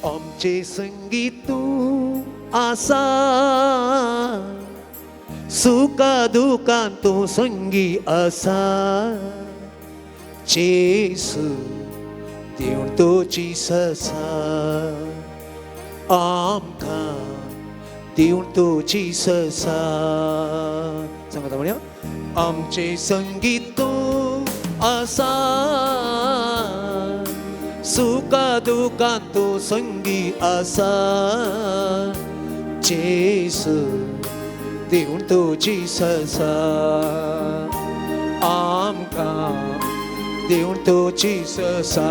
आमचे संगी तूं आसा, सुखा दुखान तूं संगी आसा. जेसू देव तुजी ससा, आमकां देव तुजी ससा. सांगता म्हणया, आमचे संगी तूं आसा, सुखा दुखान तूं संगी आसा. जेसू देव तुजी ससा, आमकां देव तुजी ससा.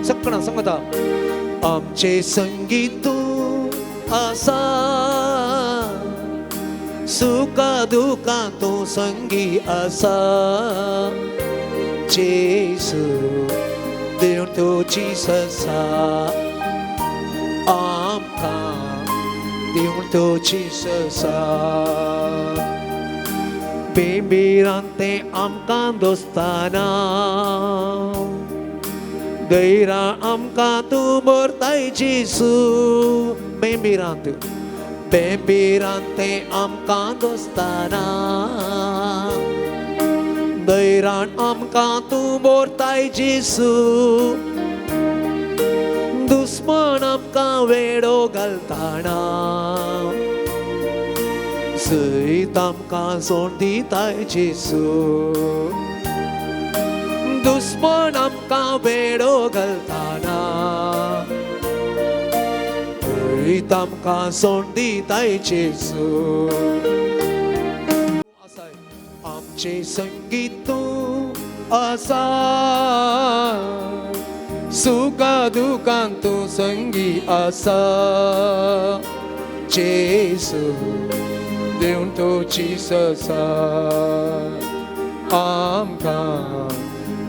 सगळ्यां सांगता, आमचे संगी तूं आसा, सुखा दुखान तूं संगी आसा. जेसू देव तुजी ससा, आमकां देव तुजी ससा. बेबिरांते आमकां दोस्ताना, दैरा आमकां तूं मोरताय जेसू. बेबिरांत बेबिरांते आमकां दोस्ताना, दैरान आमकां तूं मोरताय जेसू. दुस्मन आमकां वेडो घालताना, सयत आमकां सोड दिताय जेसू. दुस्मन आमकां वेडो घालताना, सयत आमकां सोड दिताय जेसू. आमचे संगी तूं आसा, सुखा दुखान तूं संगी आसा. जेसू देव तुजी ससा, आमकां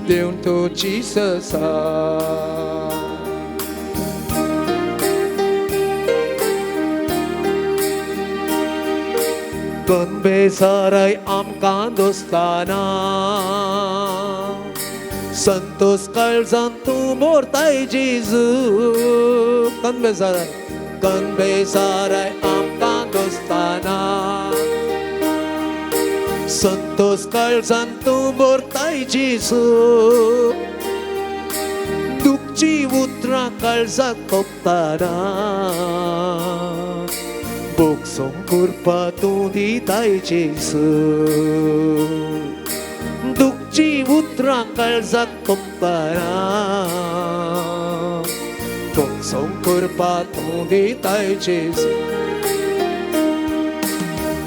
देव तुजी ससा. गंभेसाराय आमकां दोस्ताना, संतोष काळजान तूं मोरताय जेजू. गंभेसाराय गंभेसाराय आमकां दोस्ताना, संतोष काळजान तूं मोरताय जेजू. दुखची उतरां काळजाक कोपताना, बोगसोंक करपा तूं दिताय जेसू. दुखची उतरां काळजाक कोपताना, बोगसोंक करपा तूं दिताय जेसू.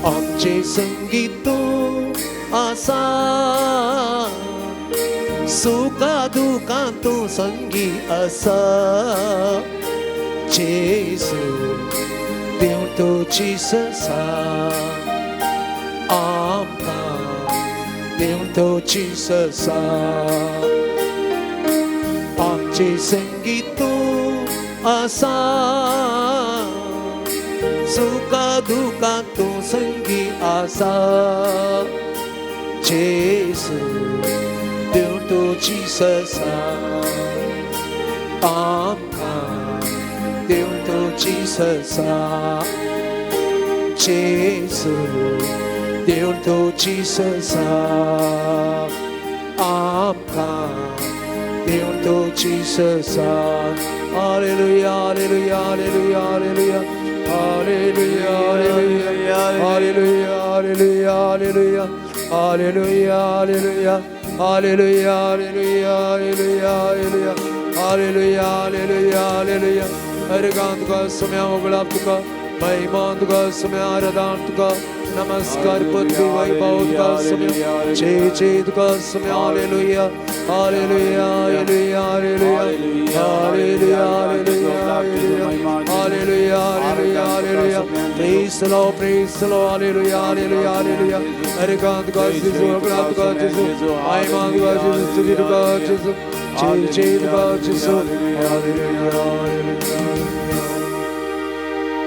आमचे संगी तूं आसा, सुखा दुखान तूं संगी आसा. जेसू देव तुजी ससा, आमकां देव तुजी ससा. आमचे संगी तूं आसा, सुखा दुखान तूं संगी आसा. जेसू देव तुजी ससा, आमकां देव तुजी ससा. जेसू देव तुजी ससा, आमकां देव तुजी ससा. हालेलुया हालेलुया हालेलुया हालेलुया हालेलुया हालेलुया हालेलुया हालेलुया हालेलुया हालेलुया हालेलुया हालेलुया हालेलुया हालेलुया हालेलुया हालेलुया. हरगान तुका सम्या उगडाप तुका महिमा तुका सम्या आराधना तुका नमस्कार पदवी वैभव तुका सम्या जय जय तुका सम्या. हालेलुया हालेलुया हालेलुया हालेलुया हालेलुया हालेलुया हालेलुया हालेलुया. Praise the Lord, praise the Lord, hallelujah, hallelujah, hallelujah. हरगान तुका जेजू उगडाप तुका जेजू महिमा तुका जेजू स्तुती तुका जेजू जय जय तुका जेजू. Hallelujah hallelujah.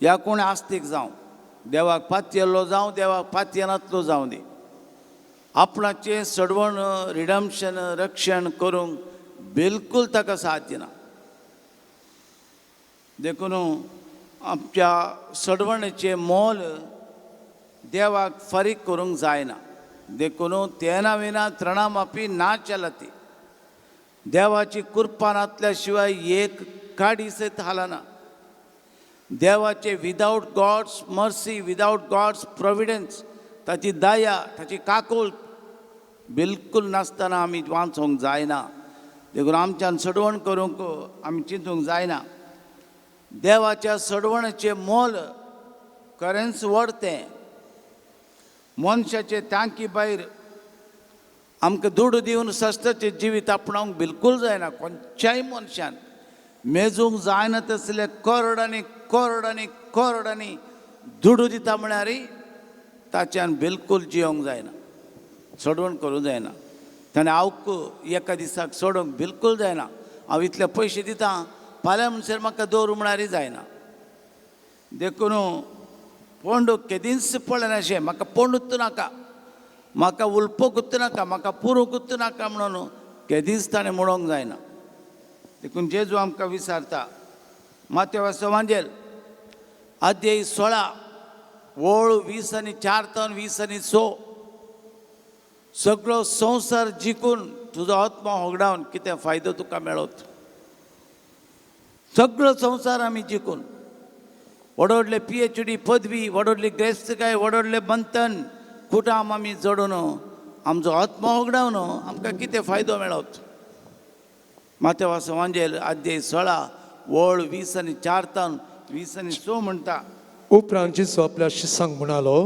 ह्या कोण आस्तीक जावं, देवाक पातयेल्लो जावं, देवाक पातयेनातलो जावं दी, आपणाचें सडवण रिडम्शन रक्षण करूंक बिलकूल ताका साथ दिना. देखून आमच्या सडवणेचें मोल देवाक फारीक करूंक जायना. देखून तेना विना त्रणामापी ना चलती. देवाची कृपा नासल्या शिवाय एक काडी सयत हालना. देवाचे without God's mercy, without God's providence, ताची दया, ताची काकूळ बिलकूल नासतना आमी वाचोंक जायना. देखून आमच्यान सडवण करूंक आमी चिंतूंक जायना. देवाच्या सडवणाचें मोल खरेंच व्हड तें. मनशाचे तांकी भायर आमकां दुडू दिवन सस्ताचें जिवीत आपणावंक बिलकूल जायना. खंयच्याय मनशान मेजूंक जायना तसले करोडांनी करोडांनी करोडांनी दुडू दिता म्हळ्यार ताच्यान बिलकूल जियोंक जायना, सोडवण करूंक जायना. ताणें आवक एका दिसाक सोडूंक बिलकूल जायना. हांव इतले पयशे दितां फाल्यां म्हणसर म्हाका दवर म्हळ्यारय जायना. देखून पोंडू केदींच पळयनाशें म्हाका पोंडूच नाका, म्हाका उलपोकूच नाका, म्हाका पुरूंकूच नाका म्हणून केदींच ताणें म्हणूंक जायना. देखून जेजू आमकां विचारता, मातेवाचो वांजेल अध्याय 16 ओळ 24 तावन 26, सगळो संवसार जिखून तुजो आत्मा होगडावन कितें फायदो तुका मेळत? सगळो संवसार आमी जिखून व्हड व्हडले PhD पदवी, व्हड व्हडली ग्रेस्तकाय, व्हड व्हडले बंधन कुटाम आमी जोडून आमचो आत्मा होगडावन आमकां कितें फायदो मेळत? मातेवाचो वांजेल अध्याय 16 ओळ 24 तावन 26 म्हणटा, उपरांत जेजू आपल्या शिसांक म्हणालो,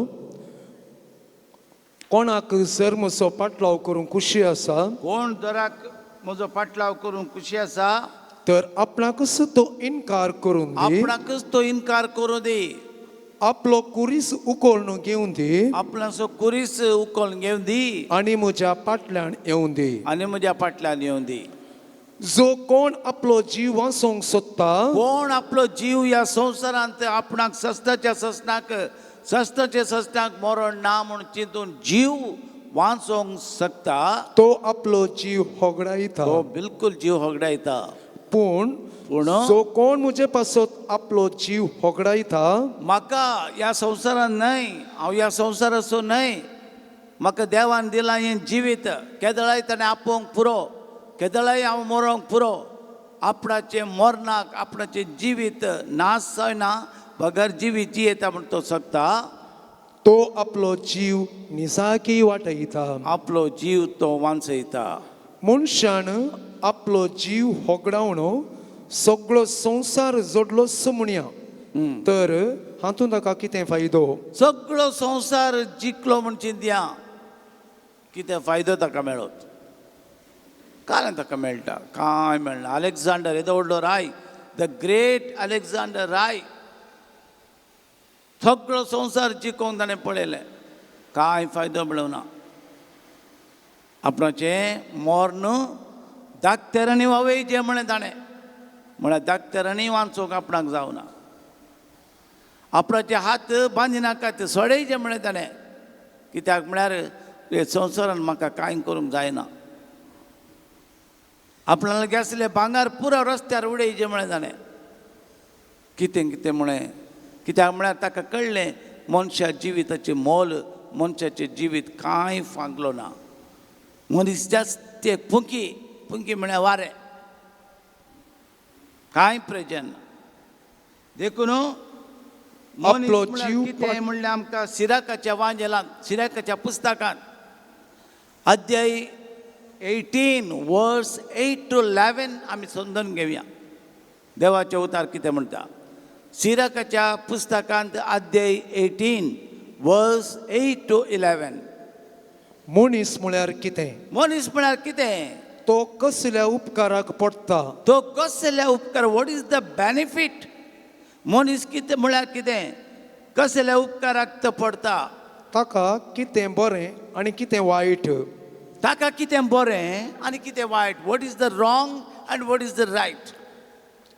कोणाक जर म्हजो पाटलाव करूंक खुशी आसा, कोण दराक म्हजो पाटलाव करूंक खुशी आसा, तर आपणाकच तो इनकार करून दी, आपणाकच तो इनकार करूं दी, आपलो कुरीस उकोळून घेवन दी, आपणाचो कुरीस उकोल घेवन दी, आनी म्हज्या फाटल्यान येवन दी. आनी म्हज्या फाटल्यान येवन दी. जो कोण आपलो जीव वाचोवंक सोदता, कोण आपलो जीव ह्या संवसारांत आपणाक सस्ताच्या सस्नाक सस्ताचे सस्नाक मरण ना म्हूण चिंतून जीव वाचोवंक शकता, तो आपलो जीव होगडायता. तो बिलकूल जीव होगडायता. पूण पूण जो कोण म्हजे पासत आपलो जीव होगडायता, म्हाका ह्या संवसारांत न्हय, हांव ह्या संवसाराचो न्हय, म्हाका देवान दिलां हें जिवीत, केदळाय ताणें आपोवंक पुरो, केदळाय हांव मरोंक पुरो, आपणाचें मरणाक आपणाचें जिवीत नाश जायना बगर जिवीत जियेता म्हण तो शकता, तो आपलो जीव निजाकी वाटयता. आपलो जीव तो वांचयता. मनशान आपलो जीव होगडावन सगळो संवसार जोडलोच म्हणया, तर हातूंत ताका कितें फायदो? सगळो संवसार जिखलो म्हण चिंतया, कितें फायदो ताका मेळत? कांय ताका मेळटा? कांय मेळना. अलेक्झांडर येदो व्हडलो राय, the great Alexander राय, सगळो संवसार जिखोवंक ताणें पळयलें, कांय फायदो मेळना. आपणाचें मर्ण दाक्तेरांनी वावय जें म्हणलें ताणें, म्हळ्यार दाक्तेरांनी वाचोवंक आपणाक जावना. आपणाचे हात बांदिनाका ते सोडय जें म्हणलें ताणें, कित्याक म्हळ्यार हे संवसारान म्हाका कांय करूंक जायना. आपणाक आसले भांगर पुरो रस्त्यार उडय जें म्हणलें ताणें, कितें कितें म्हळें, कित्याक म्हळ्यार ताका कळ्ळें मनशा जिविताचें मोल, मनशाचें जिवीत कांय फांकलो ना. मनीस जास्त फुंकी, फुंकी म्हळ्यार वारें, कांय प्रयोजन ना. देखून मनीस आपलो म्हळ्यार जीव कितें म्हणल्यार आमकां सिराकाच्या वांजेलांत, सिराकाच्या पुस्तकांत अध्याय 18 वर्स 8 to 11 आमी समजून घेवया देवाचें उतार कितें म्हणटा. सिराकाच्या पुस्तकांत अध्याय 18 वर्स 8 to 11. मनीस म्हळ्यार कितें? मनीस म्हळ्यार कितें? तो कसल्या उपकाराक पडटा? तो कसल्या उपकार, what is the benefit? मनीस कितें म्हळ्यार कितें, कसल्या उपकाराक तो पडटा? ताका कितें बरें आनी कितें वायट, ताका कितें बरें आनी कितें वायट, what is the wrong and what is the right?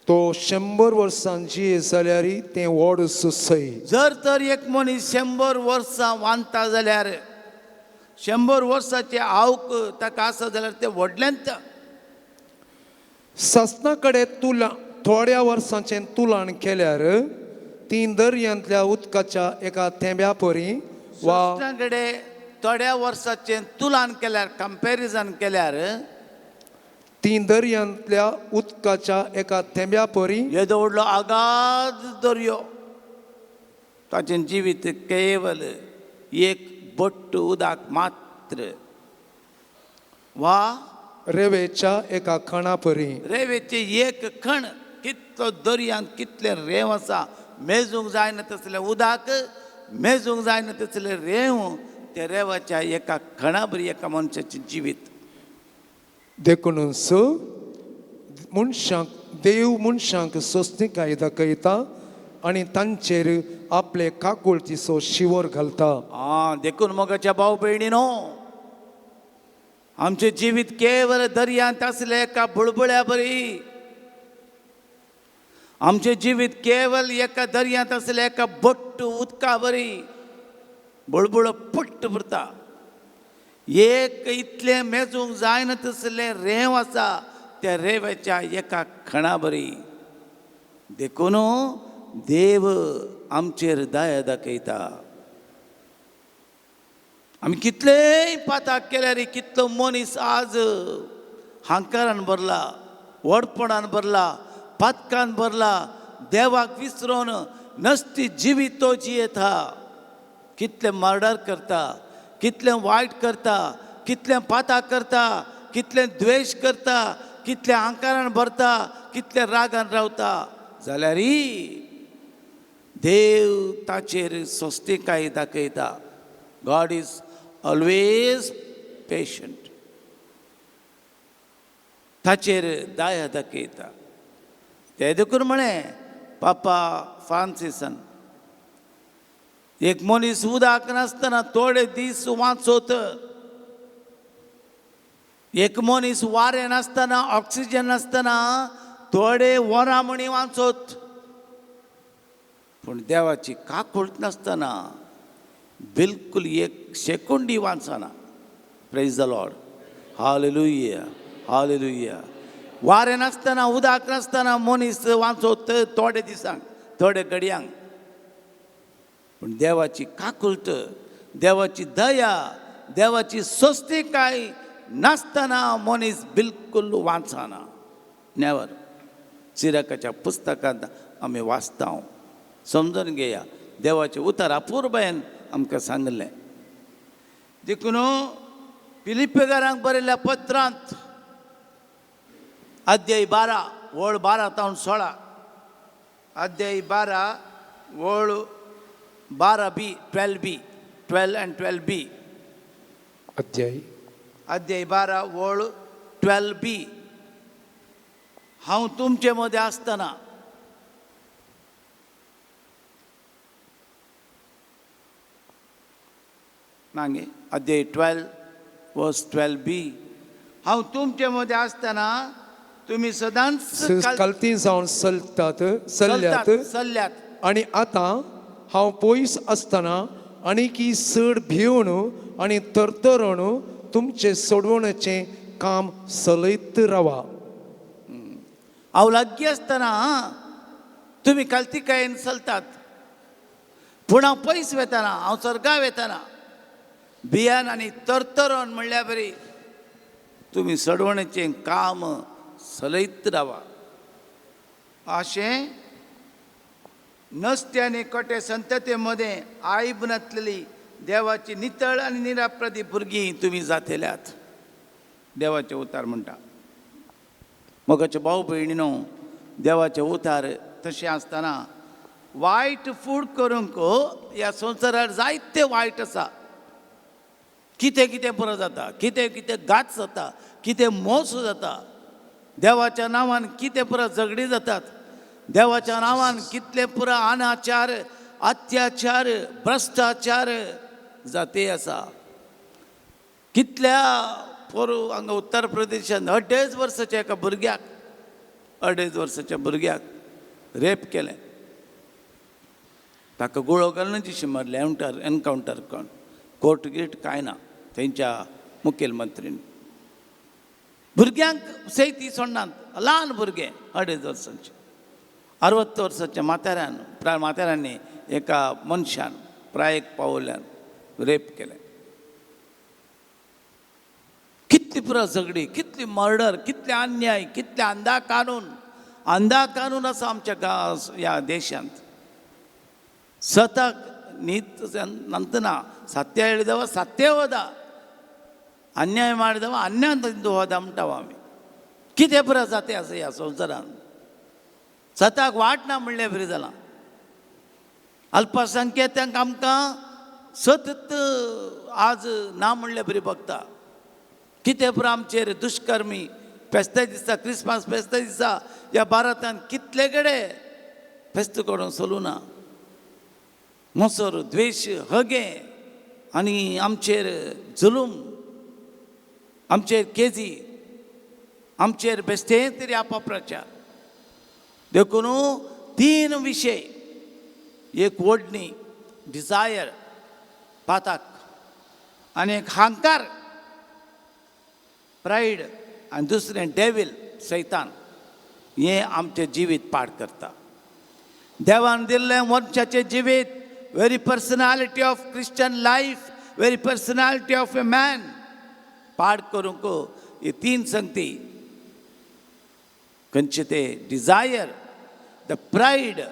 तो 100 वर्सां जिये जाल्यार तें व्हड सुसय. जर तर एक मनीस 100 वर्सां वांदता जाल्यार, 100 वर्साचे आवक ताका आसा जाल्यार तें व्हडलेंच. सासणा कडेन तुला थोड्या वर्सांचें तुलण केल्यार ती दर्यांतल्या उदकाच्या एका थेंब्या परी वा कडेन थोड्या वर्साचें तुलन केल्यार, कंपॅरिजन केल्यार, ती दर्यांतल्या उदकाच्या एका थेंब्या परी येदो व्हडलो आगाद दर्यो, ताचें जिवीत केवल एक बट्ट उदक मात्र वा रेवेच्या एका खणा परी. रेंवेचें एक खण. कितलो दर्यांत कितलें रेंव आसा, मेजूंक जायना तसलें उदक, मेजूंक जायना तसलें रेंव, त्या रेंवाच्या एका खणा बरी एका मनशाचें जिवीत. देखूनच मनशांक देव मनशांक सोंसणीकाय दाखयता आनी तांचेर आपले काकुळतीचो शिंवर घालता. आं, देखून मोगाच्या भाव भयणीनो, आमचें जिवीत केवल दर्यांत आसलें एका बुळबुळ्या बरी, आमचें जिवीत केवल एका दर्यांत आसलें एका बट्ट उदका बरी, बुळबुळो पुट्ट पुरता, एक इतलें मेजूंक जायना तसलें रेंव आसा, त्या रेंवेच्या एका खणा बरी. देखून देव आमचेर दया दाखयता. आमी कितलेय पाताक केल्यार, कितलो मनीस आज हांकारान भरला, व्हडपणान भरला, पातकान भरला, देवाक विसरोन नस्ती जिवीत तो जियेता, कितले मर्डर करता, कितलें वायट करता, कितलें पाताक करता, कितलें द्वेश करता, कितलें अहंकारान भरता, कितलें रागान रावता, जाल्यारय देव ताचेर सोंसणीकाय दाखयता. God is always patient. ताचेर दया दाखयता. ते देखून म्हळें पापा फ्रांसिसान, एक मनीस उदक नासतना थोडे दीस वांचोत, एक मनीस वारें नासतना, ऑक्सिजन नासतना थोडे वरां म्हणी वांचोत, पूण देवाची काकूळट नासतना बिलकुल एक सेकोंडी वाचना. Praise the Lord. Hallelujah, hallelujah. वारें नासतना, उदक नासतना मनीस वांचोत थोडे दिसांक, थोडे घडयांक, पूण देवाची काकुळट, देवाची दया, देवाची सोंसणीकाय नासतना मनीस बिलकुल वाचना, नेवर. सिराकाच्या पुस्तकांत आमी वाचता. समजून घेया, देवाचें उतर अपुरबायेन आमकां सांगलें. देखून फिलिपेकारांक बरयल्ल्या पत्रांत अध्याय 12 वळ 12 तावन 16, अध्याय 12 वळ 12 बी, 12 बी, 12 आनी 12 बी. अध्याय अध्याय 12 वळ 12 बी. हांव तुमचे मदें आसतना मागीर अध्याय 12 वर्स 12 बी, हांव तुमचे मदें आसतना तुमी सदांच कालती जावन चलतात चल्ल्यात चल्ल्यात आनी आतां हांव पयस आसतना आनीकी चड भिवन आनी तरतरून तुमचें सोडवण्याचें काम चलयत रावा. हांव लागीं आसतना तुमी कालतिकायेन चलतात, पूण हांव पयस वेतना, हांव स्वर्गा वेतना भियान आनी तरतरून म्हणल्यार बरी तुमी सडवणेचें काम चलयत रावा. अशें नस्ते आनी कटे संतते मदें आयब नासलेली देवाची नितळ आनी निराप्रदी भुरगीं तुमी जातेल्यात. देवाचें उतार म्हणटा. मोगाचे भाव भयणीनो, देवाचें उतार तशें आसतना वायट फूड करूंक ह्या संवसारार जायते वायट आसा. कितें कितें बरो जाता, कितें कितें घात जाता, कितें मोस जाता, देवाच्या नांवान कितें पुरा झगडीं जातात, देवाच्या नांवान कितले पुरा अनाचार, अत्याचार, भ्रश्टाचार जाते आसा. कितल्या पोरू हांगा उत्तर प्रदेशांत 2.5 वर्साच्या एका भुरग्याक अडेज वर्साच्या भुरग्याक रेप केलें. ताका गुळो घालून जिशी मारले, एनकावंटर करून. कोर्ट गिट कांय ना थंयच्या मुखेलमंत्रीन. भुरग्यांक सयत ही सोडनात, ल्हान भुरगे अडेज वर्सांचे. 60 वर्साच्या म्हाताऱ्यान, म्हाताऱ्यांनी एका मनशान प्रायेक पावोवल्यान रेप केलें. कितली पुरो झगडी, कितली मर्डर, कितले अन्याय, कितले अंधा कानून. अंधा कानून आसा आमच्या गांव ह्या देशांत. ಸತಾಕ್ ನೀತ್ ನಂತನ ಸತ್ಯ ಹೇಳಿದವ ಸತ್ಯ ಹೋದ, ಅನ್ಯಾಯ ಮಾಡಿದವ ಅನ್ಯಾಯದಿಂದ ಹೋದ म्हणटा आमी. कितें पुरो जाते आसा ह्या संवसारान. सताक वाट ना म्हणलें बरी जालां. अल्पसंख्याकांक आमकां सतत आज ना म्हणलें बरी बघता. कितें पुरो आमचेर दुश्कर्मी. फेस्ता दिसा, क्रिसमस फेस्ता दिसा ह्या भारतांत कितले कडेन फेस्त करून चलूं ना. मोसर, द्वेश, हगे आनी आमचेर जुलूम, आमचेर केजी, आमचेर बेश्टे तरी अपप्रचार. देखून तीन विशय, एक ओडणी, डिजायर, पाताक, आनी एक हांकार, प्रायड, आनी दुसरें डेवील, सैतान. हें आमचें जिवीत पाड करता. देवान दिल्लें मनशाचें जिवीत, very personality of Christian life, very personality of a man पाड करूंक ही तीन संगती खंयचे ते, desire, the pride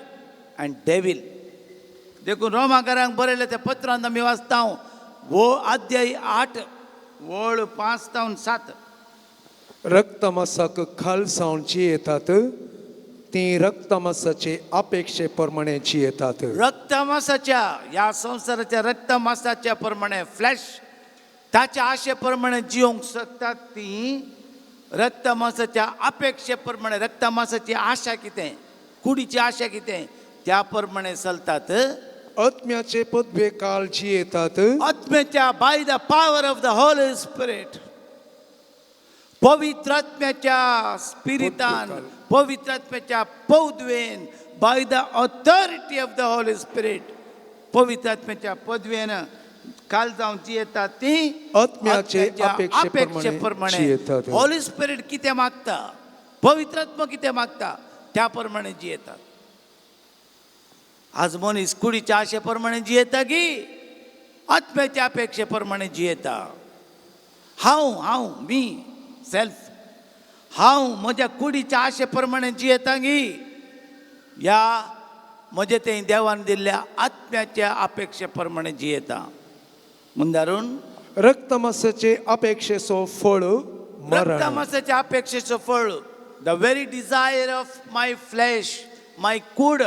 and devil. देखून रोमाकारांक बरयलें त्या पत्रांत आमी वाचता, वो अध्याय 8, वळ 5 तावन 7. रक्तमासाक खाल सावन जियेतात तीं रक्तमासाचे अपेक्षे प्रमाणे जियेतात. रक्तमासाच्या, ह्या संवसाराच्या रक्तमासाच्या प्रमाणे, फ्लॅश, ताच्या आशे प्रमाणे जिवंक शकतात ती रक्तमासाच्या अपेक्षे प्रमाणे. रक्तमासाची आशा कितें, कुडीची आशा कितें, त्या प्रमाणे चलतात. आत्म्याचे पदवे काल जियेतात. आत्म्याच्या, by the power of the Holy Spirit, पवित्र आत्म्याच्या स्पिरितान, पवित्र आत्म्याच्या पदवेन, by the authority of the Holy Spirit, पवित्र आत्म्याच्या पदवेन काल जावन जियेतात ती आत्म्याचे अपेक्षेप्रमाणे जियेतात. होली स्पिरिट कितें मागता, पवित्र आत्मा कितें मागता, त्या प्रमाणे जियेतात. आज मनीस कुडीच्या आशे प्रमाणे जियेता की आत्म्याच्या अपेक्षे प्रमाणे जियेता? हांव, हांव, मी, सेल्फ, हांव म्हज्या कुडीच्या आशे प्रमाणे जियेता की या म्हजे ते देवान दिल्ल्या आत्म्याच्या अपेक्षे प्रमाणे जियेता? मुंदारून. रक्तमासाचे अपेक्षेचो फळ मरण. रक्तमासाच्या अपेक्षेचो फळ, the very desire of my flesh, my could,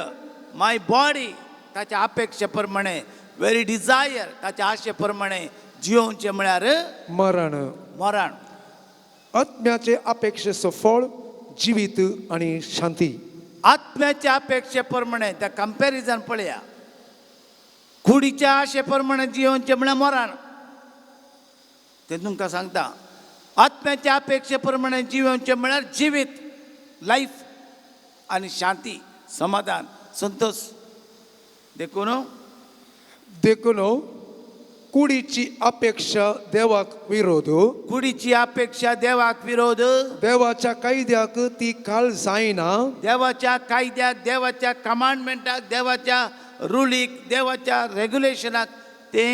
my body, ताच्या अपेक्षे प्रमाणे, व्हेरी डिझायर, ताच्या आशे प्रमाणे जियोवचें म्हळ्यार मरण. मरण. आत्म्याचे अपेक्षेचो फळ जिवीत आणि शांती. आत्म्याच्या अपेक्षे प्रमाणे, त्या कंपॅरिझन पळया. कुडीच्या आशे प्रमाणे जियोवचें म्हळ्यार मरण, ते तुमकां सांगता. आत्म्याच्या अपेक्षे प्रमाणे जियोवचें म्हळ्यार जिवीत, लायफ, आनी शांती, समाधान, संतोष. देखून देखून कुडीची अपेक्षा देवाक विरोध. कुडीची अपेक्षा देवाक विरोध. देवाच्या कायद्याक ती काल जायना. देवाच्या कायद्याक, देवाच्या कमांडमेंटाक, देवाच्या रुलीक, देवाच्या रेग्युलेशनाक ते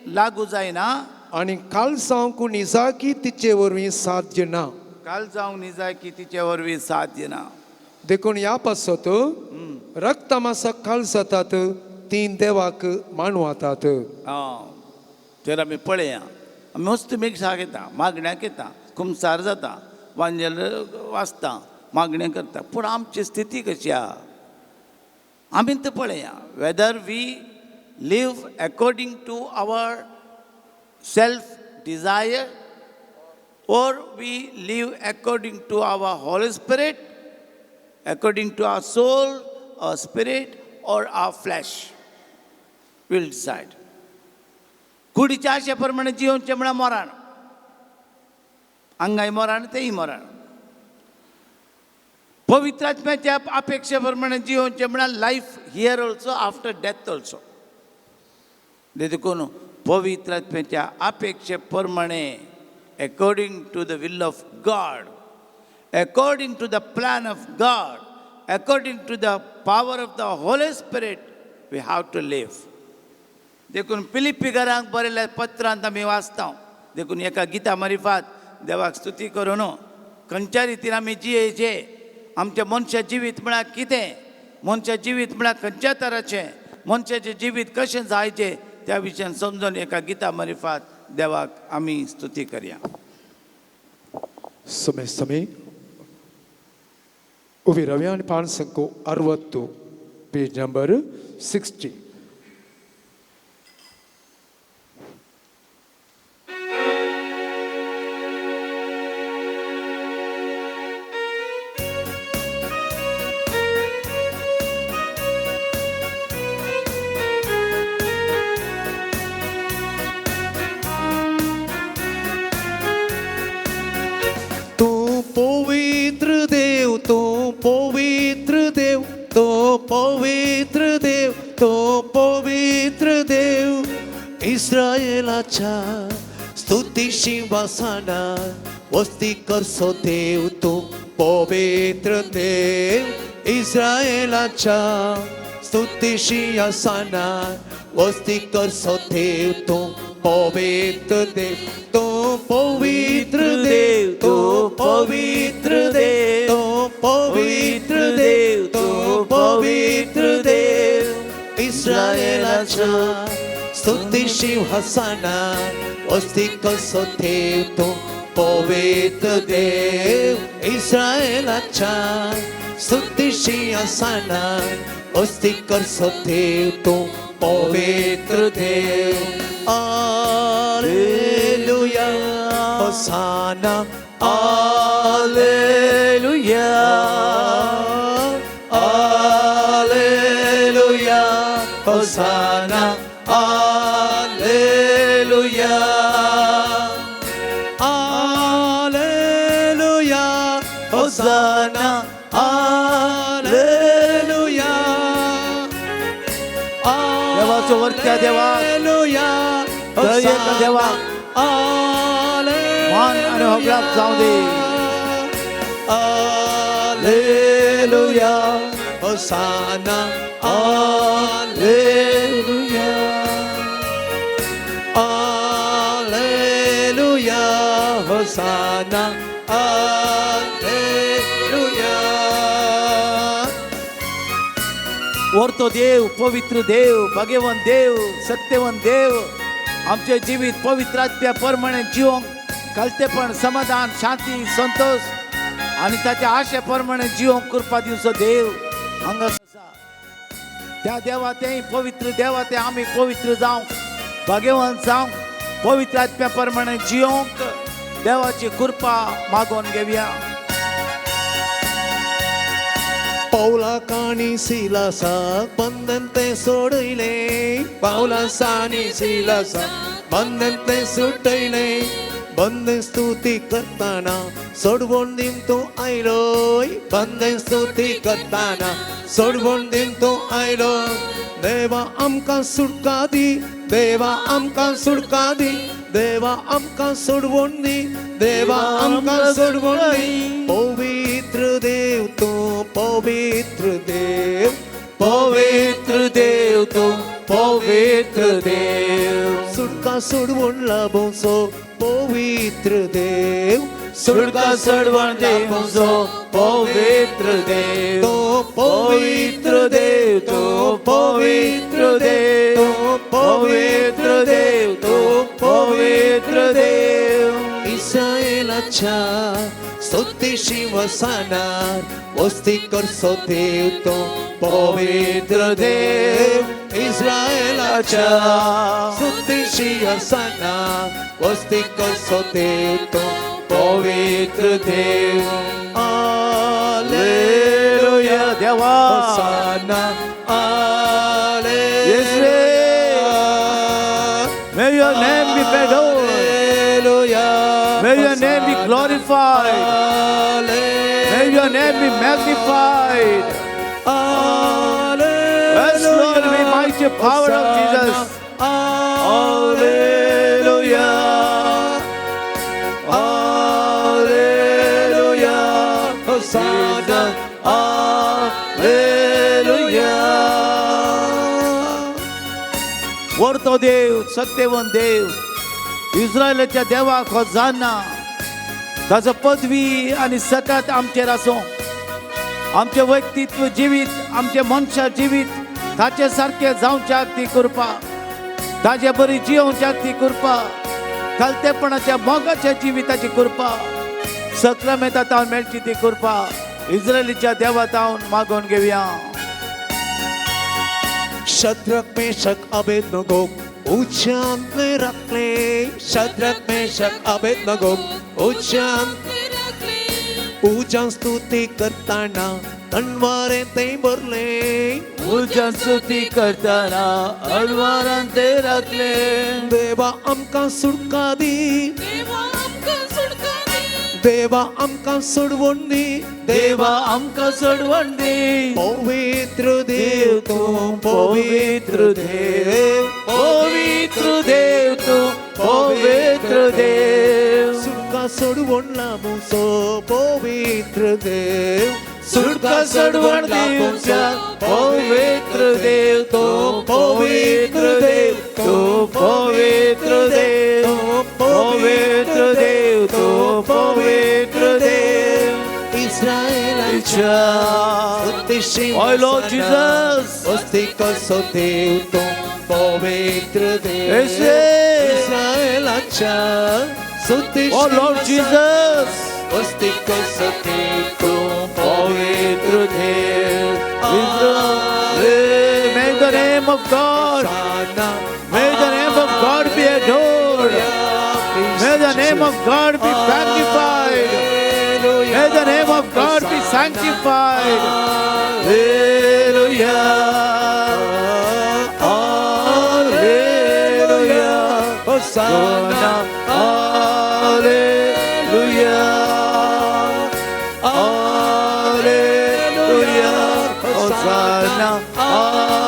लागू जायना. आणि काल जावंक निजाकी तिचे वरवीं साध्य ना. काल जावंक निजायकी तिचे वरवीं साध्य ना. देखून ह्या पासत रक्तमासाक खाल जातात तीं देवाक मानवातात. तर आमी पळया, आमी मस्त मिक्साक येता, मागण्याक येता, कुमसार जाता, वांजेल वाचता, मागणें करता, पूण आमची स्थिती कशी आहा आमी तर पळया. Whether we live according to our self desire or we live according to our Holy Spirit, according to our soul, our spirit, or our flesh, will decide. कुडीच्या आशे प्रमाणे जियोवचें म्हळ्यार मरण. हांगाय मरण, तेय मरण. पवित्र आत्म्याच्या अपेक्षे प्रमाणे जियोवचें म्हळ्यार life here also, after death also. देखून पवित्र आत्म्याच्या अपेक्षे प्रमाणे, according to the will of God, according to the plan of God, according to the power of the Holy Spirit, we have to live. देखून फिलिप्पीकरांक बरयल्ल्या पत्रांत आमी वाचता. देखून एका गिता मारिफात देवाक स्तुती करून खंयच्या रितीन आमी जियेचे, आमच्या मनशा जिवीत म्हळ्यार कितें, मनशा जिवीत म्हळ्यार खंयच्या तराचें, मनशाचें जिवीत कशें जायचें, त्या विशयान समजून एका गिता मारिफात देवाक आमी स्तुती करया. समय समय उभी रावया आनी पान संख्या 60, पेज नंबर 60. तूं पवित्र देव, तूं पवित्र देव, तूं पवित्र देव, तूं पवित्र देव. इस्रायलाच्या स्तुती शिंवासनार वस्ती करसो देव, तूं पवित्र देव. इस्रायलाच्या स्तुती शिंवासनार वस्ती करसो देव, तूं पवित्र देव, तूं पवित्र देव, तूं पवित्र देव, तूं पवित्र देव, तूं पवित्र देव. इस्रायलाच्या स्तुती शिंहासनार वस्ती करसो देव, तूं पवित्र देव. इस्रायलाच्या स्तुती शिंहासनार वस्ती करसो देव, तूं पवित्र देव. Alleluia, Hosanna, Alleluia, Alleluia, Hosanna, Alleluia, Alleluia, Hosanna, Alleluia. देवाचो वरत्या देवा, Alleluia, जय एक देवा, मान आणि होगडाप जावं दे. Alleluia, Hosanna, Alleluia, Alleluia, Hosanna, Alleluia. वरतो देव, पवित्र देव, भाग्यवंत देव, सत्यवंत देव, आमचे जिवीत पवित्र आत्म्या प्रमाणे जिवंक कलतेपण, समाधान, शांती, संतोष आनी ताच्या आशे प्रमाणे जिवंक कृपा दिवचो देव हांगा आसा. त्या देवा ते पवित्र देवा ते आमी पवित्र जावंक, भाग्यवंत जावंक, पवित्र आत्म्या प्रमाणे जिवंक देवाची कृपा मागोवन घेवया. पावला आनी सिलासाक बंधन तें सोडयलें, पावला आनी सिलासाक बंधन तें सुटयलें. बंधन स्तुती करतना सोडवण दिवन तूं आयलोय, बंधन स्तुती करतना सोडवण दिवन तूं आयलो. देवा आमकां सुटका दी, देवा आमकां सुटका दी, देवा आमकां सोडवण दी, देवा आमकां सोडवण दी. पवित्र देव तूं, पवित्र देव, पवित्र देव तूं, पवित्र देव. सुटका सोडवण लाभोवचो पवित्र देव, सुटका सोडवण दिवचो पवित्र देव, तूं पवित्र देव, तूं पवित्र देव, तूं पवित्र देव, तूं पवित्र देव. इस्रायलाच्या स्तुती शिंवासनार वस्ती करसो देव, तूं पवित्र देव. इस्रायलाच्या स्तुती शिंवासनार वस्ती करसो देव, तूं पवित्र देव. Alleluia, देवा, Hosanna, येसुवे. Alleluia, May your name be adored. Alleluia, May your name be glorified. May your name name be magnified. Yes, Lord, we mighty power of Jesus. Hallelujah. Hallelujah. Hosanna. Hallelujah. वरतो देव, सत्यवंत देव, इस्रायलाच्या देवाक होजाना. ताजो पदवी आनी सकत आमचेर आसूं. आमचें व्यक्तित्व जिवीत, आमचें मनशा जिवीत ताचे सारकें जावच्याक ती कृपा, ताजे बरी जियोवच्याक ती कृपा, खालतेपणाच्या मोगाच्या जिविताची कृपा, सक्रामेता तावन मेळची ती कृपा इस्रायलीच्या देवा तावन मागोवन घेवया. शद्रक मेशक अबेदनगो उच्चांतले राखले. शद्रक मेशक अबेदनगो उच्चांत उज्यान स्तुती करताना तणवारे ते भरले. उज्यान स्तुती करताना अडवारान ते राखले. देवा आमकां सुटका दी, देवा आमकां सोडवण दी, देवा आमकां सोडवण दी. पवित्र देव तूं, पवित्र देव, पवित्र देव तूं, पवित्र देव. सुटका सोडवण लाबूसो पवित्र देव, सुटका सोडवण दिवच्या पवित्र देव तूं, पवित्र देव तूं, पवित्र देव, पवित्र देव तूं, पवित्र देव. इस्रायलाच्या Oh Lord Jesus. वस्ती कसो देव तूं, पवित्र देव. येशू. इस्रायलाच्या स्तुती Oh Lord Jesus. वस्ती कसो देव तूं, पवित्र देव. Israel. May the name of God, may the name of God be adored. May the name of God be magnified. May the name of God be sanctified. Hallelujah. Hallelujah. Hosanna. Hallelujah. Hallelujah. Hosanna. Hallelujah.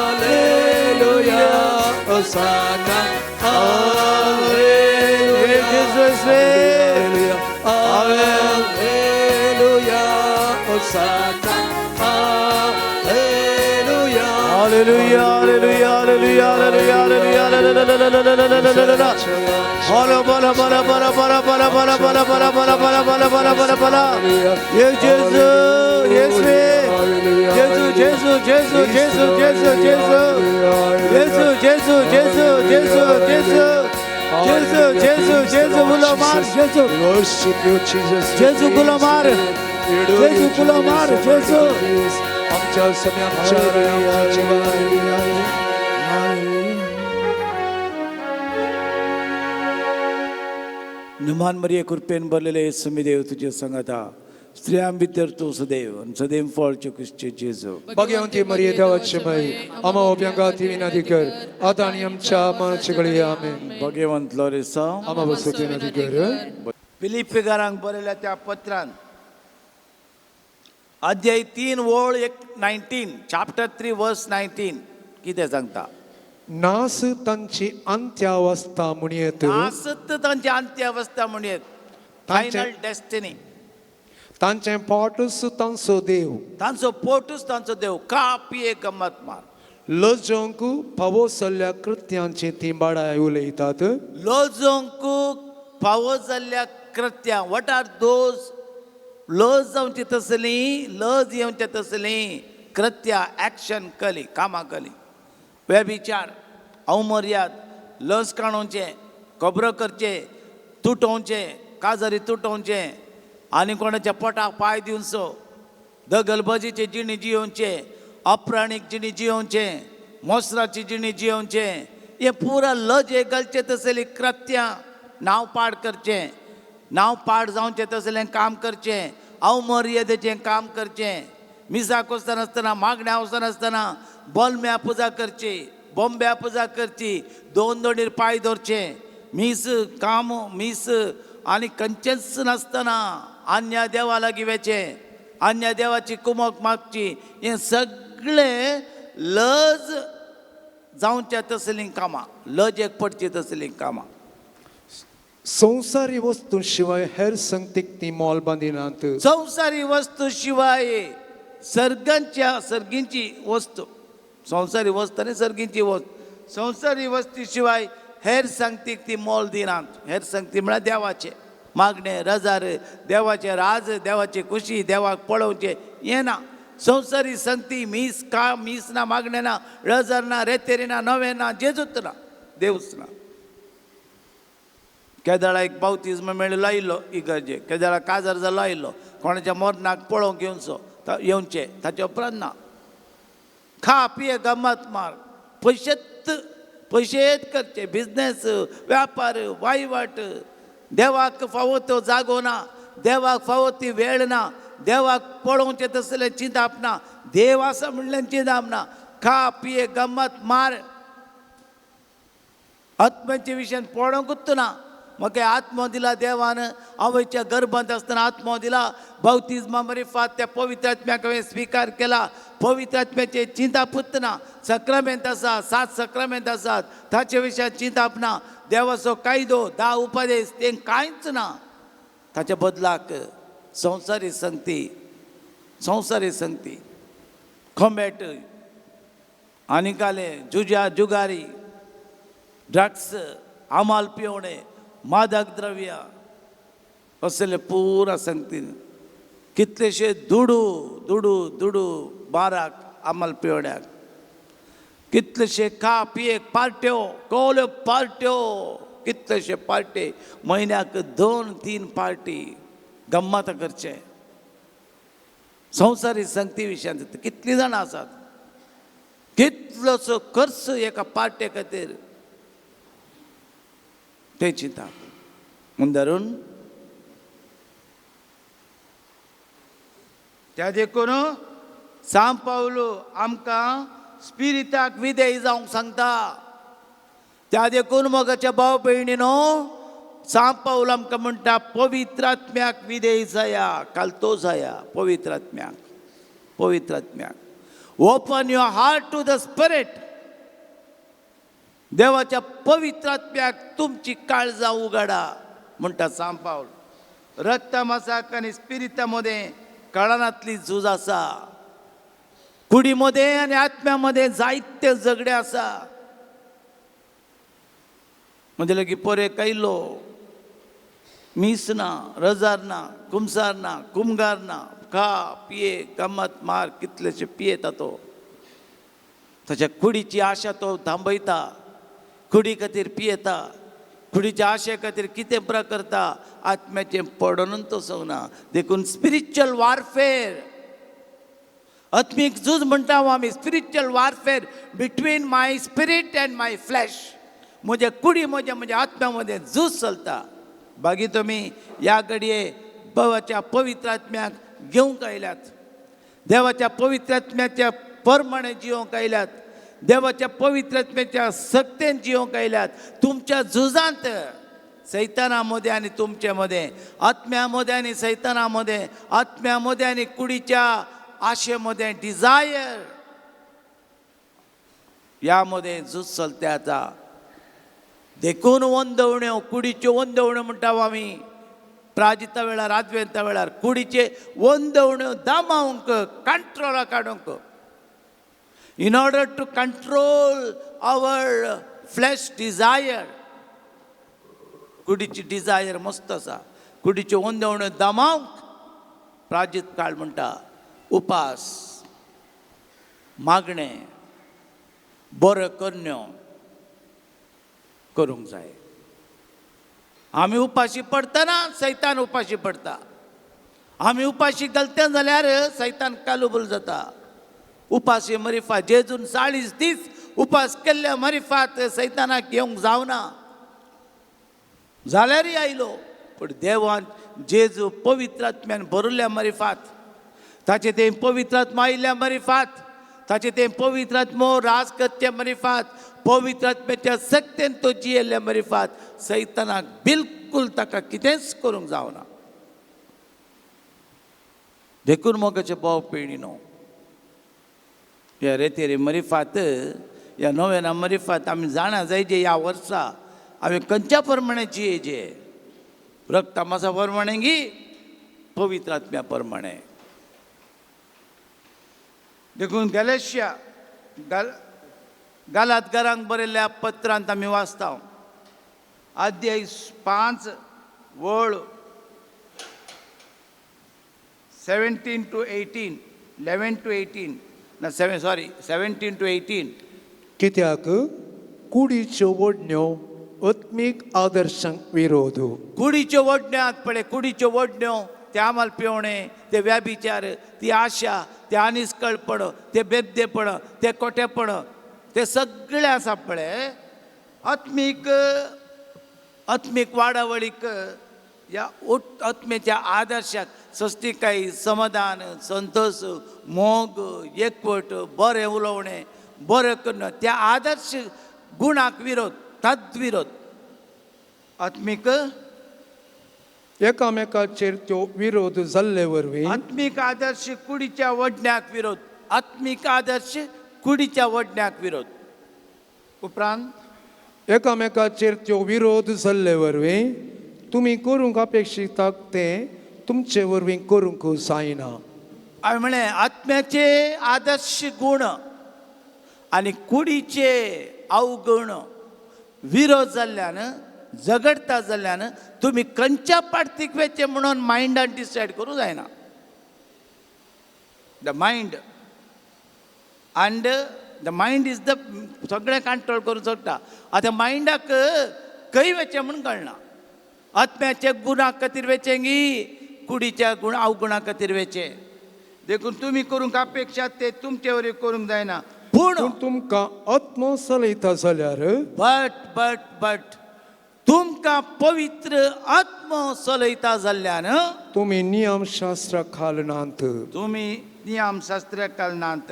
Hallelujah. Hosanna. Hallelujah. Jesus name. Hallelujah. Hosanna. Hallelujah. Hallelujah, hallelujah, hallelujah, hallelujah, hallelujah, hallelujah. Bala, bala, bala, bala, bala, bala, bala, bala, bala, bala, bala, bala, bala, bala, bala. Yes, Jesus, yes, me. Jesus, Jesus, Jesus, Jesus, Jesus, Jesus. Jesus, Jesus, Jesus, Jesus, Jesus. Jesus, Jesus, Jesus, गुलाम मार, Jesus. We worship you, Jesus. Jesu गुलाम मार. Jesu गुलाम मार, Jesu. आमच्या समय आमच्या आमच्या जीवन. नुमान मरिये, कृपेन भरलेले, येसू देव तुझे संगता, स्त्रियां भितर तूं सदैव आनी सदैव फळचे कुसचे जेजू. भाग्यवंती मरिये, देवाची माई, आम्हा ओप्यांका ती विनंती कर, आता आणि आमच्या मरणाच्या घडये. आमेन. भगवंत लोरेसा आम्हा बसो विनंती कर. फिलिप्पीकारांक बरयल्या त्या पत्रान अध्याय 3 ओळ 1 19, चॅप्टर 3 वर्स 19 कितें सांगता? नास तांची अंत्यावस्था म्हणयेत. आसत तांची अंत्य अवस्था म्हणयेत, फायनल डेस्टिनी. तांचें पोटूच तांचो देव. तांचो पोटूच तांचो देव. का पिये गमत मार. लजोंक फावो सल्ल्या कृत्यांची ती बाडाय उलयतात. लजोंक फावो जाल्ल्या कृत्यां. What are those लज जावची तसली, लज येवचे तसली कृत्या, एक्शन कली, कामां कली? व्यभिचार, अवमर्याद, लज काणोवचें, खबरो करचें, तुटोवचें, काजारी तुटोवचें आनी कोणाच्या पोटाक पांय दिवचो, दगलबाजीचे जिणी जियोवचें, अप्राणीक जिणी जियोवचें, मोसराची जिणी जियोवचें, हे पुरा लज हे घालचें तसली कृत्यां. नांव पाड करचें, नांव पाड जावचें तसलें काम करचें, अवमर्यादेचें काम करचें, मिसाक वचनासतना, मागण्या वचनासतना बोलम्या पुजा करची, बोंब्या पुजा करची, दोन दोनीर पांय दवरचें, मीस काम मीस आनी खंयचेंच नासतना आन्या देवा लागीं वेचें, आन्या देवाची कुमक मागची, हें सगळें लज जावच्या तसलीं कामां, लजेक पडची तसलीं कामां. संवसारी वस्तू शिवाय हेर संगतीक ती मोल बांदिनात. संवसारी वस्तू शिवाय सर्गांच्या सर्गींची वस्तू, संवसारी वस्तू आनी सर्गींची वस्तू, संवसारी वस्तू शिवाय हेर संगतीक ती मोल दिनात. हेर संगती म्हळ्यार देवाचें मागणें, रजार, देवाचें राज, देवाची खुशी, देवाक पळोवचें हें ना. संवसारी संगती मीस का मीस ना, मागणें ना, रजार ना, रेतेरी ना, नवें ना, जेजूत ना, देवूच ना. केदळा एक बावतिज्म मेळ्ळो आयिल्लो इगर्जे, केदळा काजार जालो आयिल्लो, कोणाच्या मरणाक पळोवंक येवचो येवचें, ताचे उपरांत ना. खा पिये गमत मार, पयशेच पयशेच करचे, बिजनेस, व्यापार, वायवाट, देवाक फावो तो जागो ना, देवाक फावो ती वेळ ना, देवाक पळोवचें तसलें चिंताप ना, देव आसा म्हणलें चिंताप ना. खा पिये गमत मार, आत्म्याच्या विशयान पळोवंकूच ना. म्हाका आत्मो दिला देवान, आवयच्या गर्भांत आसतना आत्मो दिला, बावतिज्मा मरिफात त्या पवित्र आत्म्याक हांवें स्विकार केला. पवित्र आत्म्याचें चिंतापूच ना. सक्रामेंत आसा, 7 सक्रामेंत आसात, ताचे विशयान चिंताप ना. देवाचो कायदो, 10 उपदेश, तें कांयच ना. ताच्या बदलाक संवसारी संगती, संवसारी संगती, खोंबेट, आनी काले, जुजा, जुगारी, ड्रग्स, आमाल पिवणे, मादक द्रव्य, असले पुरा संगतीन कितलेशे दुडू दुडू दुडू बाराक आमाल पिवण्याक, कितलेशे खा पियेक पार्ट्यो, कोल्यो पार्ट्यो, कितलेशे पार्टी, म्हयन्याक 2-3 पार्टी गम्मत करचे. संवसारी संगती विशयांत कितलीं जाणां आसात, कितलोसो खर्च एका पार्टे खातीर ते चिंता. म्हूण धरून त्या देखून सांव पावलो आमकां स्पिरिताक विधेय जावंक सांगता. त्या देखून मोगाच्या भाव भयणीनो, सांव पावल आमकां म्हणटा पवित्र आत्म्याक विधेय जाया, काल तो जाया पवित्र आत्म्याक, पवित्र आत्म्याक. Open your heart to the spirit. देवाच्या पवित्र आत्म्याक तुमची काळजां उगाडा म्हणटा सांव पावल. रक्ता मासाक आनी स्पिरिता मदें कळनांतली झूज आसा, कुडी मदें आनी आत्म्या मदें जायते झगडे आसा. म्हणजे लागीं पोरे कायलो मीस ना, रजार ना, कुमसार ना, कुमगार ना, खा पिये गमत मार, कितलेशे पियेता तो. ताच्या कुडीची आशा तो थांबयता, कुडी खातीर पियेता, कुडीच्या आशे खातीर कितें पुरा करता, आत्म्याचें पडोनून तो सोंगना. देखून स्पिरिच्युअल वॉरफेअर, आत्मीक झूज म्हणटा आमी, spiritual warfare between my spirit and my flesh. म्हज्या कुडी म्हज्या म्हज्या आत्म्या मदें झूज चलता. बागी तुमी ह्या घडये देवाच्या पवित्र आत्म्याक घेवंक आयल्यात, देवाच्या पवित्र आत्म्याच्या परमाणे जिवंक आयल्यात, देवाच्या पवित्र आत्म्याच्या सक्तेन जिवंक आयल्यात. तुमच्या झुजांत सैताना मदें आनी तुमचे मदें, आत्म्या मदें आनी सैताना मदें, आत्म्या मदें आनी कुडीच्या आशे मदें, डिजायर ह्या मदें झूज चलता आतां. देखून वंदवण्यो, कुडीच्यो वंदवण्यो म्हणटा आमी प्राजिता वेळार, आदवेंता वेळार, कुडीचे वंदवण्यो दामावंक, कंट्रोला काडूंक. In order to control our flesh desire, कुडीची डिजायर मस्त आसा, कुडीच्यो वंदवण्यो दामावंक प्राजीत काळ म्हणटा उपास, मागणें, बरो करण्यो करूंक जाय. आमी उपाशी पडटना सैतान उपाशी पडटा, आमी उपाशी घालते जाल्यार सैतान कालुबूल जाता. उपाशी मरिफात जेजून 40 दीस उपास केल्ल्या मरिफात सैतानाक येवंक जावना, जाल्यारय आयलो. पूण देवान जेजू पवित्र आत्म्यान भरिल्ल्या मरिफात, ताचे तें पवित्र आत्मा आयिल्ल्या मरिफात, ताचे तें पवित्र आत्मो राज करचे मरिफात, पवित्र आत्म्याच्या सक्तेन तो जियेल्ल्या मरिफात सैतानाक बिलकुल बिलकूल ताका कितेंच करूंक जावना. देखून मोगाचे भाव पेणी न्हू, ह्या रेतेरी मरिफात, ह्या नोवेना मरिफात आमी जाणा जाय जे ह्या वर्सा आमी खंयच्या प्रमाणे जियेचे, रक्तामासा प्रमाणे गी पवित्र आत्म्या प्रमाणे. देखून गॅलेशिया गालातकारांक बरयल्ल्या पत्रांत आमी वाचता, अध्याय 5 वळ 17 to 18, 11 to 18, ना, 7, सॉरी, 17 टू 18. कित्याक कुडीच्यो ओडण्यो आत्मीक आदर्शांक विरोध. कुडीच्यो वडण्यो आत पळय, कुडीच्यो वडण्यो, ते आमाल पिवणे, ते व्याभिचार, ती आशा, ते अनिस्कळपण, ते बेबदेपण, ते कोटेपण, ते सगळे आसा पळय, आत्मीक वाडावळीक ह्या आत्म्याच्या आदर्शाक स्वस्तिकाय, समाधान, संतोष, मोग, एकवट, बरें उलोवणें, बरें करणं, त्या आदर्श गुणाक विरोध, तद्विरोध आत्मीक. एकामेकाचेर त्यो विरोध जाल्ले वरवीं आत्मीक आदर्श कुडीच्या वडण्याक विरोध, आत्मीक आदर्श कुडीच्या वडण्याक विरोध. उपरांत? एकामेकाचेर त्यो विरोध जाल्ले वरवीं तुमी करूंक अपेक्षितात तें तुमचे वरवीं करूंक जायना. हांवें म्हणलें, आत्म्याचे आदर्श गुण आनी कुडीचे अवगुण विरोध जाल्ल्यान, झगडता जाल्ल्यान, तुमी खंयच्या पार्टीक वचचें म्हणून मायंडान डिसायड करूं जायना. The mind and the mind is the सगळें कंट्रोल करूंक शकता. आतां मायंडाक खंय वचचें म्हूण कळना, आत्म्याच्या गुणा खातीर वचें गी कुडीच्या गुण अवगुणा खातीर वचें. देखून तुमी करूंक अपेक्षा ते तुमचे वरी करूंक जायना, पूण पूण तुमकां आत्मो चलयता जाल्यार बट बट बट तुमकां पवित्र आत्मो चलयता जाल्ल्यान तुमी नियमशास्त्रा खाल नात. तुमी नियमशास्त्र कलनात.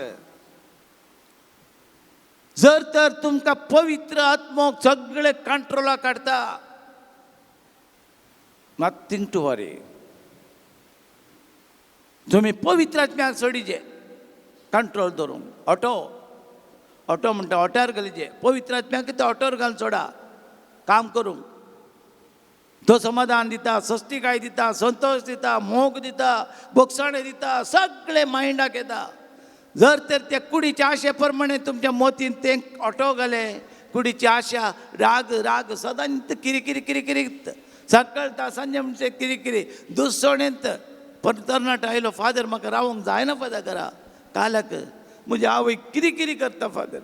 जर तर तुमकां पवित्र आत्मो सगळे कंट्रोला काडटा, नथींग टू वरी. तुमी पवित्र आत्म्याक सोडिजे कंट्रोल धरूंक. ऑटो ऑटो म्हणटा, ऑटोर घालिजे. पवित्र आत्म्याक ते ऑटोर घालून सोडा काम करूंक. तो समाधान दिता, स्वस्तिकाय दिता, संतोश दिता, मोग दिता, भोगसाणे दिता, सगळे मायंडाक येता. जर तर त्या कुडीच्या आशे प्रमाणे तुमच्या मोतीन ते ऑटो घाले, कुडीची आशा, राग राग, सदांच किरी किरी किरी किरी, सकाळता सांजे म्हणचे किरी किरी, दुसणेंत. पण तरणाटो आयलो, फादर म्हाका रावंक जायना फादर घरा, कालक म्हजी आवय किरी किरी करता फादर,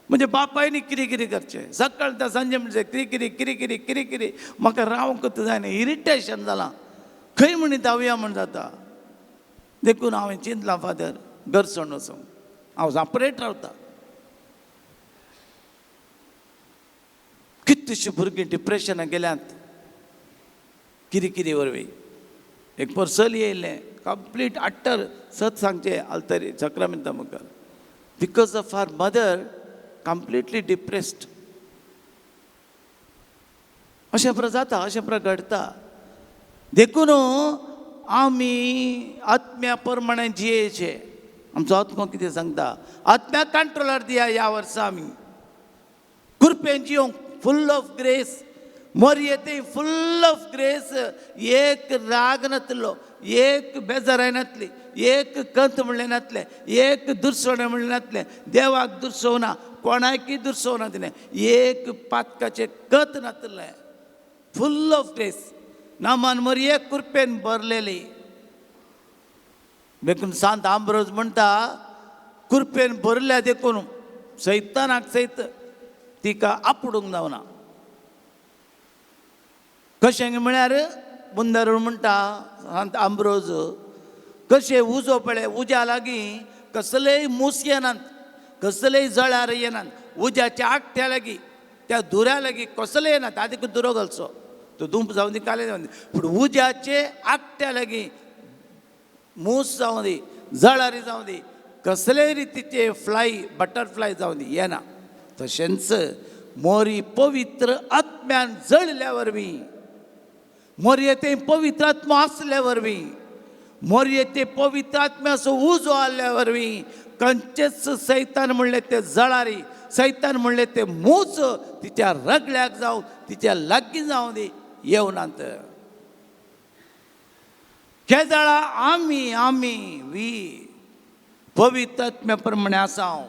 म्हणजे बापायनी किरी किरी करचें, सकाळ सांजे म्हणजे किरी किरी किरी किरी किरी किरी, म्हाका रावंक जायना, इरिटेशन जालां, खंय म्हणी धांवया म्हण जाता. देखून हांवें चिंतलां फादर घर सोडून वचूंक, हांव सापरेट रावता. कितलीशीं भुरगीं डिप्रेशनाक गेल्यांत किरी किरी वरवीं. एक पर चली येयलें कंप्लीट अट्टर, सत सांगचें आल्तरी सक्रामेंता मुखार, because of her mother completely depressed. अशें प्र जाता, अशें प्र घडटा. देखून आमी आत्म्या प्रमाणे जियेचे. आमचो आत्मो कितें सांगता, आत्म्याक कंट्रोलार दिया. ह्या वर्सा आमी कृपेन जियोंक, फुल ऑफ ग्रेस, मोरयेते फुल ऑफ ग्रेस. एक राग नातलो, एक बेजाराय नातली, एक कंत म्हणलें नातलें, एक दुरसोणें म्हणलें नातलें. देवाक दुरसोवना, कोणाकय दुरसोवना तिणें, एक पातकाचें कत नातलें. फुल ऑफ ग्रेस नामान मरये कृपेन भरलेली. देखून सांत आंब्रोज म्हणटा, कृपेन भरल्या देखून सैतानाक सैत तिका आपडूंक जावना. कशें म्हळ्यार मुंदर म्हणटा सांत आंब्रोज, कशें उजो पळय, उज्या लागीं कसलेय मूस येनात, कसलेय जळार येनात. उज्याच्या आगट्या लागीं, त्या दुऱ्या लागीं कसलेय येनात. आदी दुरो घालचो, तो दुंप जावं दी, काले जावं दी, पूण उज्याचे आगट्या लागीं मूस जावं दी, जळारी जावं दी, कसलेय रितीचे फ्लाय, बटरफ्लाय जावं दी, येना. तशेंच मोरी पवित्र आत्म्यान जळल्या वरवीं मोरये पवित्र आत्मो आसल्या वरवीं, मोरये ते पवित्र आत्म्याचो उजो आसल्या वरवीं खंयचेच सैतान म्हणलें ते जळारी, सैतान म्हणलें ते मूच तिच्या रगल्याक जावं तिच्या लागीं जावं दी येवनात. केदळा आमी आमी वी पवित्र आत्म्या प्रमाणे आसा. हांव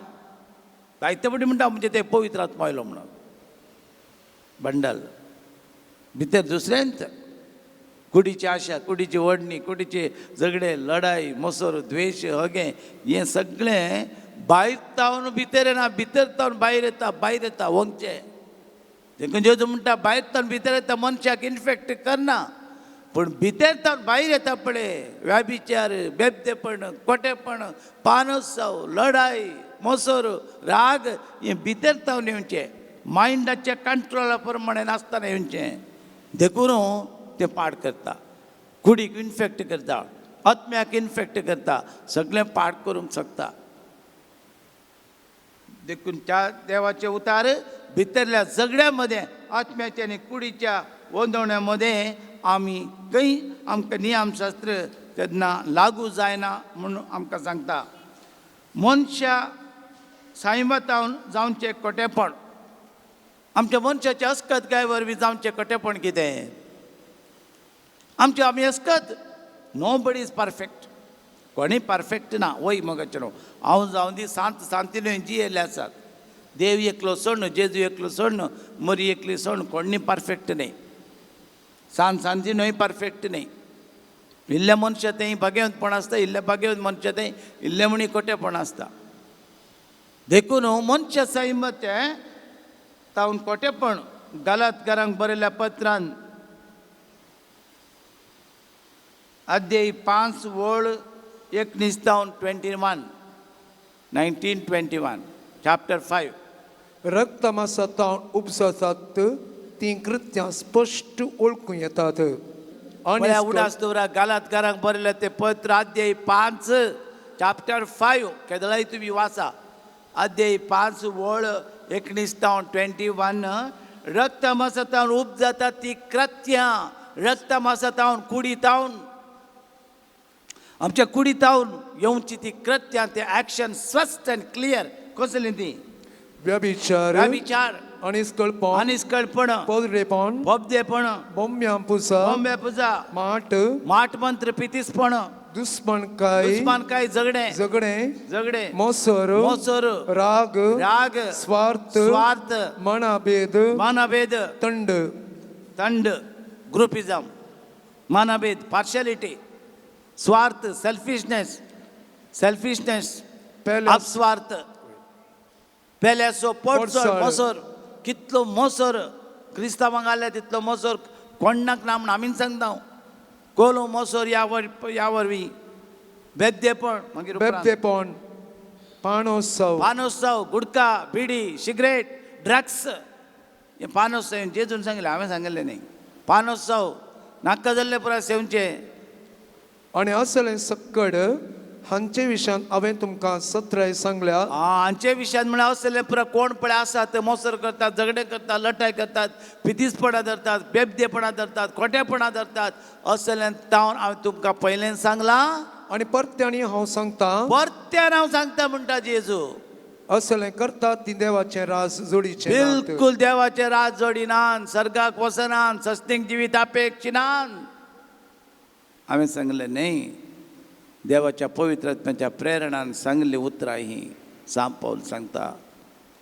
जायते फावटी म्हणटा म्हणजे ते पवित्र आत्मा आयलो म्हणून बंडल भितर दुसऱ्यांत कुडीची आशा, कुडीची ओडणी, कुडीचे झगडे, लढाई, मोसर, द्वेश, हगें हें सगळें भायर तावन भितर येना, भितर तावन भायर येता, भायर येता वंगचें. देखून जेजू म्हणटा भायर तावन भितर येता मनशाक इन्फेक्ट करना, पूण भितर तावन भायर येता पळय व्याभिचार, बेबदेपण, खोटेपण, पानोत्सव, लढाई, मोसर, राग हें भितर तावन येवचें, मायंडाच्या कंट्रोला प्रमाणे नासतना येवचें. देखून तें पाड करता, कुडीक इन्फेक्ट करता, आत्म्याक इन्फेक्ट करता, सगळें पाड करूंक शकता. देखून त्या देवाचे उतार भितरल्या झगड्या मदें, आत्म्याच्या आनी कुडीच्या वंदवण्या मदें आमी खंय आमकां नियमशास्त्र तेन्ना लागू जायना म्हूण आमकां सांगता. मनशा साईमातावन जावचें कोटेपण, आमच्या मनशाच्या अस्कत गाय वरवीं जावचें कोटेपण कितें? आमचे आमी अस्कत, नो बडी is perfect, कोणीय परफेक्ट ना. वय मगाचें न्हू हांव जावन दी सांत सांतिन्हय जियेल्ले आसात. देव एकलो सोडून, जेजू एकलो सोडून, मरी एकली सोडून कोणी परफेक्ट न्हय. सांत सांतिन्हय परफेक्ट न्हय. इल्ल्या मनशा तें भाग्यवंतपण आसता, इल्ल्या भाग्यवंत मनशा तें इल्लें म्हणी कोटेपण आसता. देखून मनशा सैम तें तावन कोटेपण गलातकारांक बरयल्ल्या पत्रान अध्याय 5 वळ 19 तावन 21, 19-21, चॅप्टर 5. रक्तमासातावन उपजातात तीं कृत्यां स्पश्ट वळखूं येतात. पळया उडास दवरा गालातकारांक बरयलें तें पत्र अध्याय 5 चॅप्टर 5 केदळाय तुमी वाचा. अध्याय 5 वळ 19 तावन 21. रक्तमासातावन उपजातात ती कृत्यां, रक्तमासातावन कुडी तावन आमच्या कुडी तावन येवची ती कृत्यां, ते एक्शन स्वस्थ आनी क्लियर. कसली ती? व्यभिचार, व्यभिचार, अनिस्कळपण, अनिस्कळपण, पोदरेपण, बोबदेपण, बोम्यां पुजा, बोंबे पुजा, माट, माट मंत्र, पितीसपण, दुस्मणकाय, दुस्मानकाय, झगडें, झगडें, झगडें, मोसर, मोसर, राग, राग, स्वार्थ, स्वार्थ, मनाभेद, मानभेद, तंड, तंड, ग्रुपिझम, मानभेद, पार्शलिटी, स्वार्थ, सेल्फिशनेस, सेल्फिशनेस, अपस्वार्थ, पेल्याचो पोटसो पोटसळ. मोसर, कितलो मोसर क्रिस्तांवांक आसल्या तितलो मोसर कोण्णाक ना म्हूण आमीच सांगता. कोलो मोसर ह्या वर ह्या वरवीं बेद्देपण, मागीर उपरांत. बेबदेपण, पाणोत्सव, पानोत्सव, गुडका, बिडी, सिगरेट, ड्रग्स, हें पानोत्सव जेजून सांगिल्लें, हांवें सांगिल्लें न्ही. पानोत्सव नाका जाल्ले पुराय सेवचें. आनी असलें सक्कड हांचे विशयान हांवें तुमकां सत्राय सांगल्या. हांचे विशयान म्हळ्यार असले पुराय कोण पळय आसा ते मोसर करतात, झगडे करतात, लटाय करतात, पितीसपणां धरतात, बेबदेपणां धरतात, खोटेपणां धरतात. असल्यान तावन हांवें तुमकां पयल्यान सांगलां आनी परत्यानी हांव सांगता, परत्यान हांव सांगता म्हणटा जेजू, असलें करतात ती देवाचें राज जोडीचें नात. बिलकुल देवाचें राज जोडिनान, सर्गाक वचनान, सस्तीक जिवीत अपेक्षिनान. हांवें सांगलें न्हय, देवाच्या पवित्र आत्म्याच्या प्रेरणान सांगली उतरां हीं. सांत पावल सांगता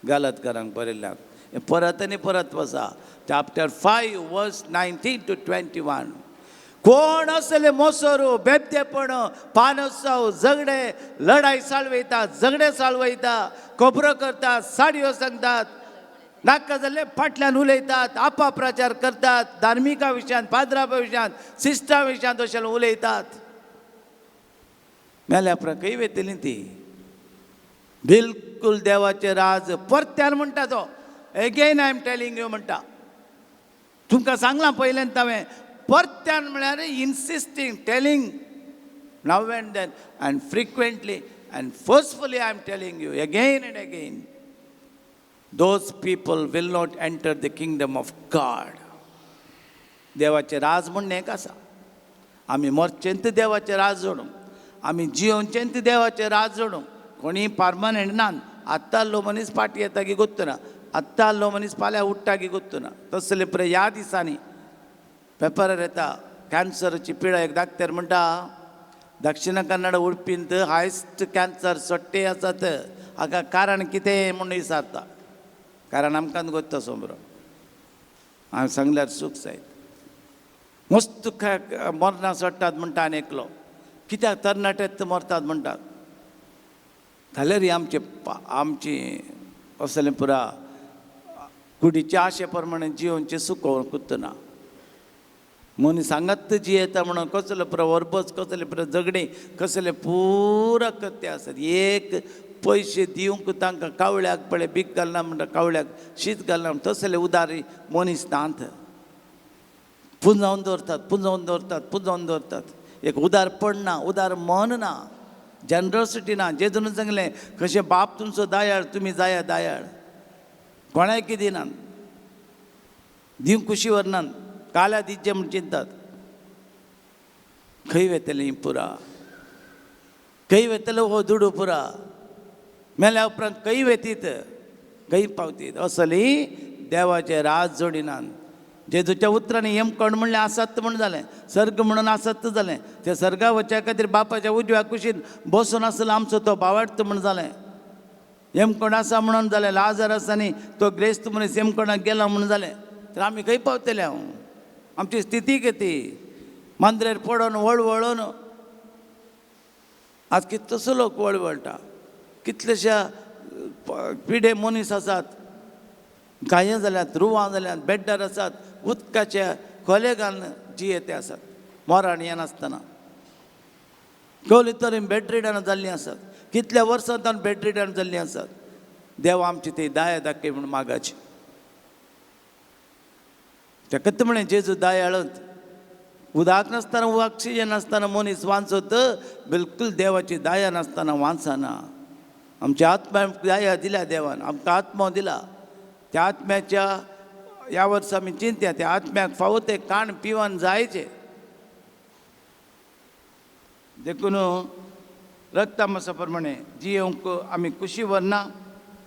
गलतकारांक बरयल्ल्यान, हें परत आनी परत वचा चॅप्टर 5 वर्स 19 to 21. कोण असले मोसोर, बेबदेपण, पानोत्सव, झगडे, लढाई चालवयता, झगडे चालवयता, खबरो करतात, साडयो सांगतात, नाका जाल्ले फाटल्यान उलयतात, आपाप्रचार करतात, धार्मिका विशयांत, पाद्रा विशयांत, सिस्टा विशयांत अशें उलयतात. मेल्या उपरांत खंय वयतली ती? बिलकुल देवाचें राज परत्यान म्हणटा तो, again I am telling you म्हणटा, तुमकां सांगलां पयल्यान हांवें. परत्यान म्हळ्यार insisting, telling now and then and frequently and forcefully I am telling you again and again, those people will not enter the kingdom of God. देवाचें राज म्हणणें एक आसा. आमी मरचें ते देवाचें राज जोडूंक, आमी जियोवचें ते देवाचें राज जोडूंक. कोणी पार्मनंट ना. आत्तां आसलो मनीस फाटीं येता की गोत्तना, आत्तां आसलो मनीस फाल्यां उठ्ठा की गोत्तना. तसले पळय ह्या दिसांनी पेपरार येता कॅन्सराची पिडा. एक डाक्टर म्हणटा दक्षिण कन्नड उडपींत हायस्ट कॅन्सर सट्टे आसात. हाका कारण कितें म्हूण विचारता. कारण आमकां गोत्ता सोमरो हांवें सांगल्यार चूक जायत. मस्त मरणां सोडटात म्हणटा आनी एकलो कित्याक तरणाटेच मरतात म्हणटात. जाल्यार ही आमचे आमची असलें पुरा कुडीचे आशे प्रमाणे जियोवचें सुकोवन कुत्तना. मनीस सांगात जियेता म्हणून कसले पुरा वरबस, कसले पुरा झगडीं, कसले पुरा कत्ते आसात. एक पयशे दिवंक तांकां कावळ्याक पळय बीक घालना म्हणटा, कावळ्याक शीत घालना म्हणटा, तसले उदारी मनीस नात. पुंजावन दवरतात, पुंजावन दवरतात, पुंजावन दवरतात. एक उदारपण ना, उदार मन ना, जनरसिटी ना. जेजून सांगलें कशें बाप तुमचो दयाळ तुमी जाया दयाळ. कोणाक दिनात, दिवंक कुशी व्हरनात, काल्या दिवचें म्हूण चिंतात. खंय वेतलें पुरा, खंय वेतलो हो दुडू पुरा, मेल्या उपरांत खंय वेतीत, खंय पावतीत. असली देवाचें राज जोडिनात. जेजूच्या उतरांनी यमकोण म्हणलें आसत म्हूण जालें, सर्ग म्हणून आसत जालें. ते सर्गा वच्या खातीर बापाच्या उजव्या कुशीन बसून आसलो आमचो तो बावार्थ म्हूण जालें. यमकोण आसा म्हणून जालें. लाजर आसा न्ही तो ग्रेस्त मनीस यमकोणाक गेला म्हणून जालें. तर आमी खंय पावतले? हांव आमची स्थिती कितें? मांद्रेर पडोन वळवळून आज कितलोसो लोक वळवळटा. कितलेशा पिडे मनीस आसात, गायें जाल्यात, रुवां जाल्यात, बेड्डार आसात, उदकाचे खोले घालून जियेते आसात, मरण येनासतना. कवली तरेन बेड रिडन जाल्लीं आसात, कितल्या वर्सां तावन बेड रिडन जाल्लीं आसात. देव आमची ती दया दाखय म्हूण मागाची. ताका म्हणलें जेजू दयाळत. उदक नासतना, ऑक्सिजन नासतना मनीस वांचत, बिलकूल देवाची दया नासतना वांचना. आमच्या आत्म्याक दया दिल्या देवान, आमकां आत्मो दिला. त्या आत्म्याच्या ह्या वर्सा आमी चिंतया, त्या आत्म्याक फावो ते काण पिवन जायचे. देखून रक्तामासा प्रमाणे जियेवंक आमी कुशी व्हरना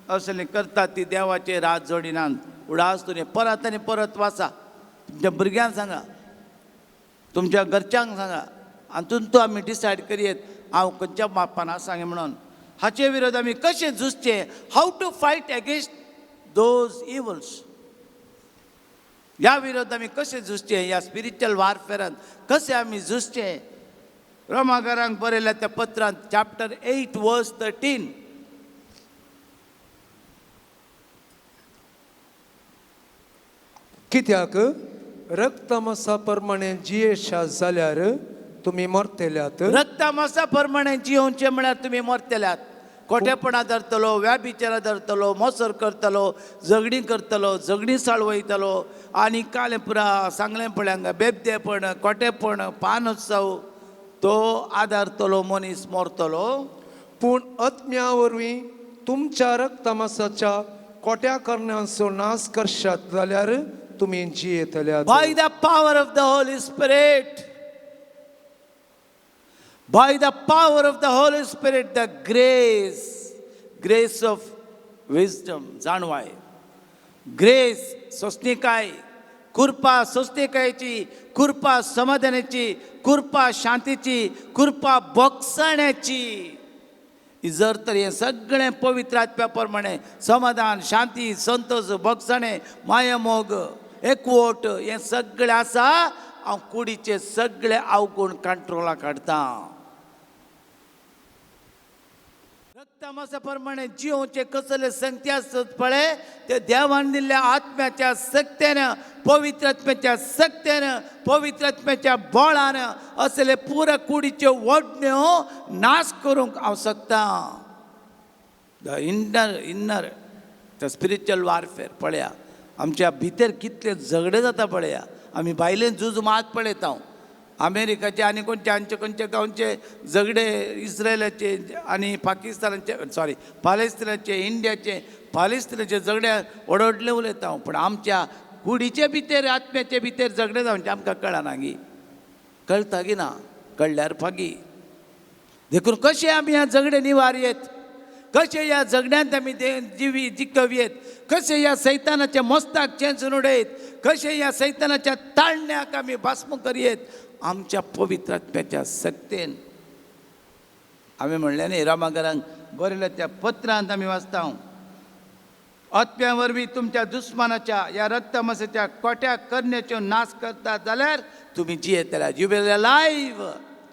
असलें करतात ती देवाचे रात जोडिनात. उडास तुवें परत आनी परत वाचा, तुमच्या भुरग्यांक सांगा, तुमच्या घरच्यांक सांगा. हातून तो आमी डिसायड करयेत हांव खंयच्या मापान आसा म्हणून. हाचे विरोध आमी कशें झुजचें, how to fight against those evils. ह्या विरोध आमी कशें झुजचें, ह्या स्पिरिच्युअल वारफेरान कशें आमी झुजचें. रोमाकारांक बरयल्या त्या पत्रांत चॅप्टर 8 वर्स 13. कित्याक रक्तमासा प्रमाणे जियेशा जाल्यार तुमी मरतल्यात. रक्तमासा प्रमाणे जियोवचें म्हळ्यार तुमी मरतल्यात. खोटेपणां धरतलो, व्याभिचारां धरतलो, मोसर करतलो, झगडीं करतलो, झगडीं साळवयतलो आनी कालें पुरा सांगलें पळय हांगा बेबदेपण, खोटेपण, पानोत्सव, तो आदारतलो मनीस मरतलो. पूण आत्म्या वरवीं तुमच्या रक्तमासाच्या कोट्या करण्यांचो नाश करशात जाल्यार तुमी जियेतल्यात. By the power of the Holy Spirit, by the power of the Holy Spirit, the grace, grace of wisdom, जाणवाय, ग्रेस सोंसणीकाय, कृपा सोंसणीकायेची, कृपा समाधानाची, कृपा शांतीची, कृपा बोगसाण्याची. जर तर हें सगळें पवित्र आत्म्या प्रमाणे समाधान, शांती, संतोष, बोगसाणें, मायामोग, एकवट हें सगळें आसा, हांव कुडीचे सगळे अवगूण कंट्रोला काडटा. रक्तमासा प्रमाणे जियोवचे कसले संगती आसत पळय, ते देवान दिल्ल्या आत्म्याच्या सक्तेन, पवित्र आत्म्याच्या सक्तेन, पवित्र आत्म्याच्या बळान असले पुरा कुडीच्यो ओडण्यो नाश करूंक हांव शकता. The inner inner the spiritual warfare पळया, आमच्या भितर कितले झगडे जाता पळया. आमी भायले झूज मात पळयता हांव, अमेरिकाचे आनी कोणचे आमचे खंयचे गांवचे झगडे, इस्रायलाचे आनी पाकिस्तानाचे, सॉरी पालेस्तिनाचे, इंडियाचे, पालेस्तिनाचे झगडे व्हड व्हडले उलयता हांव. पूण आमच्या कुडीचे भितर आत्म्याचे भितर झगडें जावचें आमकां कळना गी, कळटा गी ना, कळल्यार फागी. देखून कशें आमी ह्या झगडें निवारयेत, कशें ह्या झगड्यांत आमी जिवी जिखवयेत, कशें ह्या सैतानाच्या मस्ताक चेंचून उडयत, कशें ह्या सैतानाच्या ताळण्याक आमी भास्म करयेत आमच्या पवित्र आत्म्याच्या सक्तेन. आमी म्हणलें न्ही रामाघरांक बरयल्या त्या पत्रांत आमी वाचता, आत्म्या वरवीं तुमच्या दुस्मानाच्या ह्या रक्तमासाच्या कोट्या करण्याच्यो नाश करतात जाल्यार तुमी जियेतल्यात. You will live,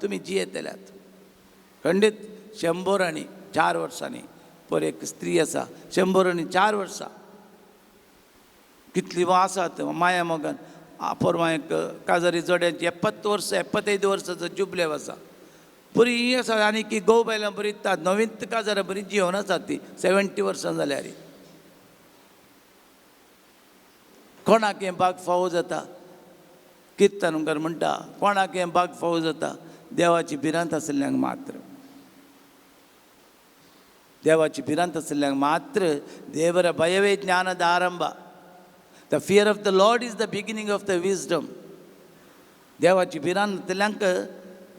तुमी जियेतल्यात. खंडीत 104 वर्सांनी पर एक स्त्री आसा, 104 वर्सां कितली आसात माया मोगान. पोरवां एक काजारी जोड्यांची 70 वर्सां 75 वर्सांचो जुबलेव आसा, बरी ही आसा. आनी की गोव बायलां बरी नवीन काजारां बरी जिवन आसात ती 70 वर्सां जाल्यार. कोणाक हें बाग फावो जाता, किर्तनकार म्हणटा कोणाक हें बाग फावो जाता, देवाची भिरांत आशिल्ल्यांक मात्र, देवाची भिरांत आशिल्ल्यांक मात्र. देवरा भयवे ज्ञानद आरंभ. The fear of the Lord is the beginning of the wisdom. देवाची भिरांत आशिल्ल्यांक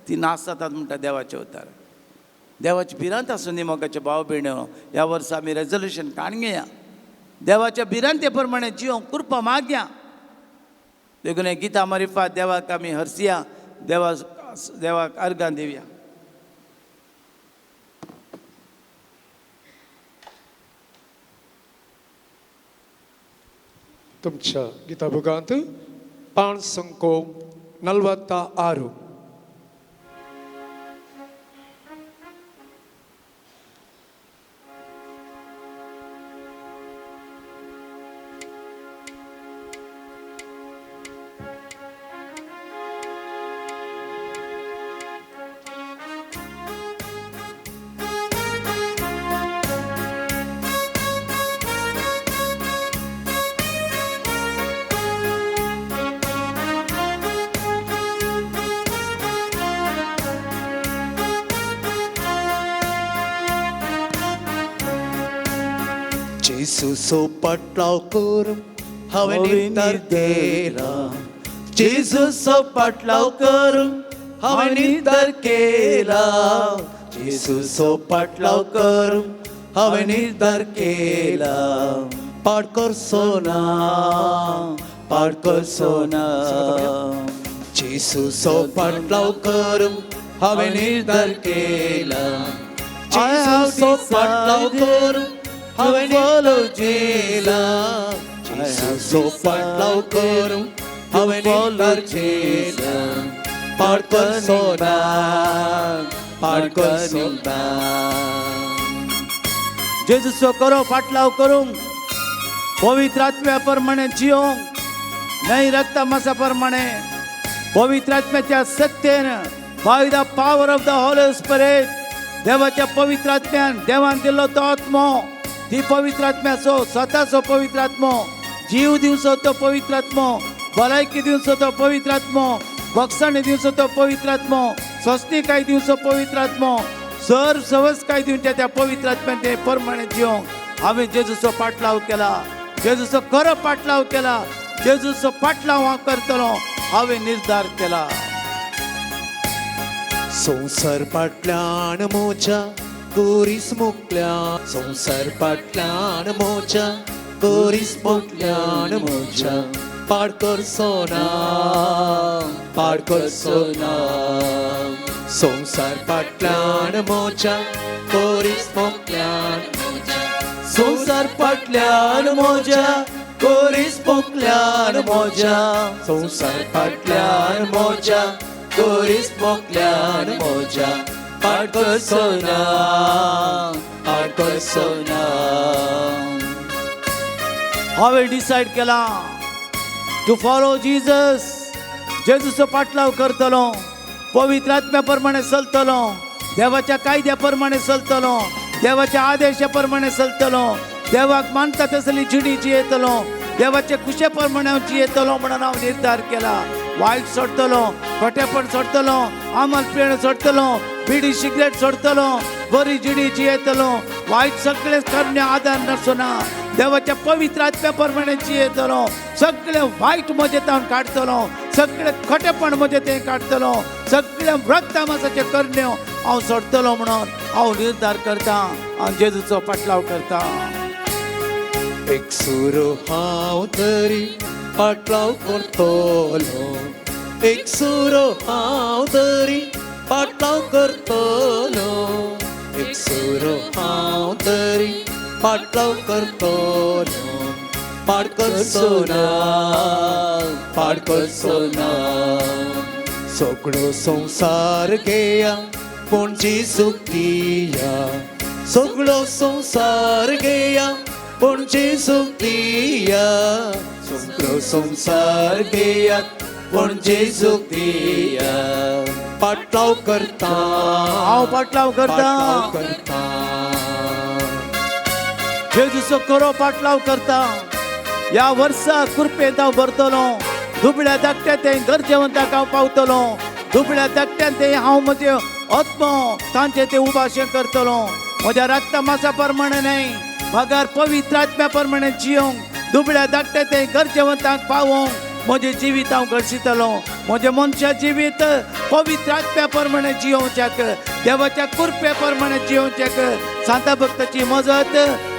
ती नाश जातात म्हणटा देवाचे अवतार. देवाची भिरांत आसूं दी मोगाचे भाव भयणो. ह्या वर्सा आमी रेजोल्युशन काडून घेया, देवाच्या भिरांते प्रमाणे जिवंक कृपा मागया. देखून हें गितां मारिफात देवाक आमी हरसिया, देवाक अर्गां दिवया. तुमच्या गीताबुगांत 546. जेजूचो पाटलाव करूंक हांवें निर्धार केला, जेजूचो पाटलाव करूंक हांवें निर्धार केला, जेजूचो पाटलाव करूंक हांवें निर्धार केला. पाड करचो ना, पाड करचो ना, जेजूचो पाटलाव करूंक हांवें निर्धार केला, जेजूचो पाटलाव करूंक हांवें निर्धार केला, जेजूचो पाटलाव करूंक हांवें निर्धार केला. पाड करचो ना, पाड करचो ना. जेजूचो करो पाटलाव करूंक, पवित्र आत्म्या प्रमाणे जियोंक, न्हय रक्ता मासा प्रमाणे, पवित्र आत्म्याच्या सत्तेन, by the power of the Holy Spirit, देवाच्या पवित्र आत्म्यान देवान दिल्लो तो आत्मो, ती पवित्र आत्म्याचो स्वताचो पवित्र आत्मो, जीव दिवचो तो पवित्र आत्मो, भलायकी दिवचो तो पवित्र आत्मो, बक्षाणी दिवचो तो पवित्र आत्मो, स्वस्तिकाय दिवचो पवित्र आत्मो, सर सवस्काय दिवच्या त्या पवित्र आत्म्यान ते प्रमाणे जिवंक हांवें जेजूचो पाटलाव केला, जेजूचो खरो पाटलाव केला, जेजूचो पाटलाव हांव करतलो हांवें निर्धार केला. संवसार फाटल्यान मोजा कोरीस मोकल्यान, संवसार फाटल्यान मोजा कोरीस मोकल्यान मोजा, पाड करचो ना, पाड करचो ना. संवसार फाटल्यान मोजा कोरीस मोकल्यान, संवसार फाटल्यान मोजा कोरीस मोकल्यान मोजा, संवसार फाटल्यान मोजा कोरीस मोकल्यान मोजा, पाड करचो ना, पाड करचो ना. हांवें डिसायड केला टू फॉलो जीजस. जेजूचो पाटलाव करतलो, पवित्र आत्म्या प्रमाणे चलतलो, देवाच्या कायद्या प्रमाणे चलतलो, देवाच्या आदेशा प्रमाणे चलतलो, देवाक मानता तसली जिणी जियेतलो, देवाचे खुशे प्रमाणे हांव जियेतलो म्हणून हांव निर्धार केला. वायट सोडटलो, खोटेपण सोडटलो, आमल पिण सोडटलो, बिडी सिगरेट सोडटलो, बरी जिणी जियेतलो, वायट सगळें करण्या आदार नासना देवाच्या पवित्र आत्म्या प्रमाणे जियेतलो. सगळे वायट म्हजें हांव काडटलो, सगळे खोटेपण म्हजें तें काडटलो, सगळे रक्तमासाचे करण्यो हांव सोडटलो म्हणून हांव निर्धार करता. हांव जेजूचो पाटलाव करता. एक सुरो हांव तरी पाटलाव करतलो, एक सुरो हांव तरी पाटलाव करतलो, एक सुरो हांव तरी पाटलाव करतलो, पाड करचो ना, पाड करचो ना. सगळो संवसार घेया पूण जेजूक दिया, सगळो संवसार घेया पूण जेजूक दिया, सगळो संवसार घेयात पूण जेजूक दिया. पाटलाव करता, हांव पाटलाव करता, पाटलाव करता, जेजूचो खरो पाटलाव करता. ह्या वर्सा कृपेंत हांव भरतलो, दुबळ्या धाकट्या तें गरजेवंताक हांव पावतलो, दुबळ्या धाकट्यान तें हांव म्हजें आत्मो तांचे तें उभाशें करतलो. म्हज्या रक्ता मासा प्रमाणे न्हय, बगर पवित्र आत्म्या प्रमाणे जियोंक, दुबळ्या धाकट्या तें गरजेवंताक पावोवंक म्हजें जिवीत हांव घडशितलो. म्हजें मनशा जिवीत पवित्र आत्म्या प्रमाणे जियोवच्याक, देवाच्या कृपे प्रमाणे जियोवच्याक सांता भक्ताची मजत,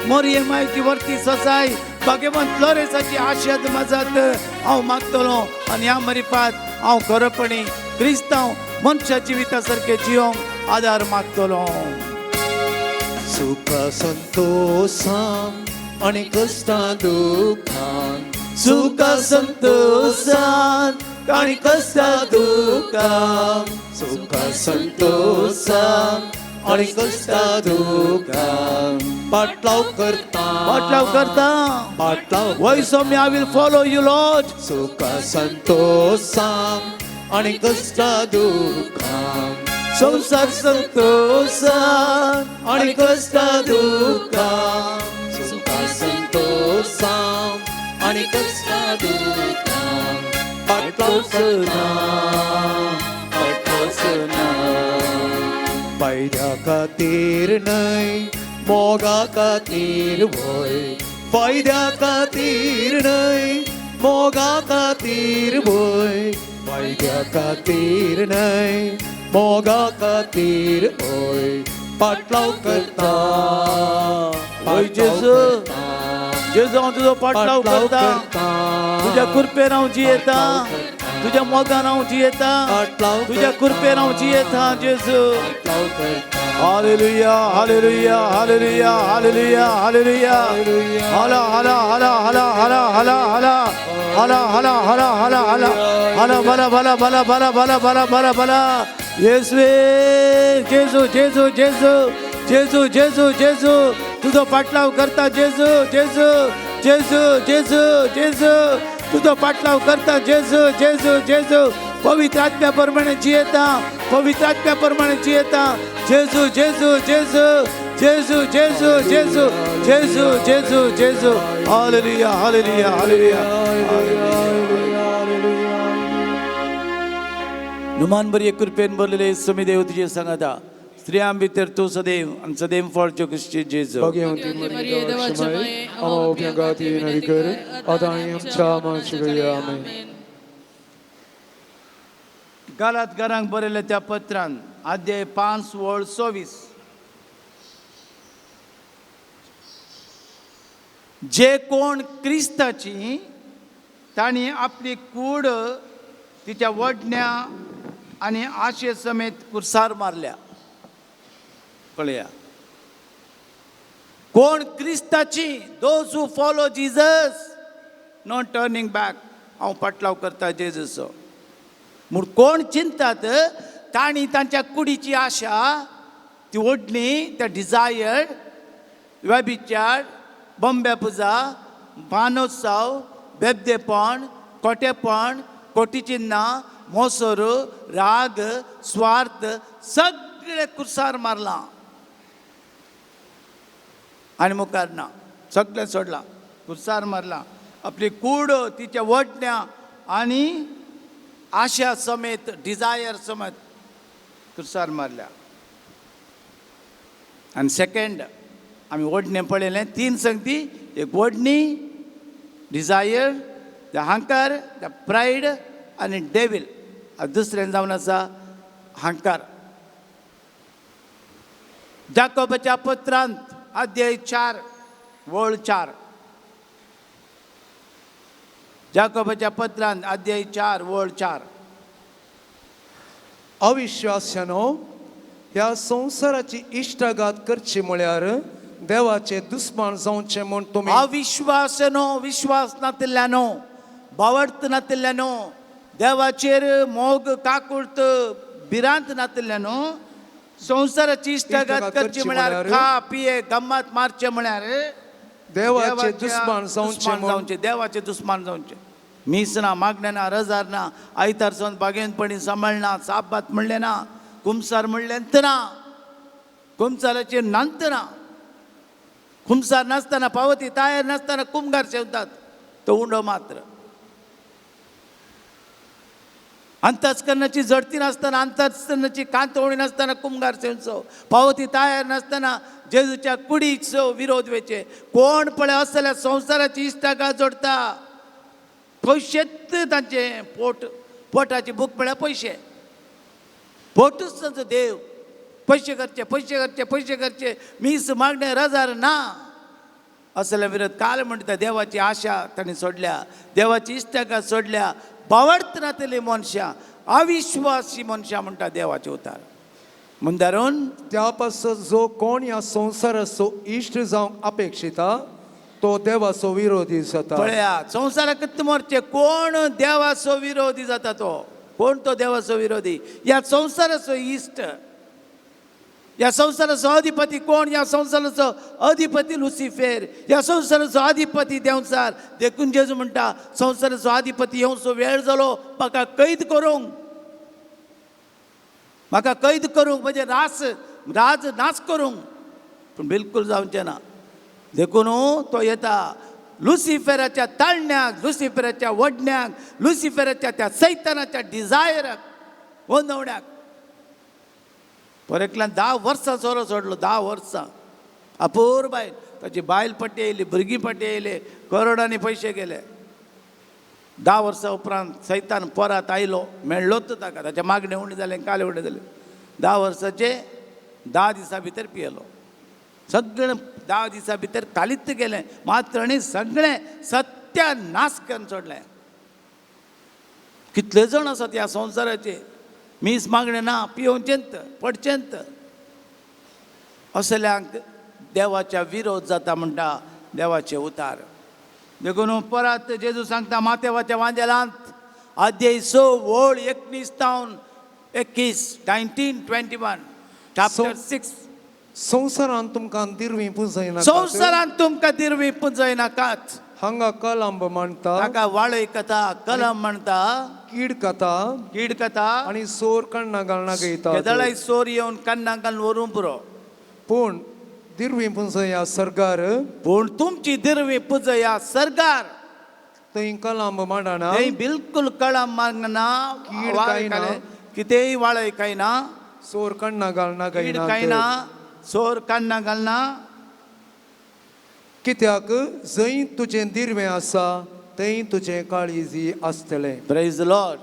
मोरये मायची वर्ती ससाय, भाग्यवंत लोरेसाची आशेद मजत हांव मागतलो. आनी ह्या मरिपात हांव खरोपणी क्रिस्तांव मनशा जिविता सारकें जियोंक आदार मागतलो. सुख संतोषान आनी कश्टां दुखान, सुख संतोषान आनी कश्टां दुखान, सुख संतोषान आनी कश्टां दुखान पाटलाव करता, पाटलाव करता, पाटलाव. Voice of me, I will follow you, Lord. सुख संतोषान आनी कश्टां दुखान, संवसार संतोषान आनी कश्टां दुखान, सुख संतोषान आनी कश्टां दुखान पाटलाव करता, पाटलाव करता. फायद्या खातीर न्हय, मोगा खातीर व्हय, फायद्या खातीर न्हय, मोगा खातीर व्हय, फायद्या खातीर न्हय, मोगा खातीर व्हय, पाटलाव करता, होय जेजू, जेजू हांव तुजो पाटलाव करता. तुज्या कृपेन हांव जियेता, तुज्या मोगान हांव जियेता, तुज्या कृपेन हांव जियेता जेजू. Hallelujah, hallelujah, hallelujah, hallelujah, hallelujah. हाला हाला हाला हाला हाला हाला हाला हाला हाला हाला हाला हाला हाला भला भला भला भला भला भला भला भला. येसवे जेजू, जेजू, जेजू, जेजू, जेजू, जेजू, तुजो पाटलाव करता जेजू, जेजू, जेजू, जेजू, जेजू, तुजो पाटलाव करता जेजू, जेजू, जेजू. पवित्र आत्म्या प्रमाणे जियेता, पवित्र आत्म्या प्रमाणे जियेता जेजू, जेजू, जेजू, जेजू, जेजू, जेजू, जेजू, जेजू, जेजू. Hallelujah, hallelujah, hallelujah. नुमान बरी कृपेन भरलेले समी देव तुझे सांगता, स्त्रियां भितर तूं सदैव आनी सदैव फळ क्रिस्ती जेजू. भाग्यवंती मरिये देवाच्या माये, आम्हा उपयोगात विनंती कर, आता आणि आमच्या मरणाच्या वेळी. आमेन. गालातकारांक बरयल्या त्या पत्रान अध्याय 5 वळ 24, जे कोण क्रिस्ताची तांणी आपली कूड तिच्या वडण्या आनी आशे समेत कुर्सार मारल्या. पळया, कोण क्रिस्ताची, those who follow Jesus, no turning back. हांव पाटलाव करता जेजूचो. म्हूण कोण चिंतात तांणी तांच्या कुडीची आशा, ती ओडणी, त्या डिजायर, व्यभिचार, बॉम्बे पुजा, भानोत्सव, बेबदेपण, कोटेपण, कोटीचिन्नां, मोसर, राग, स्वार्थ सगळे कुर्सार मारलां आनी मुखार ना, सगळें सोडलां, कुर्सार मारलां. आपली कूड तिच्या वटण्या आनी आशा समेत, डिजायर समेत कुर्सार मारल्या. आनी सेकेंड आमी ओडणें पळयलें, तीन संगती एक वडणी डिजायर, the हांकार, the pride आनी डेवील. दुसरें जावन आसा हांकार. जाकोबाच्या पत्रांत अध्याय 4 वळ 4. जाकोबाच्या पत्रांत अध्याय 4 वळ 4. अविश्वास्यानो, ह्या संवसाराची इश्टागात करची म्हळ्यार देवाचे दुस्मान जावचे म्हूण तुमी अविश्वासनो, विश्वास नातिल्ल्यानो, बावडत नातिल्ल्यानो, देवाचेर मोग काकुळत भिरांत नातिल्ल्यानो, संवसाराची इश्टागात करची म्हळ्यार खा पिये गम्मत मारचे म्हळ्यार देवाचे दुस्मान जावचे म्हूण जावचे, देवाचे दुस्मान जावचे. मीस ना, मागणें ना, रजार ना, आयतार सवन बागेनपणी सांबाळना, साबात म्हणलें ना, कुमसार म्हणलें ना, कुमसाराचेर नांत ना, कुमसार नासतना पावती तायर नासतना कुमगार शेवतात तो उंडो मात्र. अंतस्करणाची जडती नासतना, अंतस्करणाची कांतवणी नासतना कुमगार सेवचो, पावती तयार नासतना जेजूच्या कुडीचो विरोध वेचे. कोण पळय असल्या संवसाराची इश्टागात जोडता, पयशेच तांचे पोट, पोटाची भूक म्हळ्यार पयशे, पोटूच तांचो देव. पयशे करचे, पयशे करचे, पयशे करचे, मीस मागणे रजार ना. असल्या विरोध काल म्हणटा देवाची आशा तांणी सोडल्या, देवाची इश्टागात सोडल्या. बावडत नातली मनशां, अविश्वासी मनशां म्हणटा देवाचे उतार मुंदारून. त्या पासत जो कोण ह्या संवसाराचो इश्ट जावंक अपेक्षिता तो देवाचो विरोधी जाता. पळया संवसाराक मरचे कोण देवाचो विरोधी जाता तो कोण, तो देवाचो विरोधी. ह्या संवसाराचो इश्ट, ह्या संवसाराचो अधिपती कोण? ह्या संवसाराचो अधिपती लुसिफेर, ह्या संवसाराचो अधिपती देंवचार. देखून जेजू म्हणटा संवसाराचो अधिपती येवचो वेळ जालो म्हाका कैद करूंक, म्हाका कैद करूंक, म्हणजे रास राज नाच करूंक, पूण बिलकूल जावचें ना. देखून तो येता लुसिफेराच्या ताळण्याक, लुसिफेराच्या वडण्याक, लुसिफेराच्या त्या सैतानाच्या डिजायराक, वंदवण्याक. पर एकल्यान 10 वर्सां सोरो सोडलो, 10 वर्सां अपूर बायल, ताची बायल पट्टी येयली, भुरगीं पट्टी येयले, करोडांनी पयशे गेले. 10 वर्सां उपरांत सैतान परत आयलो, मेळ्ळोच ताका, ताच्या मागणें उणें जालें, काले उणें जालें. 10 वर्साचे 10 दिसां भितर पियेलो, सगळें 10 दिसां भितर कालीत गेलें मात्र आनी सगळें सत्यानाश करून सोडलें. कितले जाण आसात ह्या संवसाराचे, मीस मागणें ना, पियोवचेंत, पडचेंत. असल्यांक देवाच्या विरोध जाता म्हणटा देवाचे उतार. देखून परत जेजू सांगता मातेवाच्या वांजेलांत अध्याय 6 वळ 19 तावन 21, 19 21 चॅप्टर 6. संवसारांत तुमकां दिरवी पुजयनाकात, संवसारांत तुमकां दिरवी पुजयनाकात. हांगा कलंब म्हणटा, ताका वाळय कथा, कलम म्हणटा, कीड कथा, कीड कथा, आनी सोर कण्णां घालना घेता. केदळाय सोर येवन कन्नां घालून व्हरूंक पुरो, पूण दिरवी पुजया सरकार, पूण तुमची दिरवी पुजया सरकार, थंय कलंब मांडना, थंय बिलकुल कळम मागना, कीड कांय ना, कितेंय वाळय कांय ना, सोर कण्णां घालना कीड कांय ना, सोर कन्नां घालना. कित्याक जंय तुजें दिरवें आसा थंय तुजें काळीजी आसतलें. प्रेज लॉर्ड,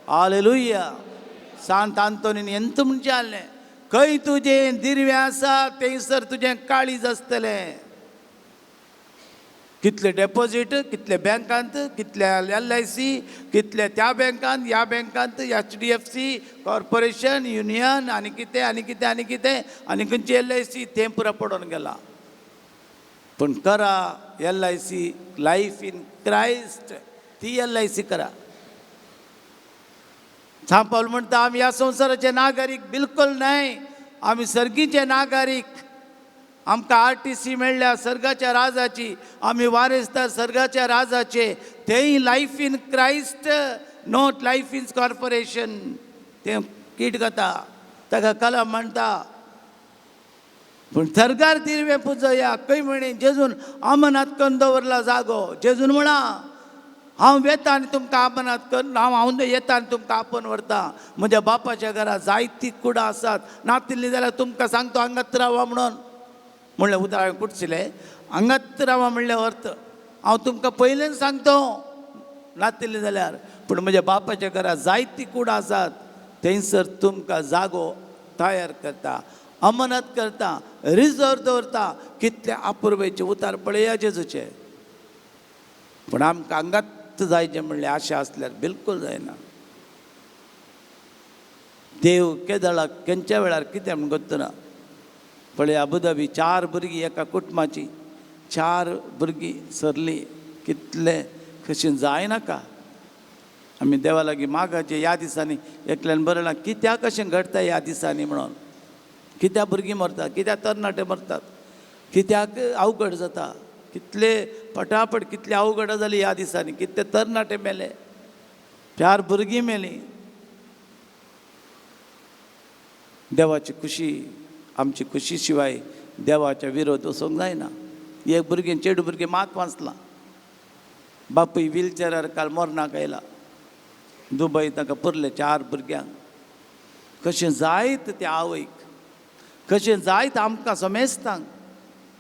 हालेलुया. सांत आंतोनीन एंत म्हणचें आहलें, खंय तुजें दिरवें आसा थंयसर तुजें काळीज आसतलें. कितले डेपोजीट, कितले बँकांत, कितले LIC, कितले त्या बँकांत, ह्या बँकांत, HDFC corporation, union, आनी कितें आनी कितें आनी कितें आनी खंयची LIC तें पुरो पडोवन गेलां. पूण करा LIC life in Christ, ती LIC करा. सांत पावल म्हणटा आमी ह्या संवसाराचे नागरीक बिलकुल न्हय, आमी सर्गीचे नागरीक. आमकां RTC मेळ्ळ्या सर्गाच्या राजाची, आमी वारेसदार सर्गाच्या राजाचे. तेय life in Christ, not life in corporation. तें कीट कथा, ताका कलम म्हणटा. पूण सरकार दिरवें पुजया खंय म्हणी जेजून अमनात करून दवरला जागो. जेजून म्हणा हांव वेता आनी तुमकां आमनात करून, हांव येता आनी तुमकां आपोवन व्हरता. म्हज्या बापाच्या घरा जायतीं कुडां आसात, नातिल्लीं जाल्यार तुमकां सांगता हांगाच रावा म्हणून. म्हणल्यार उतर हांवें कुटशिलें हांगात रावा म्हणल्यार अर्थ हांव तुमकां पयलेंच सांगता नातिल्लें जाल्यार. पूण म्हज्या बापाच्या घरा जायतीं कुडां आसात, थंयसर तुमकां जागो तयार करता, अमानत करता, रिजर्व दवरता. कितले अपुरबायेचे उतार पळया जेजूचे. पूण आमकां हांगात जायचें म्हणलें आशा आसल्यार बिलकूल जायना. देव केदळाक खंयच्या वेळार कितें म्हूण गोत्तना. पळय अबुधाबी 4 भुरगीं एका कुटुंबाची 4 भुरगीं सरलीं, कितलें कशें जायनाका. आमी देवा लागीं मागाचे ह्या दिसांनी एकल्यान बरयलां कित्याक कशें घडटा ह्या दिसांनी म्हणून, कित्याक भुरगीं मरतात, कित्याक तरणाटे मरतात, कित्याक अवघड जाता, कितले पटापट कितले अवघड जाली ह्या दिसांनी, कितले तरणाटे मेले, 4 भुरगीं मेलीं. देवाची खुशी आमची खुशी शिवाय देवाच्या विरोध वचूंक जायना. एक भुरगें चेडू भुरगें मात वाचलां, बापूय व्हीलचेरार काल मरणाक आयला, दुबय ताका पुरले 4 भुरग्यांक. कशें जायत त्या आवयक, कशें जायत आमकां समेस्तांक.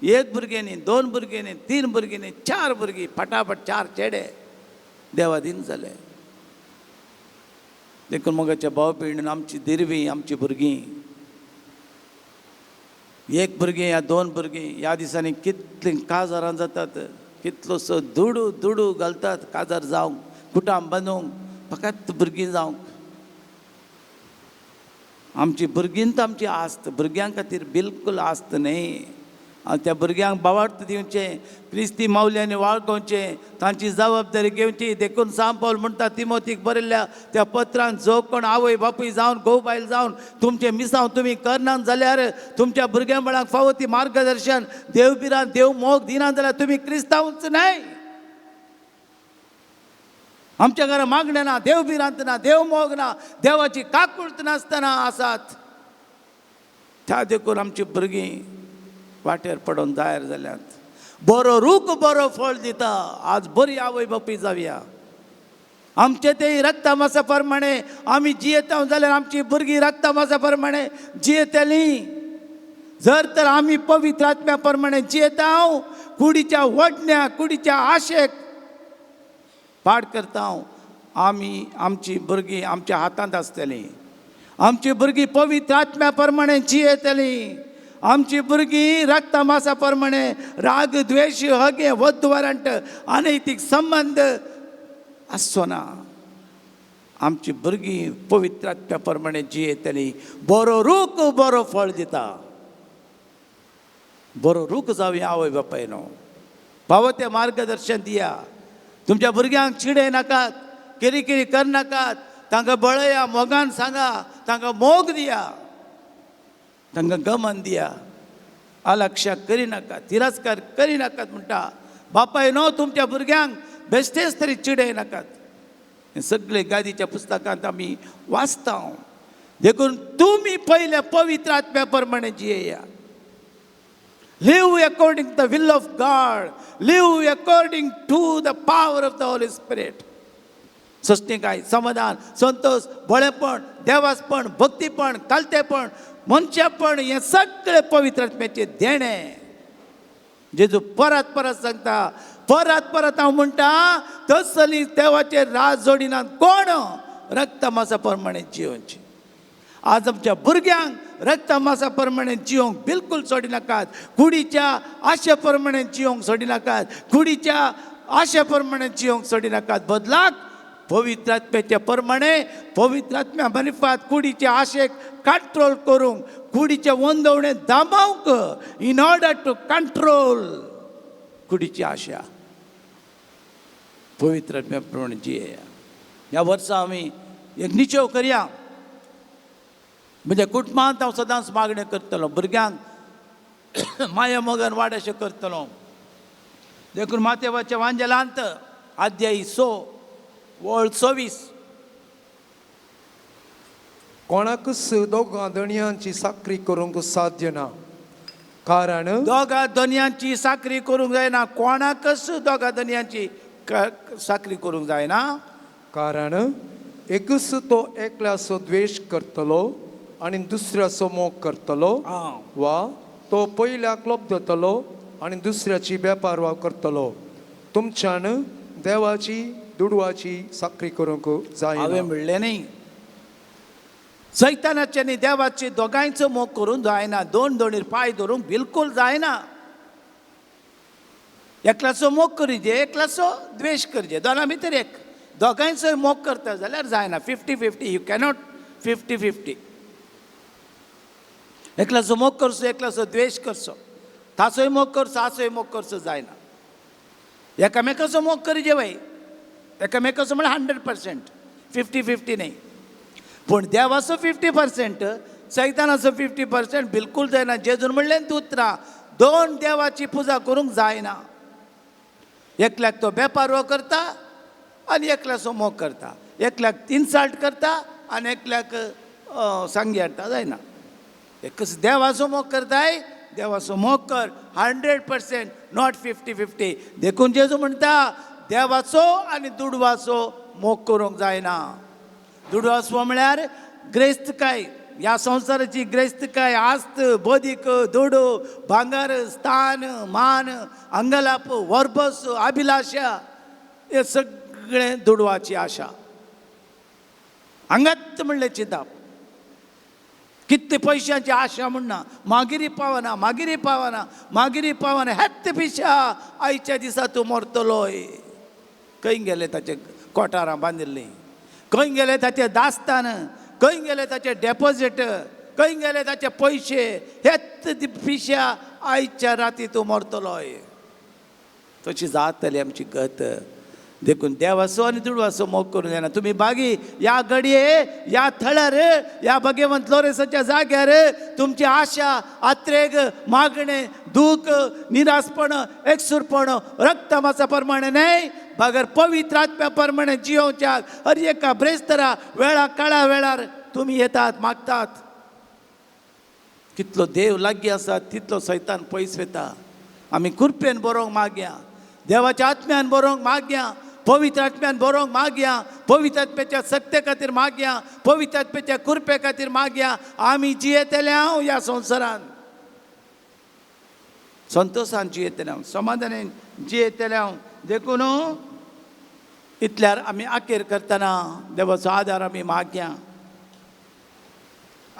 एक भुरगें न्ही, 2 भुरगीं न्ही, 3 भुरगीं न्ही, 4 भुरगीं, फटाफट 4 चेडे देवादीन जाले. देखून मोगाच्या भाव भयणीन आमची दिरवी आमची भुरगीं, एक भुरगें या 2 भुरगीं ह्या दिसांनी कितलीं काजारां जातात, कितलोसो दुडू दुडू घालतात काजार जावंक, कुटाम बांदूंक, फकत भुरगीं जावंक. आमची भुरगीं तर आमची आस्त, भुरग्यां खातीर बिलकूल आस्त न्ही. त्या भुरग्यांक बावार्थ दिवचें, क्रिस्ती मावल्यांनी वाळगोवचें, तांची जबाबदारी घेवची. देखून सांत पावल म्हणटा तिमोतीक बरयल्ल्या त्या पत्रान, जो कोण आवय बापूय जावन घोव बायल जावन तुमचें मिसांव तुमी करनात जाल्यार तुमच्या भुरग्यां बाळांक फावो ती मार्गदर्शन, देव भिरांत, देव मोग दिना जाल्यार तुमी क्रिस्तांवच न्हय. आमच्या घरा मागणें ना, देव भिरांत ना, देव मोग ना, देवाची काकूळत नासतना आसात. त्या देखून आमची भुरगीं वाटेर पडून जायर जाल्यात. बरो रूख बरो फळ दिता. आज बरी आवय बापूय जावया. आमचे ते रक्ता मासा प्रमाणे आमी जियेता जाल्यार आमची भुरगीं रक्ता मासा प्रमाणे जियेतलीं. जर तर आमी पवित्र आत्म्या प्रमाणे जियेता, कुडीच्या वडण्या कुडीच्या आशेक पाड करता, आमी आमची भुरगीं आमच्या हातांत आसतलीं. आमची भुरगीं पवित्र आत्म्या प्रमाणे जियेतलीं. आमची भुरगीं रक्ता मासा प्रमाणे राग द्वेश हगे वद्दवारंट अनैतीक संबंद आसचो ना. आमची भुरगीं पवित्र आत्म्या प्रमाणे जियेतलीं. बरो रूख बरो फळ दिता. बरो रूख जावया आवय बापायनो, फावो तें मार्गदर्शन दिया. तुमच्या भुरग्यांक चिडय नाकात, किरी करनाकात, तांकां बळया, मोगान सांगा, तांकां मोग दिया, तांकां गमन दिया. आलक्ष्या करिनाकात, तिरस्कार करिनाकात. म्हणटा बापाय न्हू तुमच्या भुरग्यांक बेश्टेच तरी चिडय नाकात. हें सगळें गादीच्या पुस्तकांत आमी वाचता. देखून तुमी पयल्या पवित्र आत्म्या प्रमाणे जियेया. Live according to the will of God. Live according to the power of the Holy Spirit. सस्तिकाय, समाधान, संतोष, बळेपण, देवासपण, भक्तीपण, कालतेपण, मनशापण, हें सगळें पवित्र आत्म्याचें देणें. जेजू परत परत सांगता, परत परत हांव म्हणटा, तसली देवाचेर राज जोडिनात कोण रक्त मासा प्रमाणे जियोवची. आज आमच्या भुरग्यांक रक्त मासा प्रमाणे जियोंक बिलकूल सोडिनाकात. कुडीच्या आशे प्रमाणे जियोंक सोडिनाकात. कुडीच्या आशे प्रमाणे जियोंक सोडिनाकात. बदलाक पवित्र आत्म्याच्या प्रमाणे पवित्र आत्म्या मारिफात कुडीचे आशेक कंट्रोल करूंक, कुडीचे वंदवणे दामावंक, इन ऑर्डर टू कंट्रोल कुडीची आशा पवित्र आत्म्या प्रमाणे जियेया. ह्या वर्सा आमी एक निचेव करया. म्हणजे कुटुंबांत हांव सदांच मागणें करतलो, भुरग्यांक माया मोगान वाड अशें करतलो. देखून मातेवाच्या वांजेलांत अध्यायी 6 वळ 24. कोणाकूच दोगां धनयांची चाकरी करूंक साध्य ना, कारण दोगा धनयांची चाकरी करूंक जायना. कोणाकच दोगा धनयांची चाकरी करूंक जायना. कारण एकूच तो एकल्याचो द्वेश करतलो आनी दुसऱ्याचो मोग करतलो, वा तो तो पयल्याक लोबदतलो आनी दुसऱ्याची बेपारवा करतलो. तुमच्यान देवाची दुडवाची साकरी करूंक हांवें जायना. म्हणलें न्ही, सैतानाचे आनी देवाचे दोगांयचो मोग करूंक जायना. दोन दोणीर पांय धरूंक बिलकूल जायना. एकल्याचो मोग करीजे, एकल्याचो द्वेश करचे, दोना भितर एक. दोगांयचोय मोग करता जाल्यार जायना. 50-50, you cannot 50-50. एकल्याचो मोग करचो, एकल्याचो द्वेश करचो, ताचोय मोग करचो, हाचोय मोग करचो, जायना. एकामेकाचो मोग करीजे बाई, एकामेकाचो म्हळ्यार 100%, 50-50 न्ही. पूण देवाचो 50%, सैतानाचो 50% बिलकूल जायना. जेजून म्हणलें उतरां, दोन देवाची पुजा करूंक जायना. एकल्याक तो बेपारवो करता आनी एकल्याचो मोग करता, एकल्याक इन्सल्ट करता आनी एकल्याक सांगी हाडटा, जायना. एकच देवाचो मोग करताय, देवाचो मोग कर 100%, not 50-50. देखून जेजू म्हणटा देवाचो आनी दुडवाचो मोग करूंक जायना. दुडवाचो म्हळ्यार ग्रेस्तकाय, ह्या संवसाराची ग्रेस्तकाय, आस्त, बदीक, दुडू, भांगर, स्थान, मान, अंगलाप, वर्बस, अभिलाशा, हे सगळें दुडवाची आशा. हांगात म्हणलें चिंताप, कितले पयशांची आशा म्हणना, मागीर पावना, मागीर पावना, मागीर पावना, हेत पिशा आयच्या दिसा तूं मरतलोय. खंय गेले ताचे कोठारां बांदिल्लीं, खंय गेले ताचे दास्तान, खंय गेले ताचे डेपोजीट, खंय गेले ताचे पयशे, हेत पिशा आयच्या राती तूं मरतलोय. तशी जातली आमची गत. देखून देवाचो आनी दुडवाचो मोग करूंक जायना. तुमी बागी ह्या घडये ह्या थळार ह्या भगवंत लोरेसाच्या जाग्यार तुमची आशा, आत्रेग, मागणें, दूख, निरासपण, एकसूरपण रक्तमाचा प्रमाणे न्हय बगर पवित्र आत्म्या प्रमाणे जियोवच्याक हर एका ब्रेस्तरा वेळा काळा वेळार तुमी येतात मागतात. कितलो देव लागीं आसा तितलो सैतान पयस वता. आमी कृपेन बरोवंक मागया, देवाच्या आत्म्यान बरोवंक मागया, पवित्र आत्म्यान बरोवंक मागया, पवित्र आत्म्याच्या सत्ते खातीर मागया, पवित्र आत्म्याच्या कृपे खातीर मागया. आमी जियेतले हांव ह्या संवसारान संतोशान जियेतले हांव, समाधानान जियेतले हांव. देखून इतल्यार आमी अखेर करतना देवाचो आदार आमी मागया.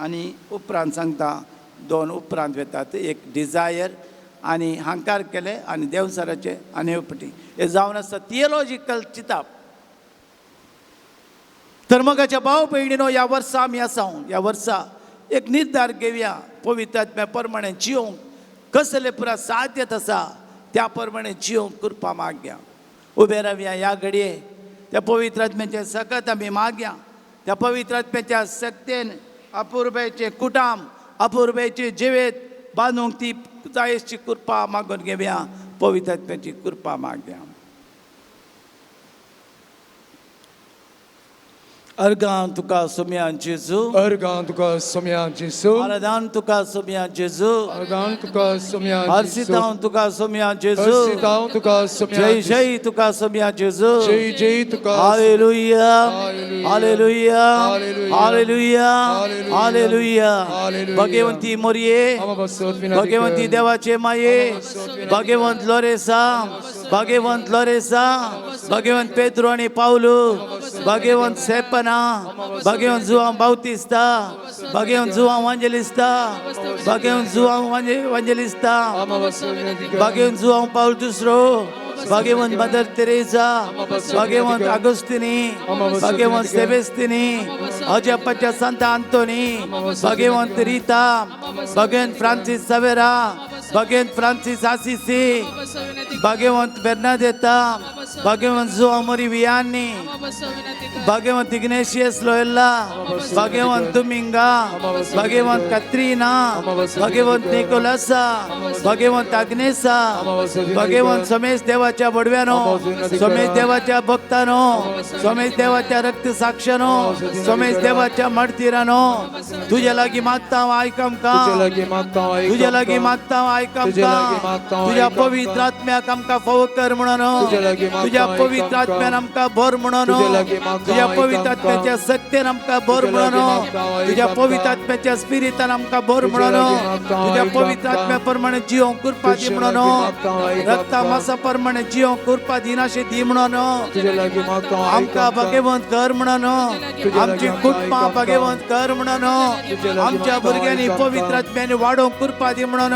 आनी उपरांत सांगता दोन उपरांत वेतात, एक डिजायर आनी हांकार केले आनी देवसराचे आनी उपटी हे जावन आसता थियोलॉजिकल चिताप. तर मगाच्या भाव भयणीनो, ह्या वर्सा आमी आसा, ह्या वर्सा एक निर्धार घेवया पवित्र आत्म्या प्रमाणे जियोंक कसले पुरा साध्यत आसा त्या प्रमाणे जियोंक कृपा मागया. उबे रावया ह्या घडये त्या पवित्र आत्म्याचे सकत आमी मागया. त्या पवित्र आत्म्याच्या सक्तेन अपुर्बेचे कुटाम, अपुर्बेचे जिवेत बांदूंक ती जायची कृपा मागून घेवया. पवित्र आत्म्याची कृपा मागया. अर्गां तुका सोम्या जेजू, अर्गां तुका सोम्या जेजू, आराधान तुका सोम्या जेजू, अर्गां तुका सोम्या जेजू, हर्षितांव तुका सोम्या जेजू, हर्षितांव तुका सोम्या जय जय तुका सोम्या जेजू, जय जय तुका. हालेलुया, हालेलुया, हालेलुया, हालेलुया. भगवंती मोरये, भगवंती देवाचे माये, भगवंत लोरेसा, भगवंत लोरेसा, भगवंत पेद्रो आनी पावलू, भगवंत सेपना, भगवंत जुआं बाउतिस्ता, भगवंत जुआं वांजेलिस्ता, भगवंत जुआं वांजेलिस्ता, भगवंत जुआं पावल दुसरो, भगवंत मदर तेरेजा, भगवंत आगोस्तिनी, भगवंत सेबेस्तिनी, अजपाच्या संत आंतोनी, भगवंत रिता, Bhagwant Francis Savera, Bhagwant Francis Assisi, Bhagwant बेर्नादेता, Bhagwant जुआं मोरी वियानी, भगवंत इग्नेशियस लोयल्ला, भगवंत दुमिंगा, भगवंत कत्रीना, भगवंत निकोलसा, भगवंत आग्नेसा, भगवंत सोमेश देवाच्या बडव्यानो, सोमेश देवाच्या भक्तानो, सोमेश देवाच्या रक्त साक्षानो, सोमेश देवाच्या मार्तीरानो, तुझ्या लागीं मागता हांव आयक आमकां, तुझ्या लागीं मागता हांव आयक आमकां, तुझ्या पवित्र आत्म्याक आमकां फावो कर म्हणून, तुज्या पवित्र आत्म्यान आमकां भर म्हणून, तुज्या पवित्र आत्म्याच्या सत्तेन आमकां भर म्हणून, तुज्या पवित्र आत्म्याच्या स्पिरितान आमकां भर म्हणून, तुज्या पवित्र आत्म्या प्रमाणे जिवंक कृपा दी म्हणून, रक्ता मासा प्रमाणे जिवंक कृपा दिनाशे दी म्हणून, आमकां भाग्यवंत कर म्हणून, आमची कुटुंबां भाग्यवंत कर म्हणून, आमच्या भुरग्यांनी पवित्र आत्म्यानी वाडोवंक कृपा दी म्हणून,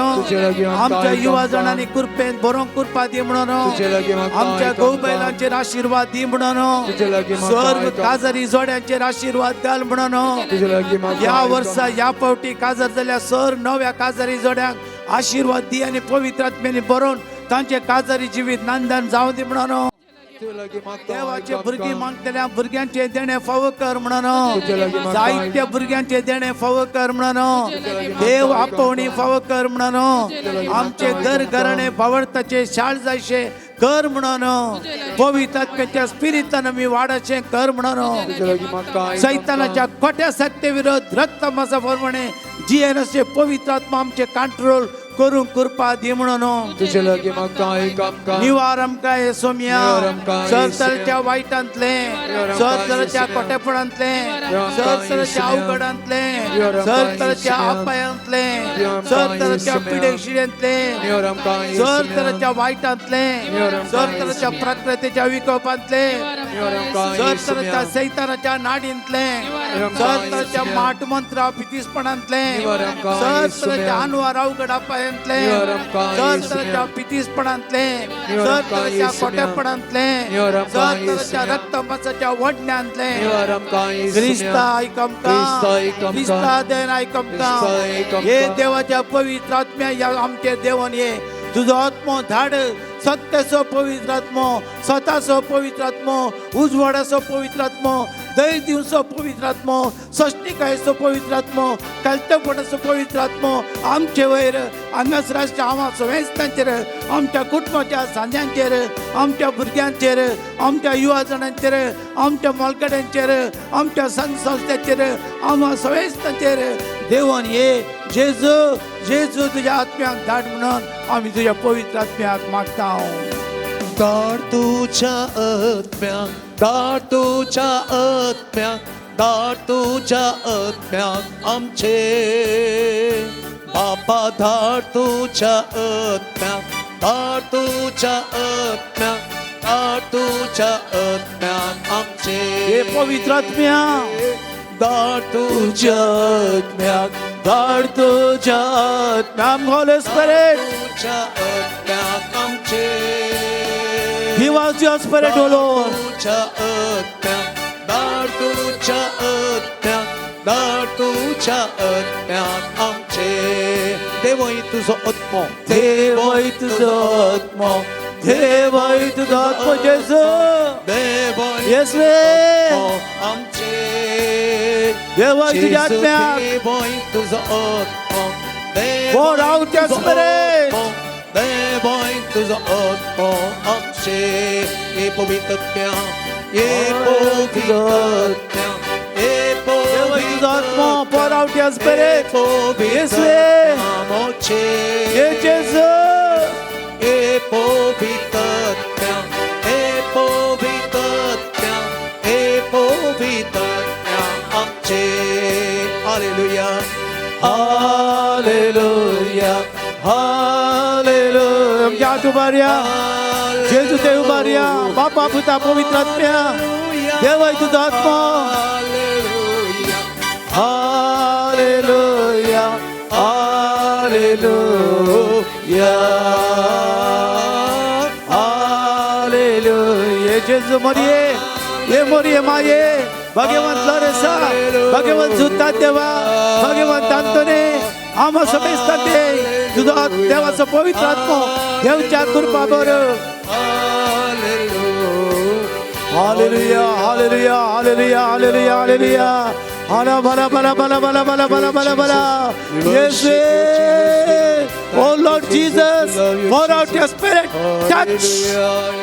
आमच्या युवा जणांनी कृपेन भरोवंक कृपा दी म्हणून, आमच्या गो बैलांचेर आशिर्वाद दी म्हणून, सर्व काजारी जोड्यांचेर आशिर्वाद घाल म्हणून, ह्या वर्सा ह्या फावटी काजार जाल्यार सर नव्या काजारी जोड्यांक आशिर्वाद दी आनी पवित्र आत्म्यानी भरोवन तांचे काजारी जिवीत नांदन जावं दी म्हणून, देवाचे भुरगीं मागतल्या भुरग्यांचे देणे फावो कर म्हणून, जायत्या भुरग्यांचे देणे फावो कर म्हणून, देव आपोवणी फावो कर म्हणून, आमचे घर घराणे भावर्थाचे शाळ जायशे कर म्हणून, पवित्र आत्म्याच्या स्पिरितान आमी वाडाचें कर म्हणून, सैतानाच्या खोट्या सत्ते विरोध रक्त मासा प्रमाणे जियेनाचे पवित्र आत्मा आमचे कंट्रोल करूंक कृपा दी म्हणून, निवार आमकां हे सोम्या सरतरच्या वायटांतले, सरतरच्या खोटेपणांतले, सरतरच्या अवघडांतले, सरतरच्या अपायांतले, सरतरच्या पिडेशिड्यांतले, सरतरच्या वायटांतले, सरतरच्या प्रकृतीच्या विकोपांतले, सरतरच्या सैतानाच्या नाडींतले, सरतरच्या माट मंत्रा पितीसपणांतले, सरतरच्या अनवार अवघड अपायांतले, सरतरच्या पितीसपणांतले, सरतरच्या खोटेपणांतले, सरतरच्या रक्तमासाच्या वडण्यांतले, क्रिस्ता आयक आमकां, क्रिस्ता देन आयक आमकां, हे देवाच्या पवित्र आत्म्या ह्या आमचे देवन ये तुजो आत्मो धाड, सत्याचो पवित्र आत्मो, स्वताचो पवित्र आत्मो, उजवाडाचो पवित्र आत्मो, दय दिवचो पवित्र आत्मो, सश्टिकायेचो पवित्र आत्मो, कल्तपणाचो पवित्र आत्मो आमचे वयर हांगाच राष्ट्र आमा सगळ्यांचेर, आमच्या कुटुंबाच्या सांज्यांचेर, आमच्या भुरग्यांचेर, आमच्या युवा जाणांचेर, आमच्या मोलकड्यांचेर, आमच्या संघ संस्थेचेर, आमा सगळ्यांचेर देवन ये जेजू जेजू तुज्या आत्म्याक धाड म्हणून आमी तुज्या पवित्र आत्म्याक मागता. धाड तुझ्या आत्म्याक, धाड तुझ्या आत्म्याक, धाड तुझ्या आत्म्याक आमचे बापा, धाड तुझ्या आत्म्याक, धाड तुझ्या आत्म्याक, धाड तुझ्या आत्म्याक आमचे. हे पवित्र आत्म्या धाड तुझ्या आत्म्याक, धाड तुझ्या आत्म्याक, Holy Spirit. तुझ्या आत्म्याक आमचे. Give us your spirit, O Lord. तुझ्या आत्म्याक, धाड तुझ्या आत्म्याक, धाड तुझ्या आत्म्याक आमचे. देवय तुझो आत्मो, देवय तुझो आत्मो, देवय तुझो आत्मो जेजू, देवय येसवे आमचे. देवय तुझ्या आत्म्याक, देवय तुझो आत्मो, Pour out your spirit. देवय तुझो आत्मो आमचे. हे पवित्र आत्म्या, हे पवित्र आत्म्या, हे देवय तुझो आत्मो, पवित्र pour out your spirit. येसवे आमचे. हे जेजू, हे पवित्र आत्म्या, हे पवित्र आत्म्या, हे पवित्र आत्म्या आमचे. हालेलुया, हालेलुया, हालेलुया. आमच्या हात उबारया, जेजू ते उबारया, बापा पुता पवित्र आत्म्या, देवय तुझो आत्मो. हालेलुया, हालेलुया, हालेलुया, हालेलुया. जेजू मोरये, ये मोरये माये, भाग्यवंत लॉरेसा, भाग्यवंत सुद्धा देवा, भाग्यवंत आंतोने, आमा समेस्ता दे तुझो देवाचो पवित्र आत्मो देवच्या कृपा बरं. हालेलुया, हालेलुया, हालेलुया, हालेलुया, हालेलुया. हला भला भला भला भला भला भला भला भला. येशू, Oh Lord Jesus, pour out your spirit. Touch,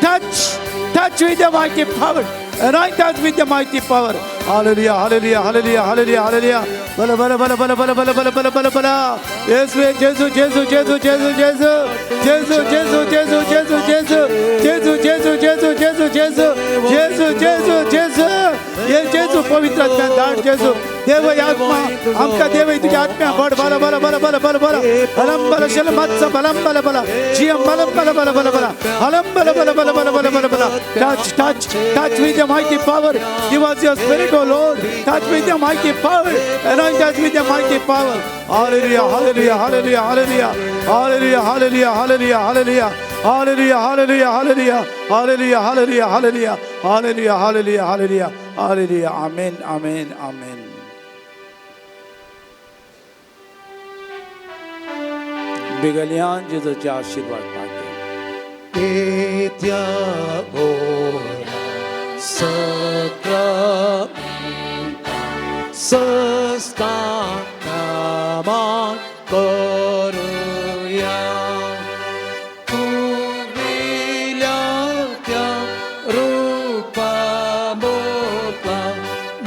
touch, touch with the mighty power. Anoint us with the mighty power. Hallelujah, hallelujah, hallelujah, hallelujah, hallelujah. बल बल बल बल बल बल बल बल बल बल येसुवे जेजू जेजू जेजू जेजू जेजू जेजू जेजू जेजू जेजू जेजू जेजू जेजू जेजू जेजू जेजू जेजू जेजू जेजू ये जेजू पवित्र आत्म्या धाड जेजू देव या आत्मा आमकां देव तुझ्या आत्म्या बड बल बल बल बल बल बल बलम बल शल मत्स बलम बल बल जियम बलम बल बल बल बल हलम बल बल बल बल बल बल बल touch touch touch with your mighty power. Give us your spirit, O Lord. Touch with your mighty power. Anoint us with your mighty power. Hallelujah, hallelujah, hallelujah, hallelujah, hallelujah, hallelujah, hallelujah, hallelujah, hallelujah, hallelujah, hallelujah, hallelujah, hallelujah, hallelujah, hallelujah, hallelujah, hallelujah, hallelujah. Amen, amen, amen. बिगलियान जेजूचे आशीर्वाद मागया. येत्या ओरा सक्रामेंता सस्तानामान करुया पुर्विल्या त्या रुपा मोकला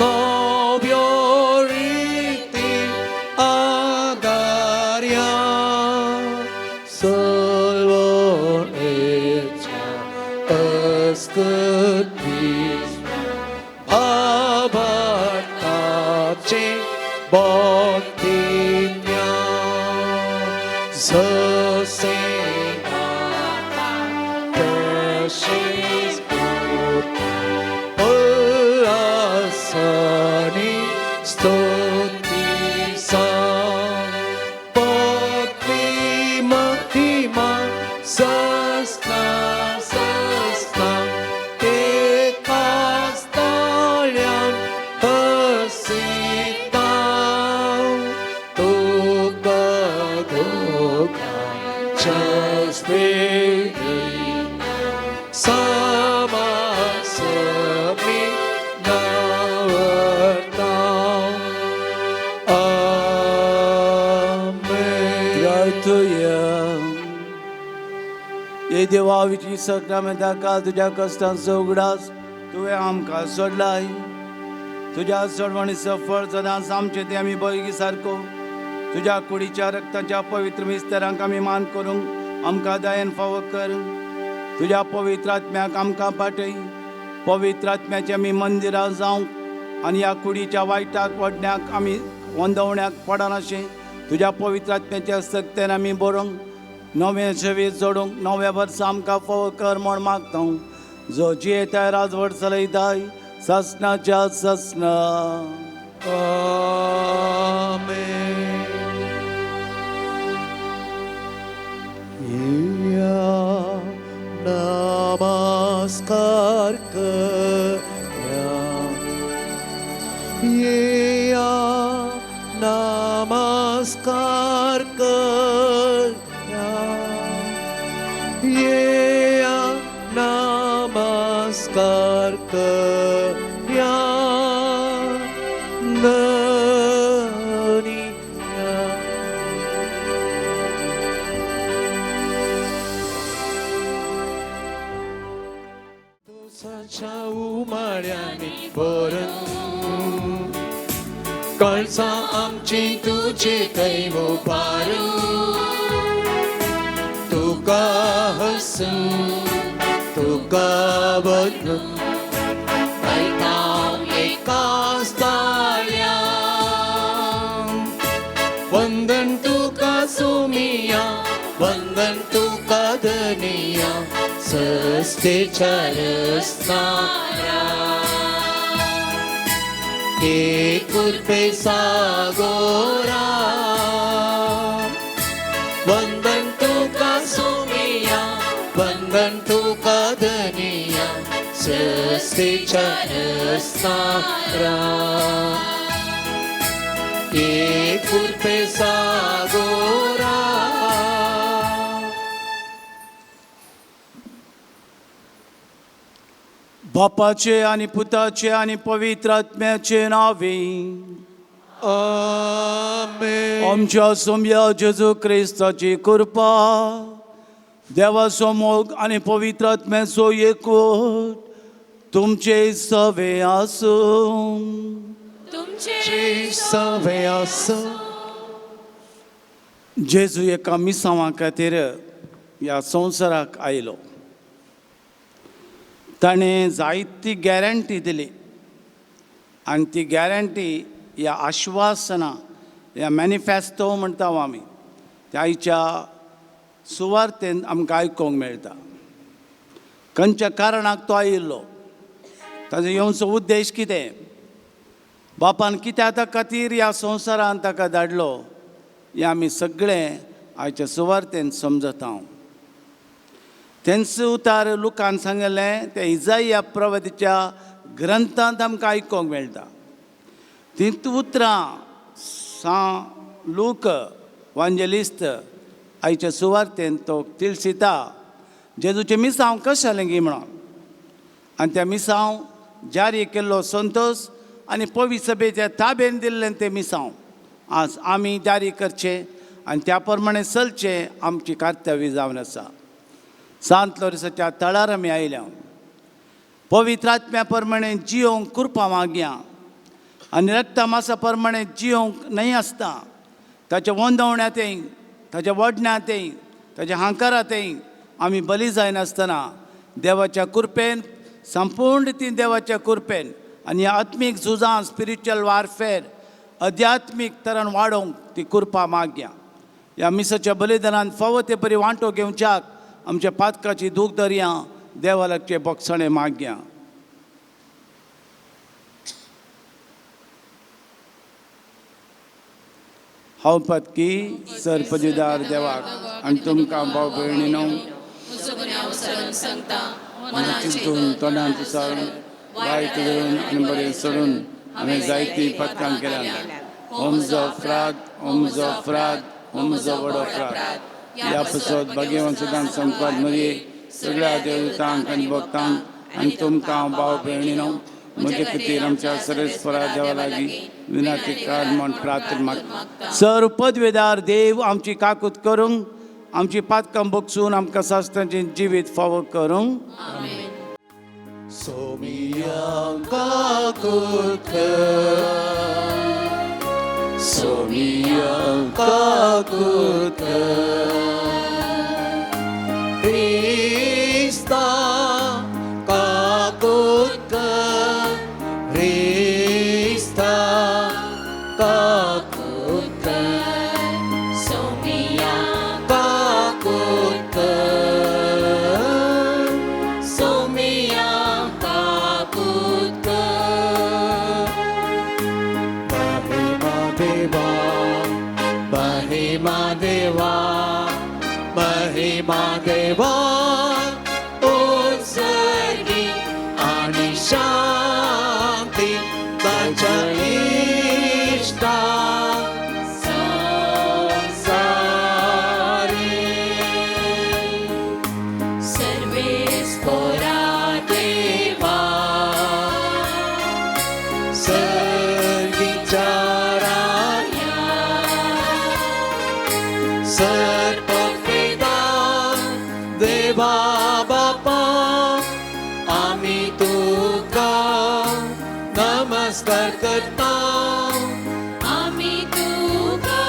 नव्यो रिती आगार्या सलवणेच्या अस्कतीस भावार्थाचे भक्तिन्या जसे आता तशीच पुत्र उल्हासाने स्तुतीसा पक्वी महिमा सस्ना सस्ना एकाच ताळ्यान हसिता तुका धोका सामासमी नावता. आमेन. प्रार्थुया. हे देवा विची सक्रामेंता तुज्या कश्टांचो उगडास तुवें आमकां सोडलाय. तुज्या सोडवणीचो फळ सदांच आमचें तें आमी बळगी सारको तुज्या कुडीच्या रक्ताच्या पवित्र मिस्तरांक आमी मान करूंक आमकां दयेन फावो कर. तुज्या पवित्र आत्म्याक आमकां पाटय. पवित्र आत्म्याचें आमी मंदिरां जावंक आनी ह्या कुडीच्या वायटाक वडण्याक आमी वंदवण्याक पडनाशें तुज्या पवित्र आत्म्याच्या सक्तेन आमी बरोवंक नवें जिवीत जोडूंक नव्या वर्सा आमकां फावो कर म्हूण मागता. जो जियेताय राजवट चलयताय ससनाच्या ससना. आमेन. येया नमस्कार करया येया नमस्कार करया येया नमस्कार करया धनिया. तुझ्या उमाळ्याने भरून कळसा आमची तुझे दैव पारू तुका हसू तुका बदलू एकाच ताळ्या वंदन तुका सुमिया वंदन तुका धनिया सस्तेच्या रस्तारा एक कृपे सागोरा वंदन तुका सुमिया वंदन तुका धनिया सस्तेच्या रस्तारा एक कृपे सागोरा. बापाचे आनी पुताचे आनी पवित्र आत्म्याचे नावे. आमेन. आमच्या सोम्या जेजू क्रिस्ताची कृपा देवाचो मोग आनी पवित्र आत्म्याचो एकवट तुमचे सवे आसूं. तुमचे सवे आसूं. जेजू एका मिसांवा खातीर ह्या संवसाराक आयलो. ताणें जायती गॅरंटी दिली आनी ती गॅरंटी ह्या आश्वासनां ह्या मॅनिफेस्टो म्हणटा आमी त्या आयच्या सुवार्तेन आमकां आयकूंक मेळटा. खंयच्या कारणाक तो आयिल्लो, ताजो येवचो उद्देश कितें, बापान कित्या खातीर ह्या संवसारान ताका धाडलो, हें आमी सगळें आयच्या सुवार्तेन समजता. तेंच उतार लुकान सांगलें तें इजाया प्रवतीच्या ग्रंथांत आमकां आयकूंक मेळटा. तीं उतरां सां लूक वांजेलिस्त आयच्या सुवार्तेन तो तिळसिता जेजूचें मिसांव कशें जालें गी म्हणून, आनी त्या मिसांव जारी केल्लो संतोश आनी पवी सभेच्या ताबेन दिल्लें तें मिसांव आज आमी जारी करचें आनी त्या प्रमाणे चलचें आमची कर्तव्य जावन आसा. सांत लोरिसाच्या तळार आमी आयल्या पवित्र आत्म्या प्रमाणे जियोंक कृपा मागया आनी रक्ता मासा प्रमाणे जियोंक न्हय आसता. ताच्या वंदवण्यातय, ताच्या वडण्यांतय, ताच्या हांकारातय आमी बली जायनासतना देवाच्या कृपेन संपूर्ण रितीन देवाच्या कृपेन आनी आत्मीक झुजां स्पिरिच्युअल वारफेर अध्यात्मीक तरान वाडोवंक ती कृपा मागया. ह्या मिसाच्या बलिदानान फावो ते परी वांटो घेवच्याक आमच्या पातकाची दूख दरया देवा लागचे बोगसणे मागया. हांव पतकी सर पदवीदार देवाक आनी तुमकां भाव भयणीनो चिंतून तोंडान सारून वायट धरून आनी बरें सोडून हांवें जायतीं पदकां केल्यात. हो म्हजो अपराध, हो म्हजो अपराध, हो म्हजो व्हड अपराध. ह्या पसत भाग्यवान सुद्दां संपाद मरये सगळ्या देवतांक आनी भक्तांक आनी तुमकां भाव भयणीनो म्हजे खातीर आमच्या सरेस्परा देवा लागीं विनाती कर म्हूण प्रार्थना मागता. सर पदवेदार देव आमची काकूत करूंक आमची पातकां बगसून आमकां सास्त्रांचें जिवीत फावो करूंक. सोमिया काकूत कर, सोमिया काकूत कर, क्रिस्ता काकूत कर, क्रिस्ता काकूत कर, सोमिया काकूत कर, सोमिया काकूत कर. महिमा देवा, महिमा देवा, महिमा देवा, उत्सर्गी आणि शांती ताच्या इश्टा संसारी. सर्वेस्पोरा देवा, सर्गीच्या राया, सर्पपिता देवा बापा, आमी तुका नमस्कार करता. आमी तुका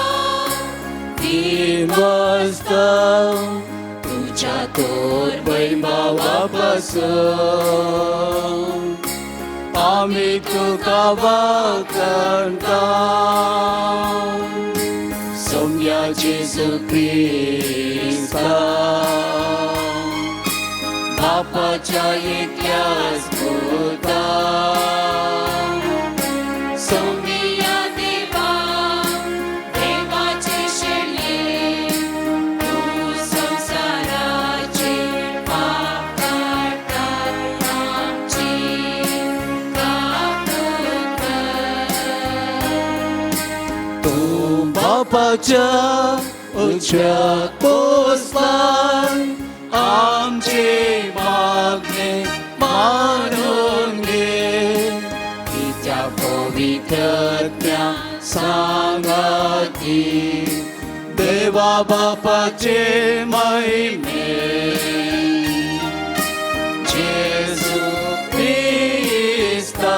वाजता तुझ्या तोर वैभवा पासून आमी तुका वाखाणता. सोम्या जेजू क्रिस्ता बापाच्या एकल्याच पुता, सोमिया देवा, देवाचे शेले, तू संसाराचे पाप काडटा, आमची काकूत कर. तूं बापाच्या उजव्या पोसलाय आमचे मागणे मानून घे, तिच्या पवित्रत्या सांगाती देवा बापाचे महिमे. जेजू क्रिस्ता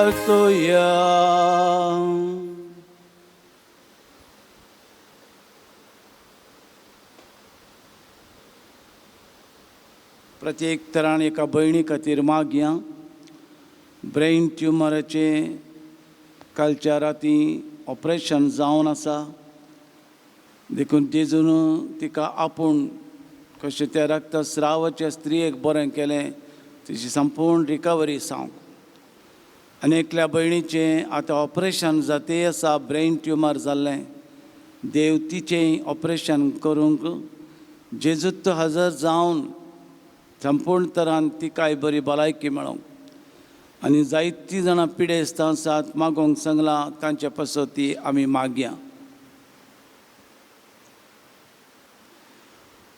परतुया. प्रत्येक तरान एका भयणी खातीर मागया. ब्रेन ट्युमराचें कालच्या राती ऑपरेशन जावन आसा, देखून जेजून तिका आपूण कशें त्या रक्तस्रावाच्या स्त्रियेक बरें केलें तिची संपूर्ण रिकवरी जावंक. आनी एकल्या भयणीचें आतां ऑपरेशन जाते आसा, ब्रेन ट्युमर जाल्लें, देव तिचें ऑपरेशन करूंक जेजूत हजर जावन संपूर्ण तरान तिकाय बरी भलायकी मेळोंक. आनी जायतीं जाणां पिडेस्तां आसात मागोंक सांगलां, तांचे पासत ती आमी मागया.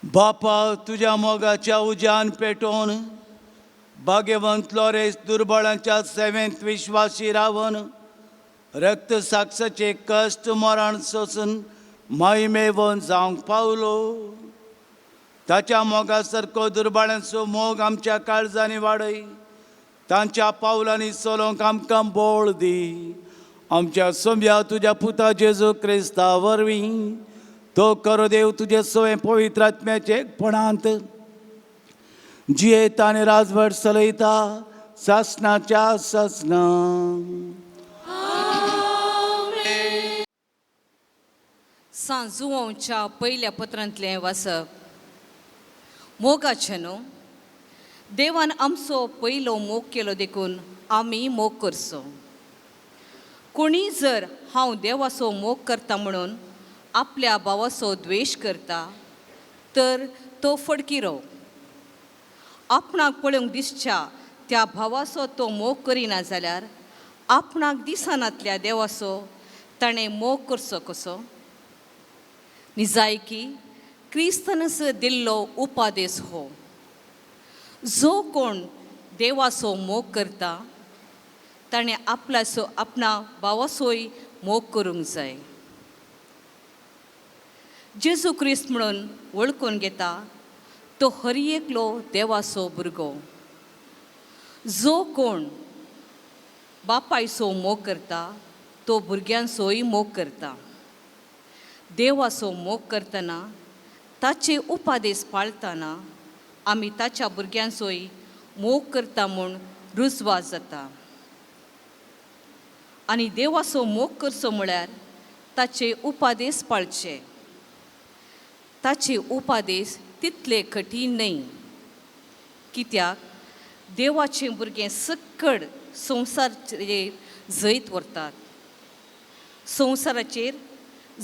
बापा, तुज्या मोगाच्या उज्यान पेटोवन भाग्यवंत लॉरेस दुर्बळांच्या सेवेंत विश्वासी रावन रक्त साक्षाचे कश्ट मरण सोसून महिमेवन जावंक पावलो. ताच्या मोगा सारको दुर्बळांचो मोग आमच्या काळजांनी वाडय, तांच्या पावलांनी चलोवंक आमकां बळ दी. आमच्या सोम्या तुज्या पुता जेजू क्रिस्ता वरवीं तो करो देव तुजे सोय पवित्र आत्म्याचे एकपणांत जियेता आनी राजवट चलयता सासनाच्या सासना. सांजुवांच्या पयल्या पत्रांतलें वाचप. मोगाचें न्हू, देवान आमचो पयलो मोग केलो देखून आमी मोग करचो. कोणी जर हांव देवाचो मोग करता म्हणून आपल्या भावाचो द्वेश करता तर तो फडकिरो. आपणाक पळोवंक दिसच्या त्या भावाचो तो मोग करिना जाल्यार आपणाक दिसनातल्या देवाचो ताणें मोग करचो कसो? निजायकी क्रिस्तानस दिल्लो उपादेश हो, जो कोण देवाचो मोग करता ताणें आपल्याचो आपणा भावाचोय मोग करूंक जाय. जेजू क्रिस्त म्हणून वळखून घेता तो हर एकलो देवाचो भुरगो. जो कोण बापायचो मोग करता तो भुरग्यांचोय मोग करता. देवाचो मोग करतना ताचे उपादेश पाळतना आमी ताच्या भुरग्यांचोय मोग करता म्हूण रुजवास जाता. आनी देवाचो मोग करचो म्हळ्यार ताचे उपादेश पाळचे. ताचे उपादेश तितले कठीण न्हय, कित्याक देवाचें भुरगें सक्कड संवसाराचेर जैत व्हरतात. संवसाराचेर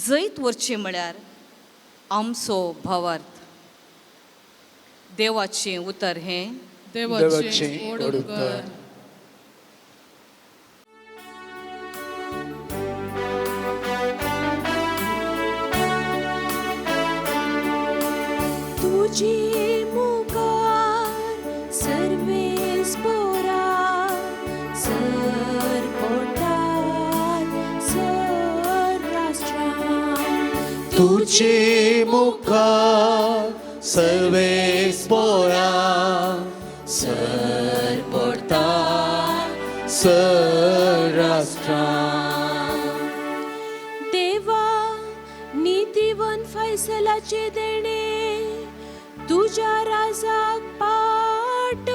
जैत व्हरचें म्हळ्यार आमचो भावार्थ. देवाचें उतर हें देवाचें व्हड उपकार. तुझे मुखार सर्वेस पोरा सर पोटार सर राष्ट्रां. तुझे मुखार सर्वेस पोरा सर पोटार सर राष्ट्रां. देवा नीतिवन फैसलाचे देणे तुझ्या राजाक पाट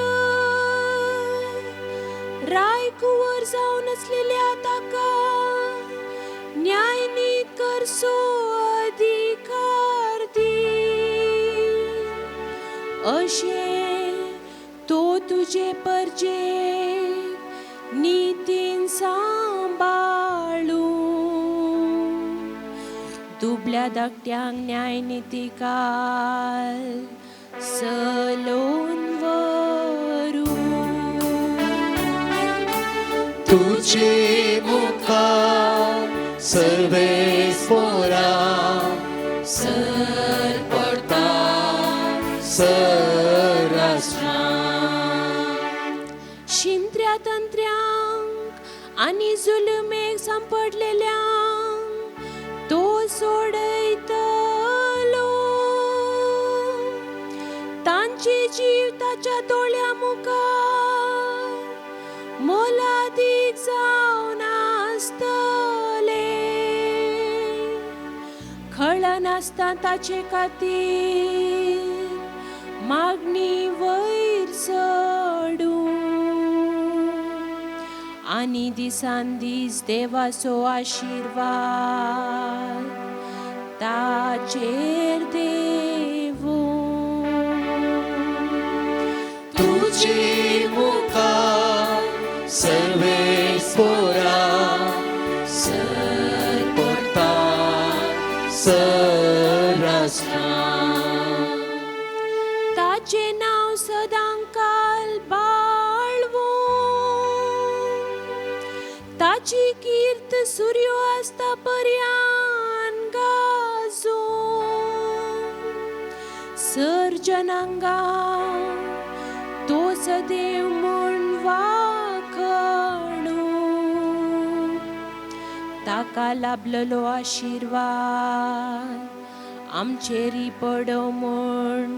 राय कुंवर जावन आसलेल्या ताका न्याय नीत करचो अधिकार दी. अशें तो तुजे परजे नितीन सांबाळूं दुबल्या धाकट्यांक न्याय नितीकाल सलोन वरू. तुझे मुखार सर्वेस पोरा सर पोटार सर राष्ट्रां. शिंत्र्या तंत्र्यांक आनी जुलमेक सांपडलेल्यांक तो सोडयतलो. तांचे जीव ताच्या दोळ्या मुखार मोलादीक जावन आसता ताचे खातीर मागणी वयर चडूं आनी दिसान दीस देवाचो आशिर्वाद ताचेर देवूं. तुजी मुखा सर्वेस्पोरा सरपडटा सराष्ट्रा. ताचें नांव सदांकाल बाळवूं, ताची कीर्त सुर्यो आसता पर्यान गाजूं. सर जनांगा तो सदैव म्हूण वाखणू, ताका लाभलेलो आशिर्वाद आमचेरी पडो म्हूण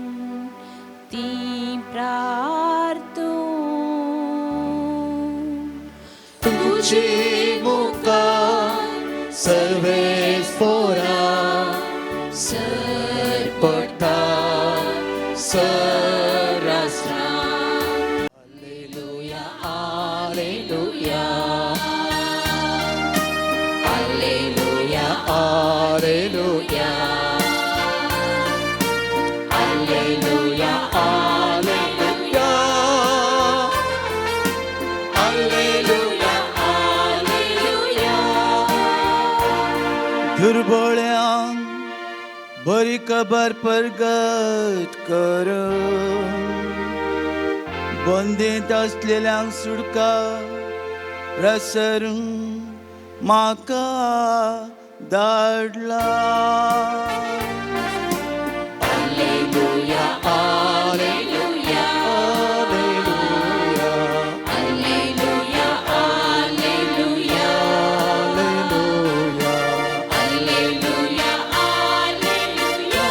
ती प्रार्थू. तुजी मुखा सर्वेस्पोरा सरपडटा सराष्ट्रा. Alleluia, alleluia, alleluia, alleluia, alleluia, alleluia, alleluia, alleluia. दुर्बळ्यांक बरी खबर परगट कर, बंदेंत आसलेल्यांक सुटका प्रसरूंक म्हाका धाडला. Alleluia, alleluia, alleluia, alleluia, alleluia, alleluia, alleluia, alleluia,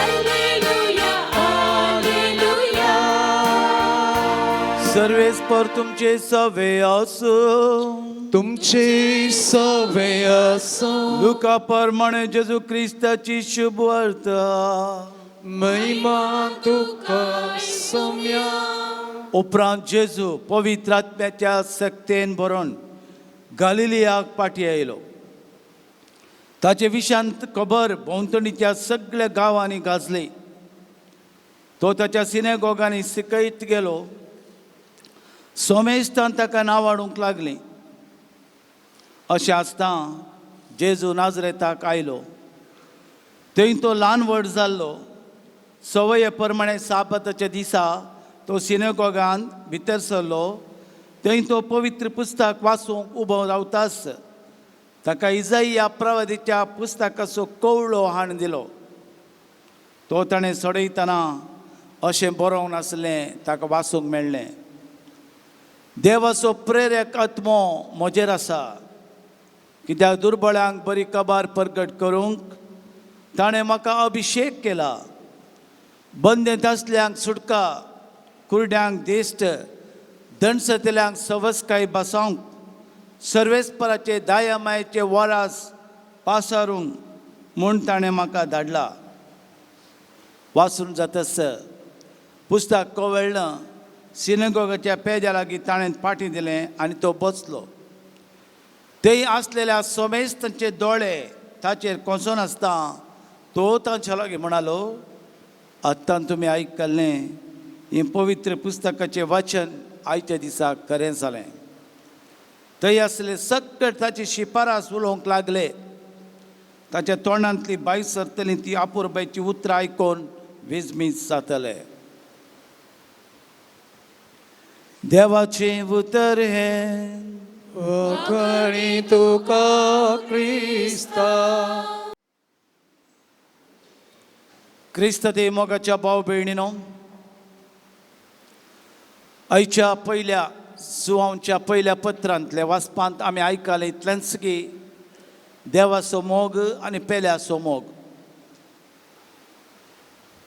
alleluia, alleluia. सर्वेस्पर तुमचे सवे आसूं. तुमचे सवे आसो. लुका प्रमाणे जेजू क्रिस्ताची शुभ वार्ता. महिमा तुका सोम्या. उपरांत जेजू पवित्र आत्म्याच्या सक्तेन भरून गालिलियाक पाटी आयलो. ताचे विशांत खबर भोंवतणीच्या सगळ्या गांवांनी गाजली. तो ताच्या सिनेगोगांनी शिकयत गेलो. सोमेस्तान ताका नांव हाडूंक लागलीं. अशें आसता जेजू नाजरेताक आयलो. थंय तो ल्हान व्हड जाल्लो. संवये प्रमाणे साबाताच्या दिसा तो सिनेगोगान भितर सरलो. थंय तो पवित्र पुस्तक वाचूंक उबो रावताच ताका इजाई प्रवादीच्या पुस्तकाचो कवळो हाण दिलो. तो ताणें सोडयतना अशें बरोवंक नासलें ताका वाचूंक मेळ्ळें, देवाचो प्रेरक आत्मो म्हजेर आसा, कित्याक दुर्बळांक बरी कबार परगट करूंक ताणें म्हाका अभिशेक केला, बंदेंत आसल्यांक सुटका, कुरड्यांक दिश्ट, दणसतल्यांक सवसकाय बसोवंक, सर्वेस्पराचे दाया मायेचे वरास पासारूंक म्हूण ताणें म्हाका धाडला. वाचून जातस पुस्तक कवळ्ळें. सिनेगोगाच्या पेज्या लागीं ताणें पाटी दिलें आनी तो बसलो. थंय आसलेल्या समेस्तांचे दोळे ताचेर कोसोन आसता तो तांच्या लागीं म्हणालो, आत्तां तुमी आयकल्लें हें पवित्र पुस्तकाचें वाचन आयच्या दिसा खरें जालें. थंय आसले सगळे ताची शिफारस उलोवंक लागले. ताच्या तोंडांतली बाय सरतली ती आपुरबायची उतरां आयकून विजमीत जातले. देवाचें उतर हें. वखणी तुका क्रिस्ता. क्रिस्त ते मोगाच्या भाव भयणीनो, आयच्या पयल्या जुवांच्या पयल्या पत्रांतल्या वाचपांत आमी आयकलें इतलेंच की देवाचो मोग आनी पेल्याचो मोग.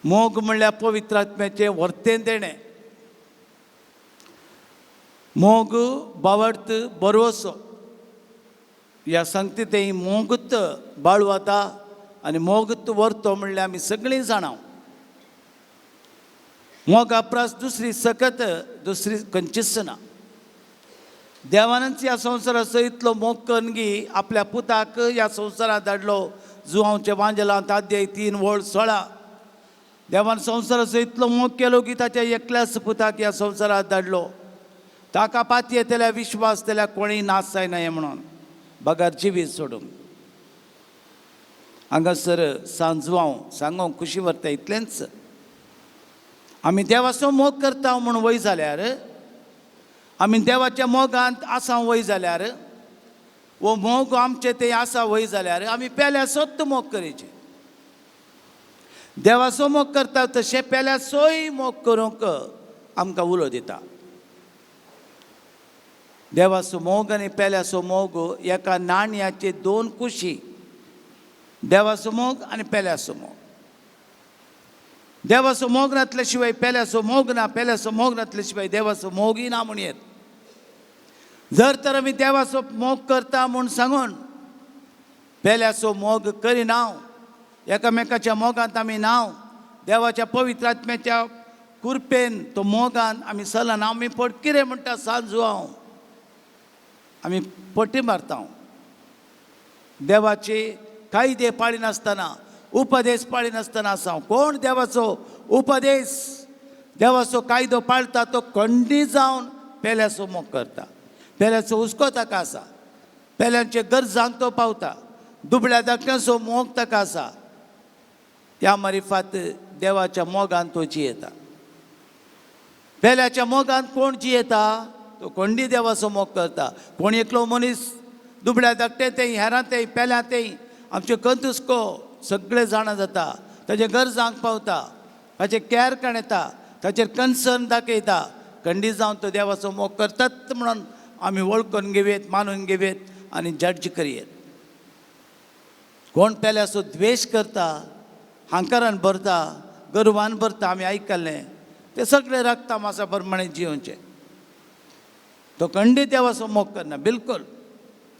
मोग म्हणल्यार पवित्र आत्म्याचें वर्तें देणें. मोग बावडत बरोसो. ह्या सांगता तें मोगूत बाळू आता आनी मोगूत व्हरतो म्हणल्यार आमी सगळीं जाणां. मोगा प्रास दुसरी सकत दुसरी खंयचीच ना. देवानच ह्या संवसाराचो इतलो मोग करून गी आपल्या पुताक ह्या संवसारांत धाडलो. जुवांवच्या वांजेलांत अध्याय 3:16. देवान संवसाराचो इतलो मोग केलो की ताच्या एकल्याच पुताक ह्या संवसारांत धाडलो. ताका पातयेतल्या विश्वास जाल्यार कोणीय नाश जायना हें म्हणून बगर जिवीत सोडूंक. हांगासर सांजवांव सांगूंक खुशी व्हरता इतलेंच, आमी देवाचो मोग करता म्हूण वय जाल्यार, आमी देवाच्या मोगांत आसा वय जाल्यार, वो मोग आमचे ते आसा वय जाल्यार आमी पेल्या सोत मोग करीचे. देवाचो मोग करता तशें पेल्याचोय मोग करूंक आमकां उलो दिता. देवाचो मोग आनी पेल्याचो मोग एका नाणयाचे दोन कुशी. देवाचो मोग आनी पेल्याचो मोग. देवाचो मोग नातल्या शिवाय पेल्याचो मोग ना, पेल्याचो मोग नातल्या शिवाय देवाचो मोगय ना म्हूण येत. जर तर आमी देवाचो मोग करता म्हूण सांगून पेल्याचो मोग करिना, एकामेकाच्या मोगांत आमी नाव, देवाच्या पवित्र आत्म्याच्या कृपेन तो मोगान आमी चलना, आमी पटकिरें म्हणटा सांजू हांव आमी पटी मारता. देवाचे कायदे पाळिनासतना, उपदेश पाळिनासतना आसा. कोण देवाचो उपदेश देवाचो कायदो पाळता तो खंडी जावन पेल्याचो मोग करता, पेल्याचो हुस्को ताका आसा, पेल्यांचे गरजांक तो पावता, दुबळ्या धाकट्यांचो मोग ताका आसा. ह्या मारिफात देवाच्या मोगान तो जियेता. पेल्याच्या मोगान कोण जियेता तो कोंडी देवाचो मोग करता. कोण एकलो मनीस दुबळ्या धाकटे तें हेरां तें पेल्या तें आमचे कंतुस्को सगळे जाणा जाता, ताजे गरजांक पावता, ताचे कॅर काडटा, ताचेर कन्सर्न दाखयता. खंडी जावन तो देवाचो मोग करतात म्हणून आमी वळखून घेवयेत, मानून घेवयेत आनी जज करयेत. कोण पेल्याचो द्वेश करता, हांकारान भरता, गर्वान भरता, आमी आयकल्लें ते सगळे रक्ता मासा प्रमाणे जियोवचें. तो खंडी देवाचो मोग करना, बिलकुल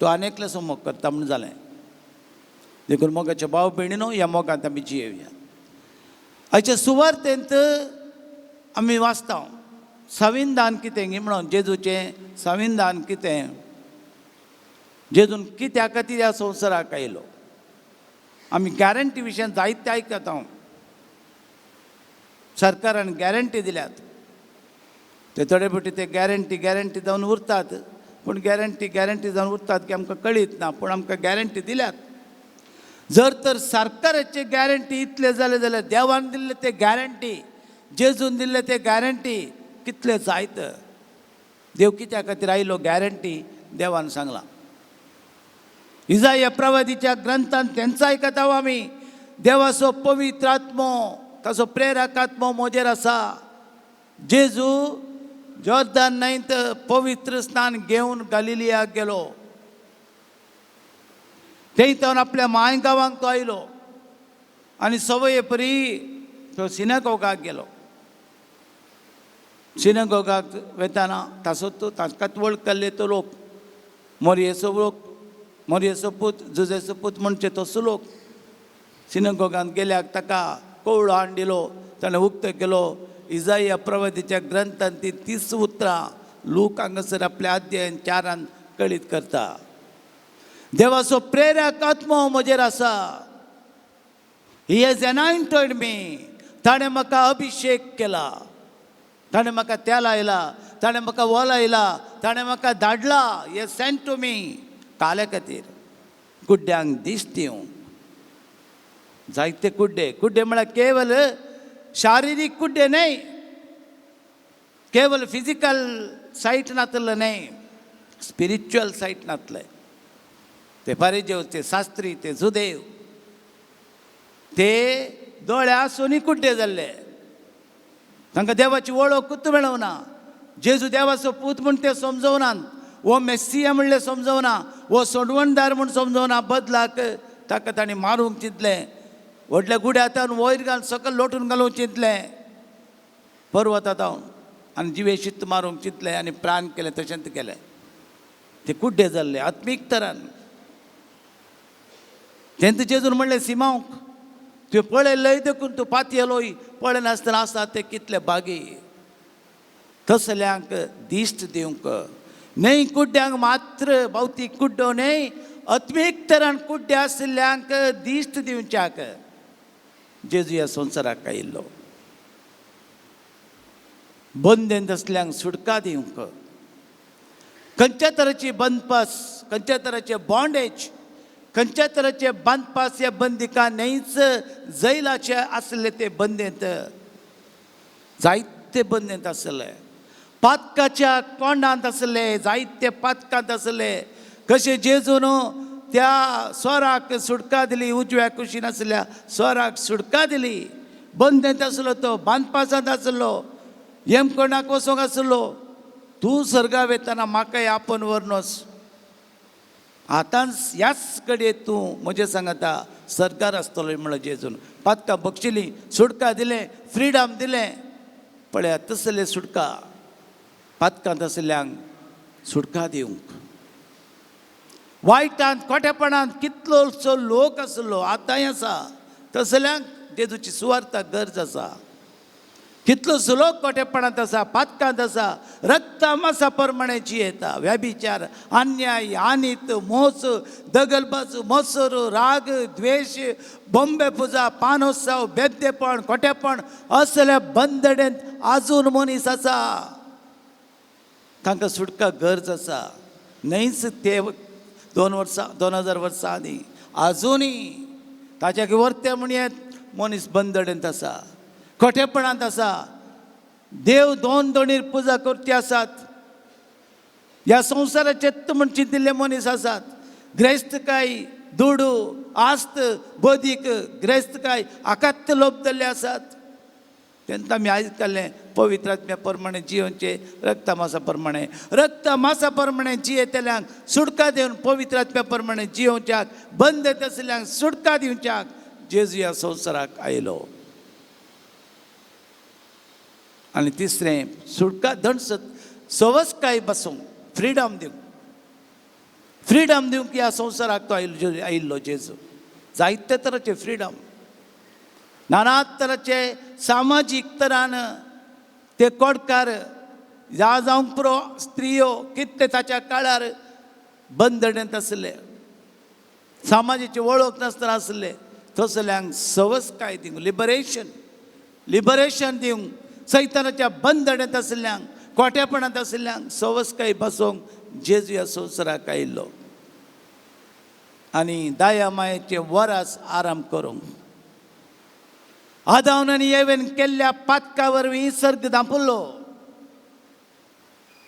तो आनेकल्याचो मोग करता म्हूण जालें. देखून मोगाच्या भाव भयणीनो ह्या मोगांत आमी जियेवया. आयच्या सुवार्तेंत आमी वाचता संविधान कितें गी म्हणून, जेजूचें संविधान कितें, जेजून कित्या खातीर ह्या संवसाराक आयलो. आमी गॅरंटी विशयान जायते आयकता. सरकारान गॅरंटी दिल्यात, ते थोडे फावटी ते गॅरंटी गॅरंटी जावन उरतात, पूण गॅरंटी गॅरंटी जावन उरतात की आमकां कळीत ना, पूण आमकां गॅरंटी दिल्यात. जर तर सरकाराचे गॅरंटी इतले जाले जाल्यार देवान दिल्ले ते गॅरंटी, जेजून दिल्ले ते गॅरंटी कितले जायत. देव कित्या खातीर आयलो गॅरंटी देवान सांगलां. इजाया प्रवादीच्या ग्रंथान तेंचो आयकता आमी, देवाचो पवित्र आत्मो ताचो प्रेरक आत्मो म्हजेर आसा. जेजू जॉर्दान न्हंयत पवित्र स्नान घेवन गालिलियाक गेलो. थंय तावन आपल्या माय गांवांक तो आयलो आनी सवये परी तो सिनागोगाक गेलो. सिनागोगाक वेताना ताचो तो तांकां वळखल्ले तो लोक, मोरयेचो लोक, मोरयेचो पूत, जुजेचो पूत म्हणचे तसो लोक. सिनागोगांत गेल्याक ताका कवळो हाडून दिलो, ताणें उक्तो केलो. इजाया प्रवादीच्या ग्रंथान ती 30 उतरां लूक हांगासर आपल्या अध्यायान 4 कळीत करता. देवाचो प्रेरक आत्मो म्हजेर आसा. He has anointed मी. ताणें म्हाका अभिशेक केला, ताणें म्हाका तेल आयला, ताणें म्हाका वोल आयला, ताणें म्हाका धाडला. He sent to me काल्या खातीर कुड्ड्यांक दिश्ट दिवंक. जायते कुड्डे, कुड्डे म्हळ्यार केवल शारिरीक कुड्डे न्हय, केवल फिजिकल सायट नातले न्हय, स्पिरिच्युअल सायट नातले. ते फारीजेव, ते शास्त्री, ते जुदेव, ते दोळे आसूनय कुड्डे जाल्ले. तांकां देवाची वळखूच मेळना. जेजू देवाचो पूत म्हूण ते समजवनात, वो मेस्सिया म्हणलें समजवना, वो सोडवणदार म्हूण समजवना. बदलाक ताका तांणी मारूंक चिंतलें, व्हडल्या गुड्या वयर घाल सकयल लोटून घालूंक चिंतलें, पर्वता जावन आनी जिवे शित मारूंक चिंतलें आनी प्राण केलें तशेंच केलें. ते कुड्डे जाल्ले आत्मीक तरान. तेंत जेजून म्हणलें सिमांवक तुवें पळयलें देखून तूं पातयेलोय पळयनासतना आसा ते कितले बागी. तसल्यांक दिश्ट दिवंक न्हय, कुड्ड्यांक मात्र भौतीक कुड्डो न्हय, आत्मीक तरान कुड्डे आशिल्ल्यांक दिश्ट दिवच्याक जेजू ह्या संवसाराक आयिल्लो. बंदेंत आसल्यांक सुटका दिवंक, खंयच्या तरेची बंदपास, खंयच्या तरेचे बॉन्डेज, खंयच्या तरेचे बांदपास ह्या बंदिका न्हयच जैलाचे आसले ते बंदेंत, जायते बंदेंत आसले, पातकाच्या कोंडांत आसले, जायते पातकांत आसले. कशें जेजून त्या स्वराक सुटका दिली, उजव्या कुशीन आसल्या स्वराक सुटका दिली. बंदेंत आसलो तो, बांदपासांत आसलो, येमकोणाक वचोंक आसलो. तूं सर्गा वेतना म्हाकाय आपोवन व्हरनोस, आतांच ह्याच कडेन तूं म्हजें सांगता सरकार आसतलो म्हणलो जेजून. पातकां बक्षिली, सुटका दिलें, फ्रिडम दिलें. पळया तसले सुटका पातकांत आशिल्ल्यांक सुटका दिवंक. वायटांत खोटेपणांत कितलोसो लोक आसलो, आतांय आसा, तसल्यांक जेजूची सुवार्ता गरज आसा. कितलोसो लोक खोटेपणांत आसा, पातकांत आसा, रक्ता मासा प्रमाणे जियेता, व्यभिचार, अन्याय, आनीत, मोस, दगलबाज, मोसर, राग, द्वेश, बॉम्बे पुजा, पानोत्सव, बेद्देपण, खोटेपण असल्या बंदडेंत आजून मनीस आसा. तांकां सुटका गरज आसा. न्हयच ते 2 वर्सां 2000 वर्सां आदीं, आजुनूय ताच्या वर्ते म्हणयेत मनीस बंदडेंत आसा, खोटेपणांत आसा. देव दोन दोणीर पुजा करची आसात, ह्या संवसाराचे म्हण चिंतिल्ले मनीस आसात. ग्रेस्तकाय, दुडू, आस्त, बदीक, ग्रेस्तकाय आकात्त लोभतल्ले आसात. तेन्ना आमी आयज काडलें पवित्र आत्म्या प्रमाणे जियोवचें, रक्ता मासा प्रमाणे, रक्ता मासा प्रमाणे जियेतल्यांक सुटका दिवन पवित्र आत्म्या प्रमाणे जियोवच्याक, बंद आशिल्ल्यांक सुटका दिवच्याक जेजू ह्या संवसाराक आयलो. आनी तिसरें, सुटका दंड सवसकाय बसूंक, फ्रिडम दिवंक, फ्रिडम दिवंक ह्या संवसाराक तो आयिल्लो आयिल्लो जेजू. जायते तराचे फ्रिडम, नाना तराचे सामाजीक तरान ते कोडकार ह्या जावंक पुरो, स्त्रियो कितले ताच्या काळार बंदडेंत आसले, समाजाची वळख नासतना आसले, तसल्यांक सवसकाय दिवंक, लिबरेशन, लिबरेशन दिवंक, सैतानाच्या बंदडेंत आशिल्ल्यांक, खोटेपणांत आशिल्ल्यांक सवसकाय बसोवंक जेजू ह्या संवसाराक आयिल्लो. आनी दया मायेचे वरास आराम करूंक आदावन आनी येवेन केल्ल्या पातका वरवीं सर्ग धांपुल्लो.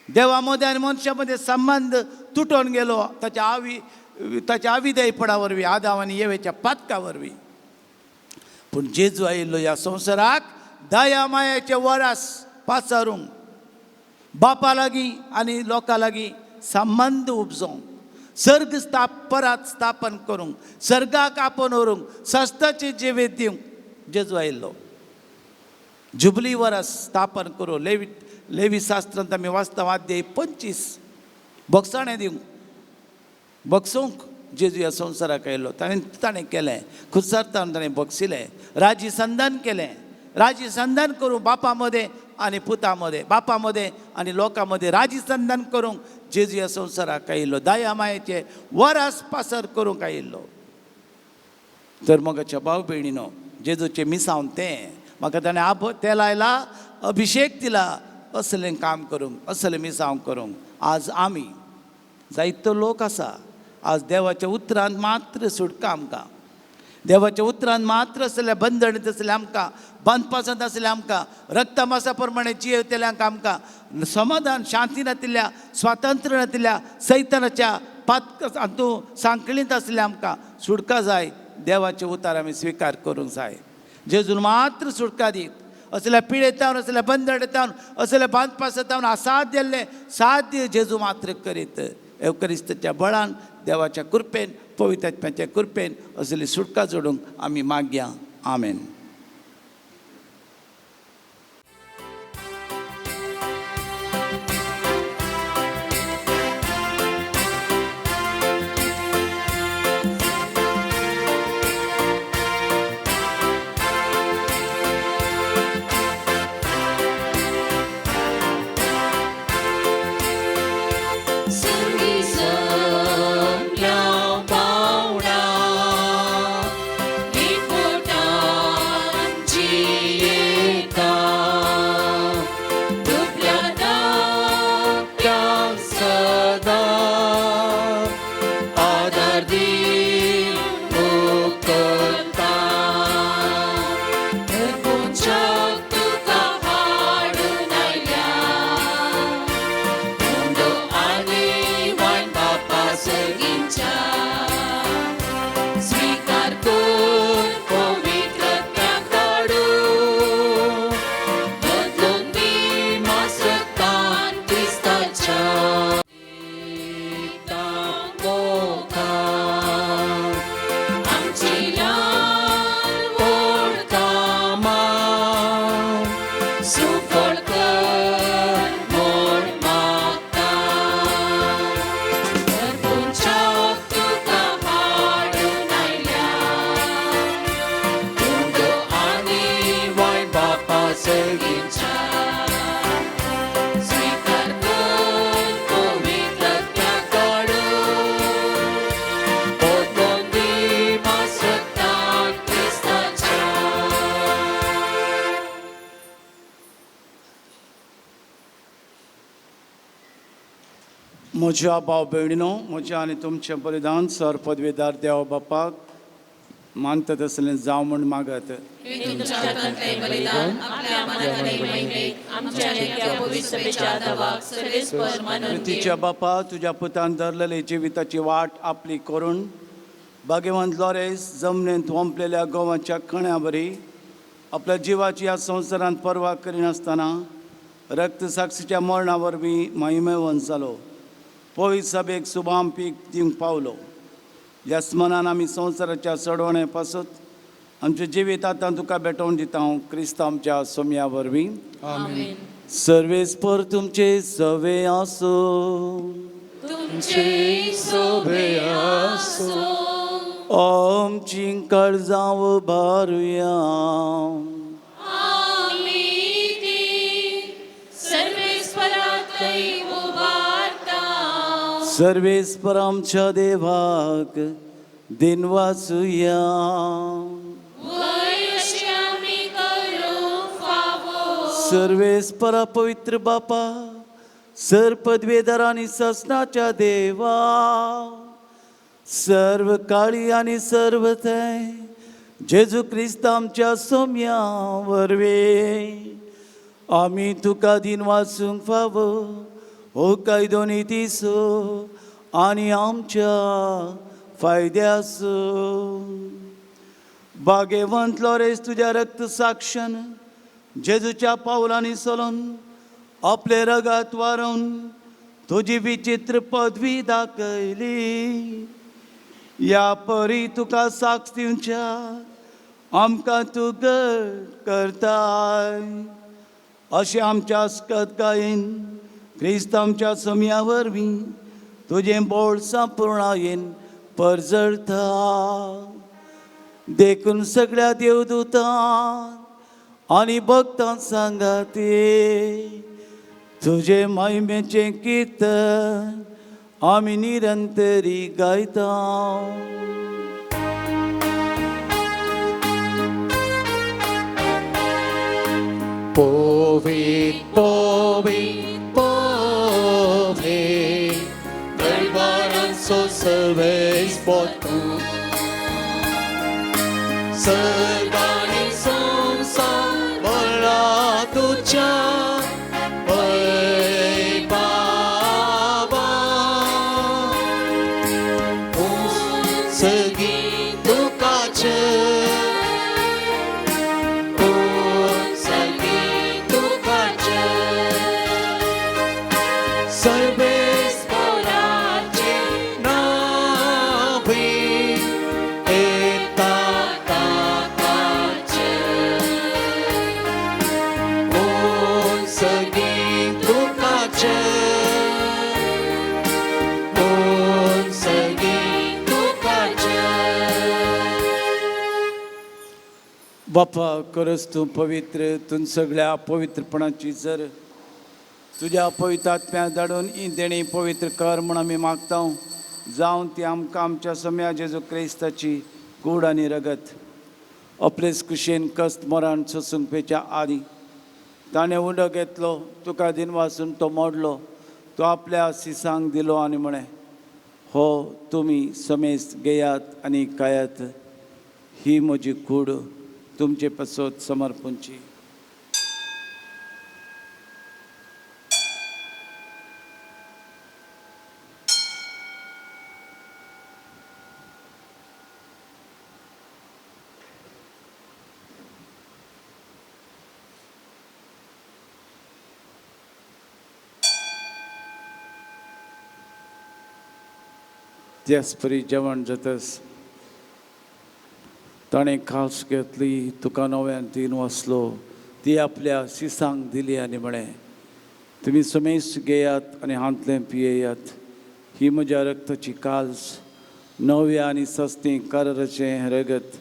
देवा मदें आनी मनशा मदें संबंद तुटोन गेलो ताच्या आवी ताच्या आविदेयपणा वरवीं, आदाव आनी येवेच्या पातका वरवीं. पूण जेजू आयिल्लो ह्या संवसाराक दया मायेचे वरास पाचारूंक, बापा लागीं आनी लोकां लागीं संबंद उपजोवंक, सर्ग स्थाप परत स्थापन करूंक, सर्गाक आपोवन व्हरूंक, सस्ताचें जिवीत दिवंक जेजू आयिल्लो. जुबली वरास स्थापन करूं, लेवी लेवी शास्त्रांत आमी वाचता अध्याय 25, बक्षाणें दिवंक, बक्षोवंक जेजू ह्या संवसाराक आयिल्लो. ताणें ताणें केलें, खुर्सार ताणें बक्षिलें, राजी संधान केलें, राजी संधान करूं बापा मदें आनी पुता मदें, बापा मदें आनी लोकां मदें राजी संधान करूंक जेजू ह्या संवसाराक आयिल्लो. दया मायेचे वरास पासर करूंक आयिल्लो. तर मगाच्या भाव भयणीनो, जेजूचें मिसावन तें म्हाका ताणें आब तेल आयला, अभिशेक दिला, असलें काम करूंक, असलें मिसांव करूंक. आज आमी जायतो लोक आसा, आज देवाच्या उतरान मात्र सुटका आमकां, देवाच्या उतरान मात्र आसल्या बंधनीत आसल्या आमकां, बांदपासांत आसल्या आमकां, रक्ता मासा प्रमाणे जियेतल्यांक आमकां समाधान, शांती नातिल्ल्या, स्वातंत्र्य नातिल्ल्या, सैतानाच्या पातक हातूंत सांकळींत आसल्या आमकां सुटका जाय. देवाचे उतार आमी स्विकार करूंक जाय. जेजून मात्र सुटका दीत असल्या पिडेतावन, असल्या बंधडेतावन, असल्या बांदपासातावन असाध्य जाल्लें साध्य जेजू मात्र करीत. एवकरिस्ताच्या बळान, देवाच्या कृपेन, पवित्र आत्म्याच्या कृपेन असली सुटका जोडूंक आमी मागया. आमेन. सर्गी सगल्या पावणा एकवटान जियेता दुबल्या धाकट्यांक सदां आदार दिवन उखलता. धर्मूच्याक तुका हाडून आयल्या उंडो आनी वायन बापा सर्गींच्या स्वीकार कर पवित्रत्याक काडून बदलून दी मासतान क्रिस्ताच्या मोखार आमची ल्हान व्हड कामां सुफळ कर म्हूण मागता. धर्मूच्याक तुका हाडून आयल्या उंडो आनी वायन बापा सर्गींच्या स्वीकार कर पवित्रत्याक काडून बदलून दी मासतान क्रिस्ताच्या. म्हज्या भाव भयणीनो, म्हज्या आनी तुमचें बलिदान सर पदवेदार देव बापाक मानता तसलें जावं म्हूण मागत. हे तुमच्या हातांतलें बलिदान आपल्या मनांतले महिमेक आमच्या आनी त्या पवित्र सभेच्या दावाक सर्वेस्पर मानून घेवं. प्रितीच्या बापा, तुज्या पुतान धरलेली जिविताची वाट आपली करून भाग्यवंत लॉरेस जमनींत ओंपलेल्या गोवाच्या कण्या बरी आपल्या जिवाची ह्या संवसारांत पर्वा करिनासतना रक्तसाक्षीच्या मरणा वरवीं महिमेवंत जालो. पवित्र सभेक सुभाम पीक दिवंक पावलो. ह्या स्मनान आमी संवसाराच्या चडवणे पासत आमचें जिवीत आतां तुका भेटोवन दिता हांव क्रिस्त आमच्या सोम्या वरवीं. आमेन. सर्वेस्पर तुमचे सवे आसूं. तुमचे सोबे आसो. आमची काळजां उबारुया. आमी ती सर्वेस्परातय उबारता. सर्वेस्पर आमच्या देवाक दिन वाचुया. वय अशें आमी करूंक फावो. सर्वेस्परा पवित्र बापा, सर पदवेदार आनी ससनाच्या देवा, सर्व काळी आनी सर्व थंय जेजू क्रिस्त आमच्या सोम्या वरवीं आमी तुका दिन वाचूंक फावो हो कायदो नितीचो आनी आमच्या फायद्याचो. बागेवंत लॉरेस तुज्या रक्त साक्षान जेजूच्या पावलांनी चलोन आपले रगात वारोवन तुजी विचित्र पदवी दाखयली. ह्या परी तुका साक्ष दिवच्या आमकां तूं गट करताय. अशें आमच्या स्कतकायेन क्रिस्त आमच्या समया वरवीं तुजें बोळ संपुर्णायेन परजळता. देखून सगळ्या देवदूतांक आनी भक्तांक सांगाते तुजे महिमेचें किर्तन आमी निरंतरी गायता. Povi, povi, povi, दरबारांचो सर्वेस पोतू सर्गानी संसार भरला तुज्या वैभावान. सगळी तुकाचे सगळी तुकाचे सर्वेस्पराचे नावे येता ताकाचे. कोण सगळी तुकाचे कोण सगळी तुकाचे. बापा, खरंच तूं पवित्र, तूं सगळ्या पवित्रपणाची जर तुज्या पवित्र आत्म्या धाडून ही देणी पवित्र कर म्हूण आमी मागता, जावन ती आमकां आमच्या सम्या जेजू क्रिस्ताची कूड आनी रगत आपलेच कुशेन कस्त मरण सोसूंक पेच्या आदी ताणें उंडो घेतलो, तुका दिनवासून तो मोडलो, तो आपल्या सिसांक दिलो आनी म्हळें, हो तुमी समेस्त घेयात आनी खायात, ही म्हजी कूड तुमचे पासत समर्पणची. त्याच परी जेवण जातस ताणें खास घेतली, तुका नव्यान तीन वाचलो, ती आपल्या सिसांक दिली आनी म्हळें, तुमी समेस्त घेयात आनी हांतलें पियेयात, ही म्हज्या रक्ताची काल्स, नव्या आनी सस्ती कराराचें रगत,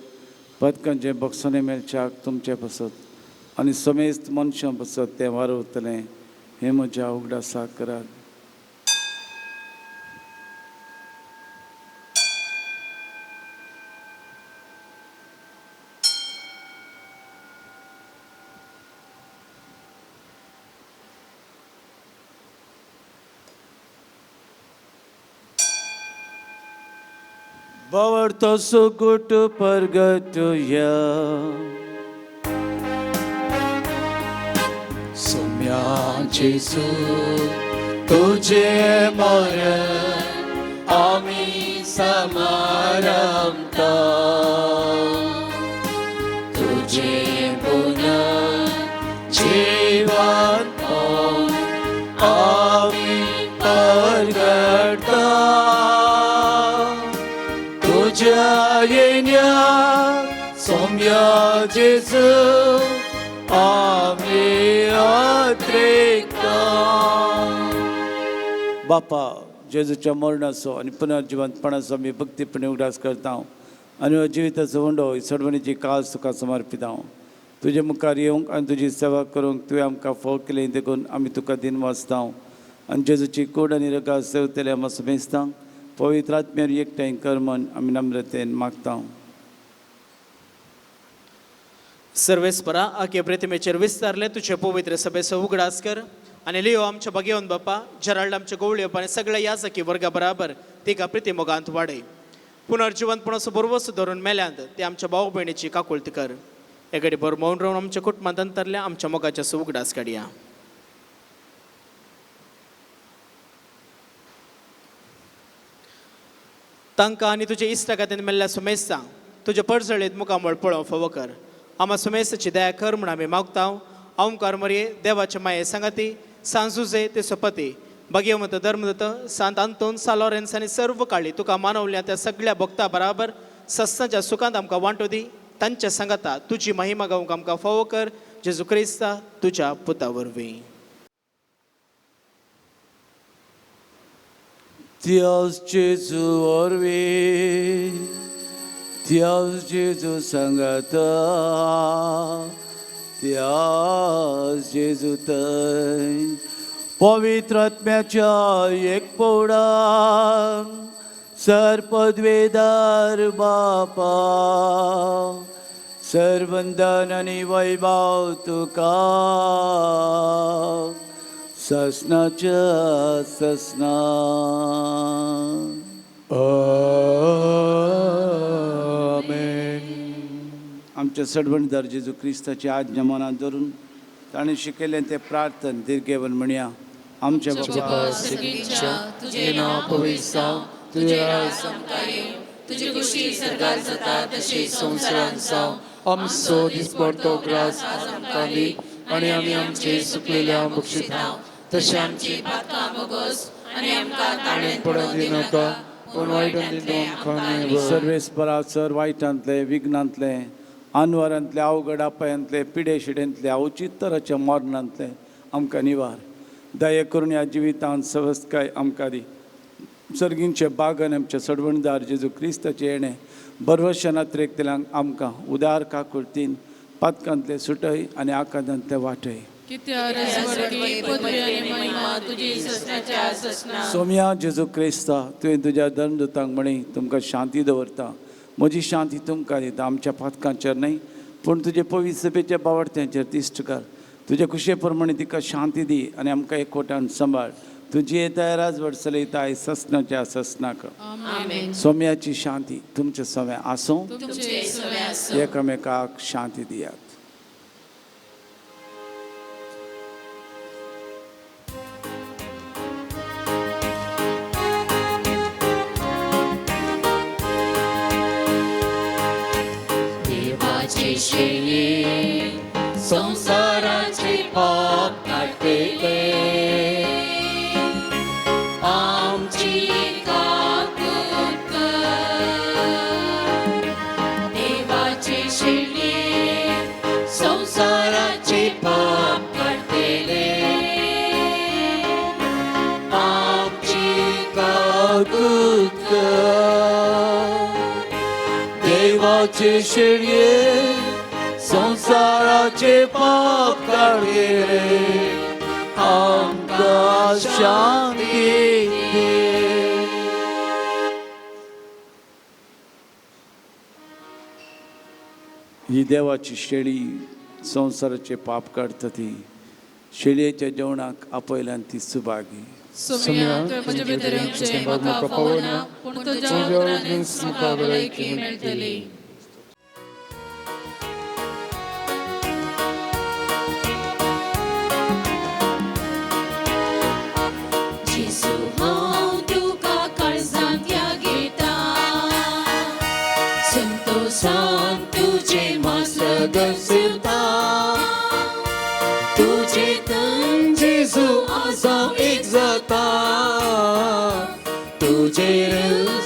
पदकांचें बक्षाणें मेळच्याक तुमचे पासत आनी समेस्त मनशां पासत तें वारवतलें, हें म्हज्या उगडासाक करात. बावडतो सुगुट परगटुया सोम्या जेजू तुझे मरण आमी समारंभता, तुझे पुनर्जीवन आमी परगटता, तुझ्या येण्या सोम्या जेजू आमी अत्रेकता. बापा, जेजूच्या मरणाचो आनी पुनर्जिवंतपणाचो आमी भक्तीपणे उगडास करता आनी हो जिविताचो उंडो सडवणीची काज तुका समर्पिता. तुजे मुखार येवंक आनी तुजी सेवा करूंक तुवें आमकां फोव केली देखून आमी तुका दिन वाचता आनी जेजूची कोड आनी रगात सेवतले आमकां समेस्तांक पवित्र आत्म्यार एकठांय कर म्हूण आमी नम्रतेन मागता. सर्वेस्परा आखे प्रतिमेचेर विस्तारले तुझे पवित्र सभेचो उगडास कर आनी लियो आमच्या भगेवन बापा जराल्ड आमच्या गोवळयो आनी सगळ्या याजकी वर्गा बराबर तिका प्रितीमोगांत वाडय. पुनर्जिवंतपणाचो बरवस धरून मेल्यांत ते आमच्या भाव भयणीची काकुळत कर. एकडे बरो मौन रावन आमच्या कुटुंबांत अंतरल्या आमच्या मोगाच्या उगडास काडया. तांकां आनी तुजे इश्टागतीन मेल्ल्या सुमेस्तांक तुजे परजळीत मुखामळ पळोवंक फावो कर. आमा सुमेस्ताची दया कर म्हूण आमी मागता. ओंकार मरये देवाचे माये सांगाती सांजुजे ते सोपती भगेवंत धर्मदत्त सांत आंतोन सा लॉरेन्स आनी सर्व काळी तुका मानवल्या त्या सगळ्या भक्ता बराबर सस्नाच्या सुखांत आमकां वांटो दी. तांच्या सांगाता तुजी महिमा गावंक आमकां फावो कर. जेजू क्रिस्ता तुज्या पुता वरवीं. त्याच जेजू वरवीं, त्याच जेजू सांगाता, त्याच जेजू थंय पवित्र आत्म्याच्या एक पौडान सर्पद्वेदार बापा सर्वंदन आनी वैभव तुका ससनाच्या ससना. आमेन. आमच्या सडवणदार जेजू क्रिस्ताची आज्ञा मनात धरून ताणें शिकयलें तें प्रार्थन दीर्घेवन म्हणया. आमच्या बापा तुझे नांव पवित्र जावं, तुजें राज आमकां येवं, तुजी खुशी सर्गार जाता तशी संवसारांत जावं. आमचो दिसपडतो ग्रास आज आमकां दी आनी आमी आमचे सुकलेल्या बक्षिता तशें आमची पातकां भोगोस आनी आमकां ताणें पडून दिनाका, पूण वायटांतलें आमकां न्हय. सर्वेस्परा सर वायटांतले विघ्नांतले आनवरांतले अवघड अपायांतले पिडे शिडेंतले अवचित तराच्या मरणांतले आमकां निवार. दया करून ह्या जिवितांत सवस्तकाय आमकां दी. सर्गींचे बागन आमचे सडवणदार जेजू क्रिस्ताचे येणें बरवशान अत्रेकतल्यांक आमकां उदार काकुळतीन पातकांतले सुटय आनी आकांतांतले वाटय. सोम्या जेजू क्रिस्ता, तुवें तुज्या धर्मदूतांक म्हणी तुमकां शांती दवरता, म्हजी शांती तुमकां दिता. आमच्या पातकांचेर न्हय पूण तुजे पवित्र सभेच्या बावडत्यांचेर दिश्ट कर. तुज्या खुशे प्रमाणे तिका शांती दी आनी आमकां एकवटान सांबाळ. तुजी येताय राजवट चलयताय ससनाच्या ससनाक. सोम्याची शांती तुमचे सगळें आसूं. एकामेकाक शांती दियात. देवाचे शेळये संवसाराचे पाप काडटले, आमची काकूत कर. देवाचे शेळये संवसाराचे पाप काडटले, आमची काकूत कर. देवाचे शेळये संवसाराचे पाप काडटले, आमकां शांती दी. ही देवाची शेळी संवसाराचे पाप काडटा ती शेळयेच्या जेवणाक आपयल्यान ती सुभागी. सोम्या, तुवें म्हजे भितर येवचें म्हाका फावना, पूण तुज्या उतरांनीच म्हाका भलायकी मेळटली. जेजू हांव तुका काळजांत या घेता, संतोषान तुजें मासगत शिवता, तुजें तन जेजू आज हांव एक जाता, तुजेर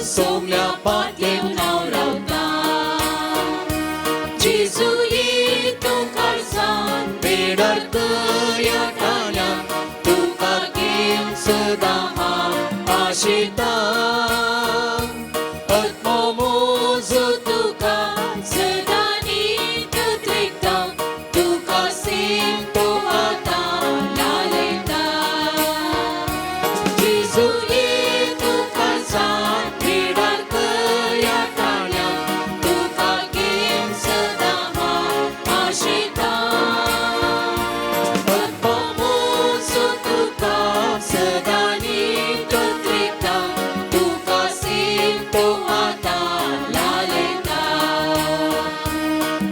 सोम्या पातयेवन हांव रावता. जेजू ये तूं काळजांत बेडर या ठाण्या, तुका घेवन सदां हांव आशेता. आत्मो म्हजो तुका सदां नीत त्रिकता, तुका सेम तो आतां लालयता. जेजू ये तूं काळजांत बेडर या ठाण्या, तुका घेवन सदां हांव आशेता. आत्मो म्हजो तुका सदां नीत त्रिकता, तुका सेम तो आतां लालयता.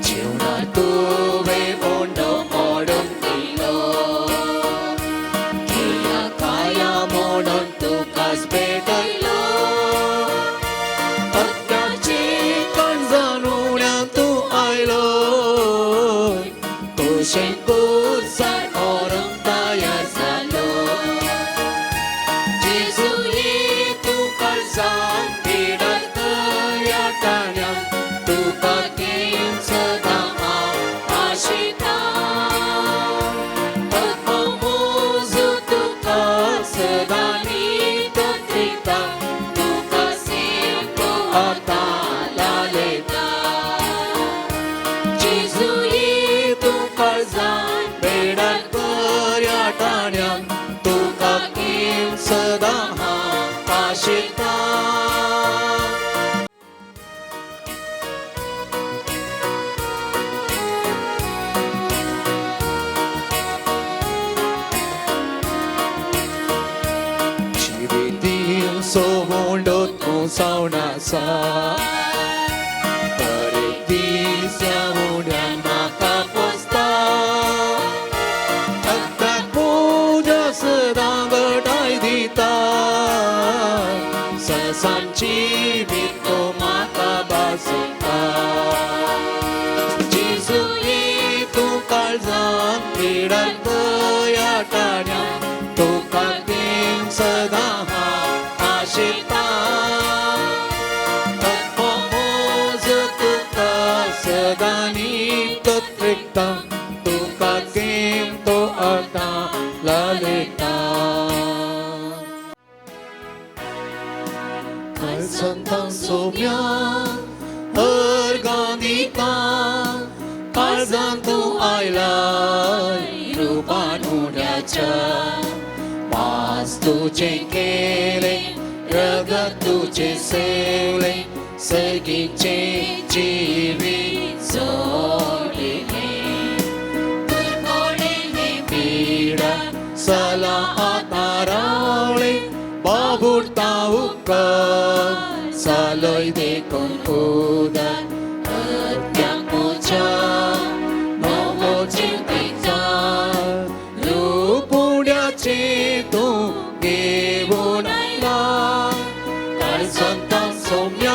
जेवणार तुवें उंडो मोडून दिलो, किया काया म्हणून तुकाच भेटयलो. आत्म्याचे काळजान उण्यान तूं आयलो, कुशीन कुर्सार व्हरूंक तयार जालो. जेजू ये तूं काळजांत बेडर या ठाण्या, तुका घेवन सदां हांव आशेता. आत्मो म्हजो तुका सदां नीत त्रिकता, तुका सेम तो आतां लालयता. जेजू ये तूं काळजांत बेडर या ठाण्या, तुका घेवन सदां हांव आशेता. जिवितीं सोवंडो तूं जावन आसा, हर एक दीस ह्या उण्यान म्हाका पोसता. आत्म्याक म्हज्या सदां घटाय दिता, ससांची तूं म्हाका भासयता. जेजू ये तूं काळजांत बेडर या ठाण्या, तुका घेवन सदां हांव आशेता. आत्मो म्हजो तुका सदां नीत त्रिकता, तुका घेवन तो आतां लालयता. काळजांत सोम्या अर्गां दिता, काळजांत तूं आयलाय रुपा पुण्याच्या मास तुझे केले रगत तुझे सेवले सगीचे जीवित जोडले तुरकोडे हे पीडा सला आता रावळे बाबुडता उपकार सालोय देखून उदर हत्यांक पुजा नवो जीव दिता रूपुण्याचे तूं घेवन आयला काळजांत सोम्या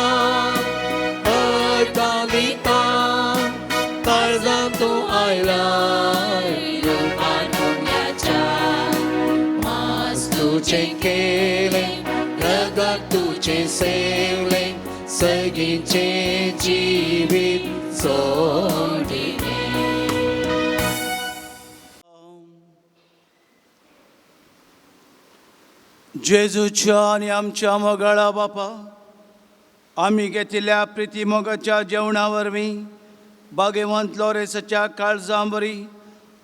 अर्दां दिता काळजांत तूं आयला रुपान पुण्याच्या मास तुझे केले रगत तुझे सेवले सगीचे जीवित सोडिले. जेजूच्या आनी आमच्या मोगाळा बापा, आमी घेतिल्ल्या प्रिती मोगाच्या जेवणा वरवीं बागेवंत लोरेसाच्या काळजां बरी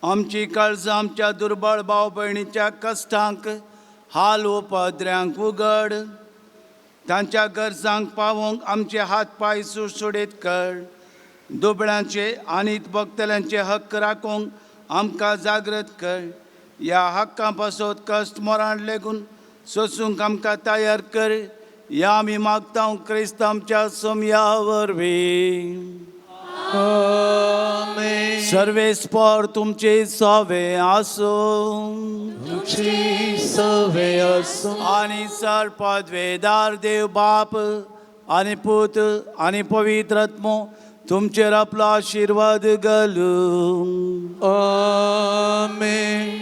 आमची काळजां आमच्या दुर्बळ भाव भयणीच्या कश्टांक हाल उपद्र्यांक उगड. तांच्या गरजांक पावोवंक आमचे हात पांय सुडसुडीत कर. दुबळ्यांचे आनी भक्तल्यांचे हक्क राखूंक आमकां जागृत कर. ह्या हक्कां पासत कश्ट मरण लेगून सोसूंक आमकां तयार कर. ह्या आमी मागता क्रिस्त आमच्या सोमया वरवीं. सर्वेस्पर तुमचे सवे आसूं. तुझे सवे आसूं. आनी सर पदवेदार देव बाप आनी पूत आनी पवित्र आत्मो तुमचेर आपलो आशिर्वाद घालूं. आमेन.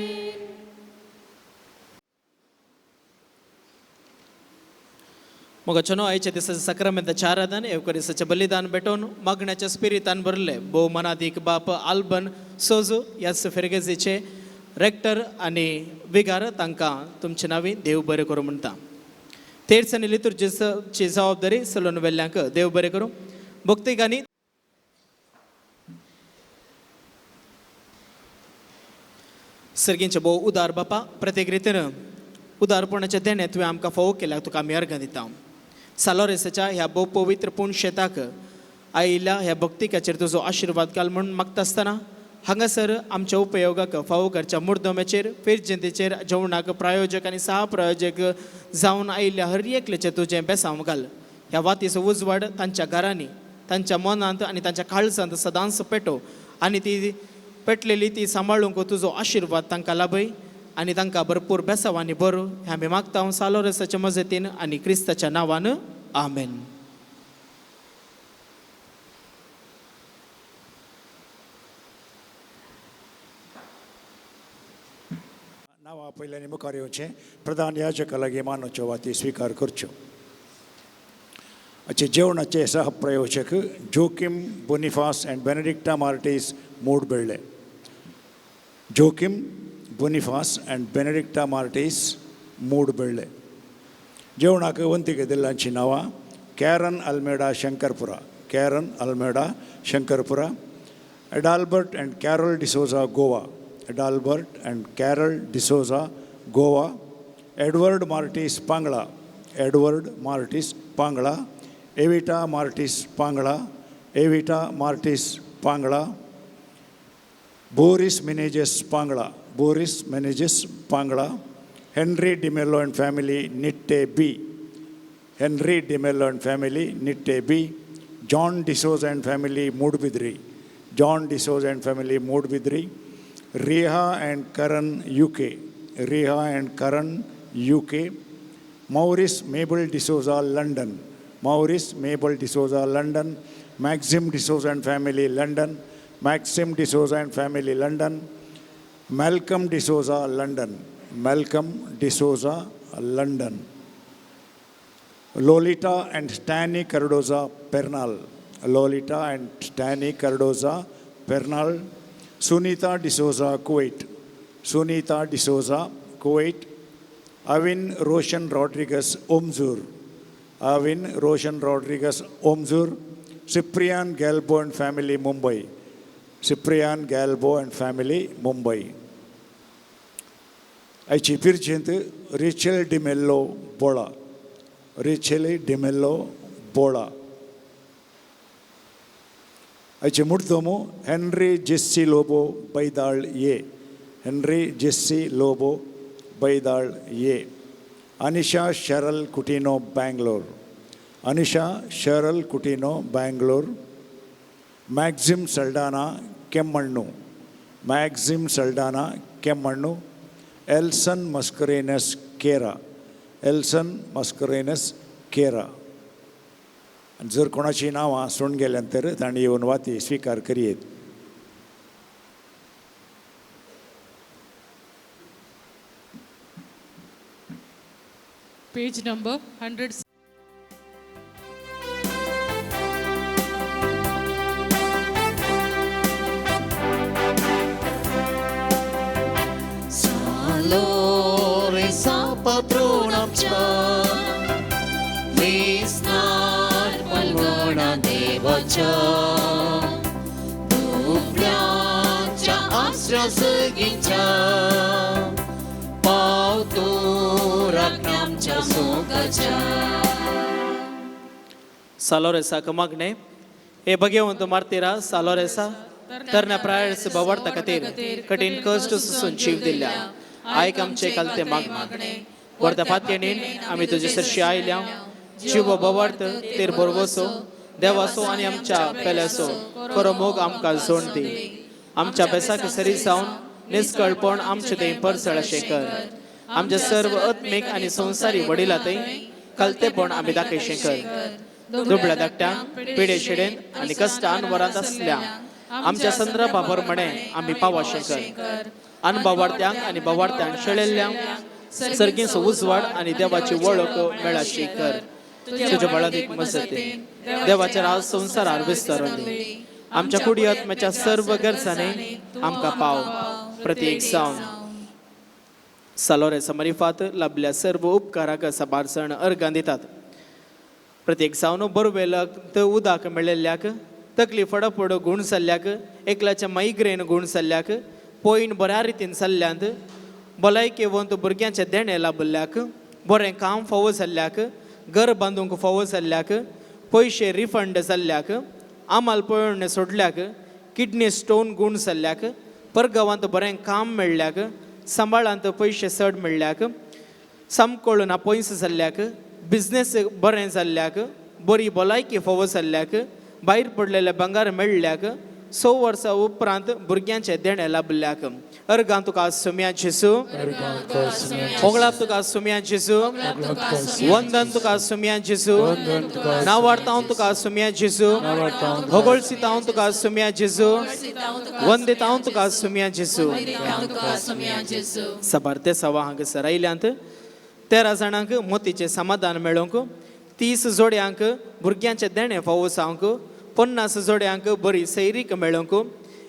मोगाचेनो, आयच्या दिसाच्या साक्रामेंताच्या आराधन एवकरिसाचें बलिदान भेटोवन मागण्याच्या स्पिरितान भरले भोव मनादीक बाप आल्बन सोजू ह्याच फिरगेजीचे रेक्टर आनी विगार तांकां तुमचे नांवी देव बरें करूं म्हणटा. तेर्स आनी लितुर्जीची जबाबदारी सलून वेल्ल्यांक देव बरें करूं. भक्तीक आनी सर्गींचे भोव उदार बापा, प्रत्येक रितीन उदारपणाचें देणें तुवें आमकां फावो केल्यार तुका आमी अर्गां दिता. सालोरेसाच्या ह्या भोव पवित्र पूण शेताक आयिल्ल्या ह्या भक्तिकाचेर तुजो आशिर्वाद घाल म्हूण मागता आसतना हांगासर आमच्या उपयोगाक फावो करच्या मुर्दम्याचेर फिरजंतेचेर जेवणाक प्रायोजक आनी सहा प्रायोजक जावन आयिल्ल्या हर एकल्याचेर तुजें बेसांव घाल. ह्या वातीचो उजवाड तांच्या घरांनी, तांच्या मनांत आनी तांच्या काळजांत सदांच पेटो आनी ती पेटलेली ती सांबाळूंक तुजो आशिर्वाद तांकां लाभय आनी तांकां भरपूर बेसांव आनी बरो. हें आमी मागता सालोरसाच्या मजतीन आनी क्रिस्ताच्या नांवान, आमेन. नांवां पयल्यानी मुखार येवचें प्रधान याजका लागीं मानवच्यो वाती स्विकार करच्यो. अचे जेवणाचे सहप्रयोजक Joaquim Boniface and Benedicta Martis, Moodbelle. Joaquim Boniface and Benedicta Martis, Moodbelle. जेवणाक वंतीक दिल्ल्यांची नांवां: Karen Almeida, Shankarpura. Karen Almeida, Shankarpura. Adalbert and Carol D'Souza, Goa. Adalbert and Carol D'Souza, Goa. Edward Martis, Pangla. Edward Martis, Pangla. Evita Martis, Pangla. Evita Martis, Pangla. Boris Menezes, Pangla. Boris Menezes, Pangla. Henry D'Mello and family, Nitte B. Henry D'Mello and family, Nitte B. John D'Souza and family, Moodbidri. John D'Souza and family, Moodbidri. Reha and Karan, UK. Reha and Karan, UK. Maurice Mabel D'Souza, London. Maurice Mabel D'Souza, London. Maxim D'Souza and family, London. Maxim D'Souza and family, London. Malcolm D'Souza, London. Malcolm D'Souza, London. Lolita and Stanley Cardoza, Pernal. Lolita and Stanley Cardoza, Pernal. Sunita D'Souza, Kuwait. Sunita D'Souza, Kuwait. Avin Roshan Rodriguez, Omzur. Avin Roshan Rodriguez, Omzur. Cyprian Galbo and family, Mumbai. Cyprian Galbo and family, Mumbai. आयची पिर्जेंत Rachel D'Mello बोळा, Rachel D'Mello बोळा. आयचे मुर्दोमो Henry Jessie Lobo बैदाळ ये, Henry Jessie Lobo बैदाळ ये. Anisha शरल Coutinho Bangalore, Anisha शरल Coutinho Bangalore. Maxim Saldanha Kemmannu, Maxim Saldanha Kemmannu. Elson Mascarenhas Kera, Elson Mascarenhas Kera. आनी जर कोणाची नांवां सोडून गेल्यान तर तांणी येवन वाती स्विकार करयेत. Page number 100. Salore sa patronamच्या विस्नार पलगणा देवाच्या दुबळ्यांच्या आसऱ्या सगींच्या पावतो राखणामच्या मोगाच्या. सालोरेसाक मागणें. हे भगेवंत मार्तीरा सालोरेसा, तरण्या प्रायर्स बावार्ता खातीर कठीण कश्ट सोसून जीव दिल्या, आयक आमचे कालते मागणें. वर्धा पातयेन आमी तुजे सरशी आयल्या. जीव बवार्थ तेर बरवसो देवासो आनी आमच्या पेल्यासो खरो मोग आमकां जोड दी. आमच्या बेसाक सरी जावन निस्कळपण आमचे थंय परसळ अशें कर. आमच्या सर्व आत्मीक आनी संवसारी वडिलां थंय कलतेपण आमी दाखयशें कर. दुबळ्या धाकट्यांक पिडे शिडेन आनी कश्टान वरांत आसल्या आमच्या संद्रपा प्रमाणे आमी पावाशें कर. अनबावार्त्यांक आनी बावार्त्यांक शेळेल्ल्यांक सर्गींचो उजवाड आनी देवाची वळख मेळाशी कर. तुज्या बळादीक मजती देवाच्या राज संवसारार विस्तारून दी. आमच्या कुडी आत्म्याच्या सर्व गरजांनी आमकां पाव. प्रत्येक जावन सालोरे समरिफात लाभल्या सर्व उपकाराक साबार सण अर्गां दितात. प्रत्येक जावन बरवेलक त उदक मेळिल्ल्याक, तकली फडफड गूण जाल्ल्याक, एकल्याच्या मायग्रेन गूण जाल्ल्याक, पोयण बऱ्या रितीन जाल्ल्यांत, भलायकेवंत भुरग्यांचें देणें लाबिल्ल्याक, बरें काम फावो जाल्ल्याक, घर बांदूंक फावो जाल्ल्याक, पयशे रिफंड जाल्ल्याक, आमाल पळोवणें सोडल्याक, किडनी स्टोन गूण जाल्ल्याक, परगांवांत बरें काम मेळ्ळ्याक, सांबाळांत पयशे चड मेळ्ळ्याक, सामकोळून पयस जाल्ल्याक, बिजनेस बरें जाल्ल्याक, बरी भलायकी फावो जाल्ल्याक, भायर पडलेले भांगर मेळ्ळ्याक, 6 वर्सां उपरांत भुरग्यांचें देणें लाबिल्ल्याक. अर्गां तुका सुम्या जेजू, होगळाप तुका सुम्या जेजू, वंदन तुका सुम्या जेजू, नावार्तांव तुका सुम्या जेजू, होगळसितांव तुका सुम्या जेजू, वंदितांव तुका सुम्या जेजू. साबार ते सवा हांगासर आयल्यांत 13 जाणांक मोतीचें समाधान मेळोवंक, 30 जोड्यांक भुरग्यांचें देणें फावो जावंक, 50 जोड्यांक बरी सैरीक मेळोवंक,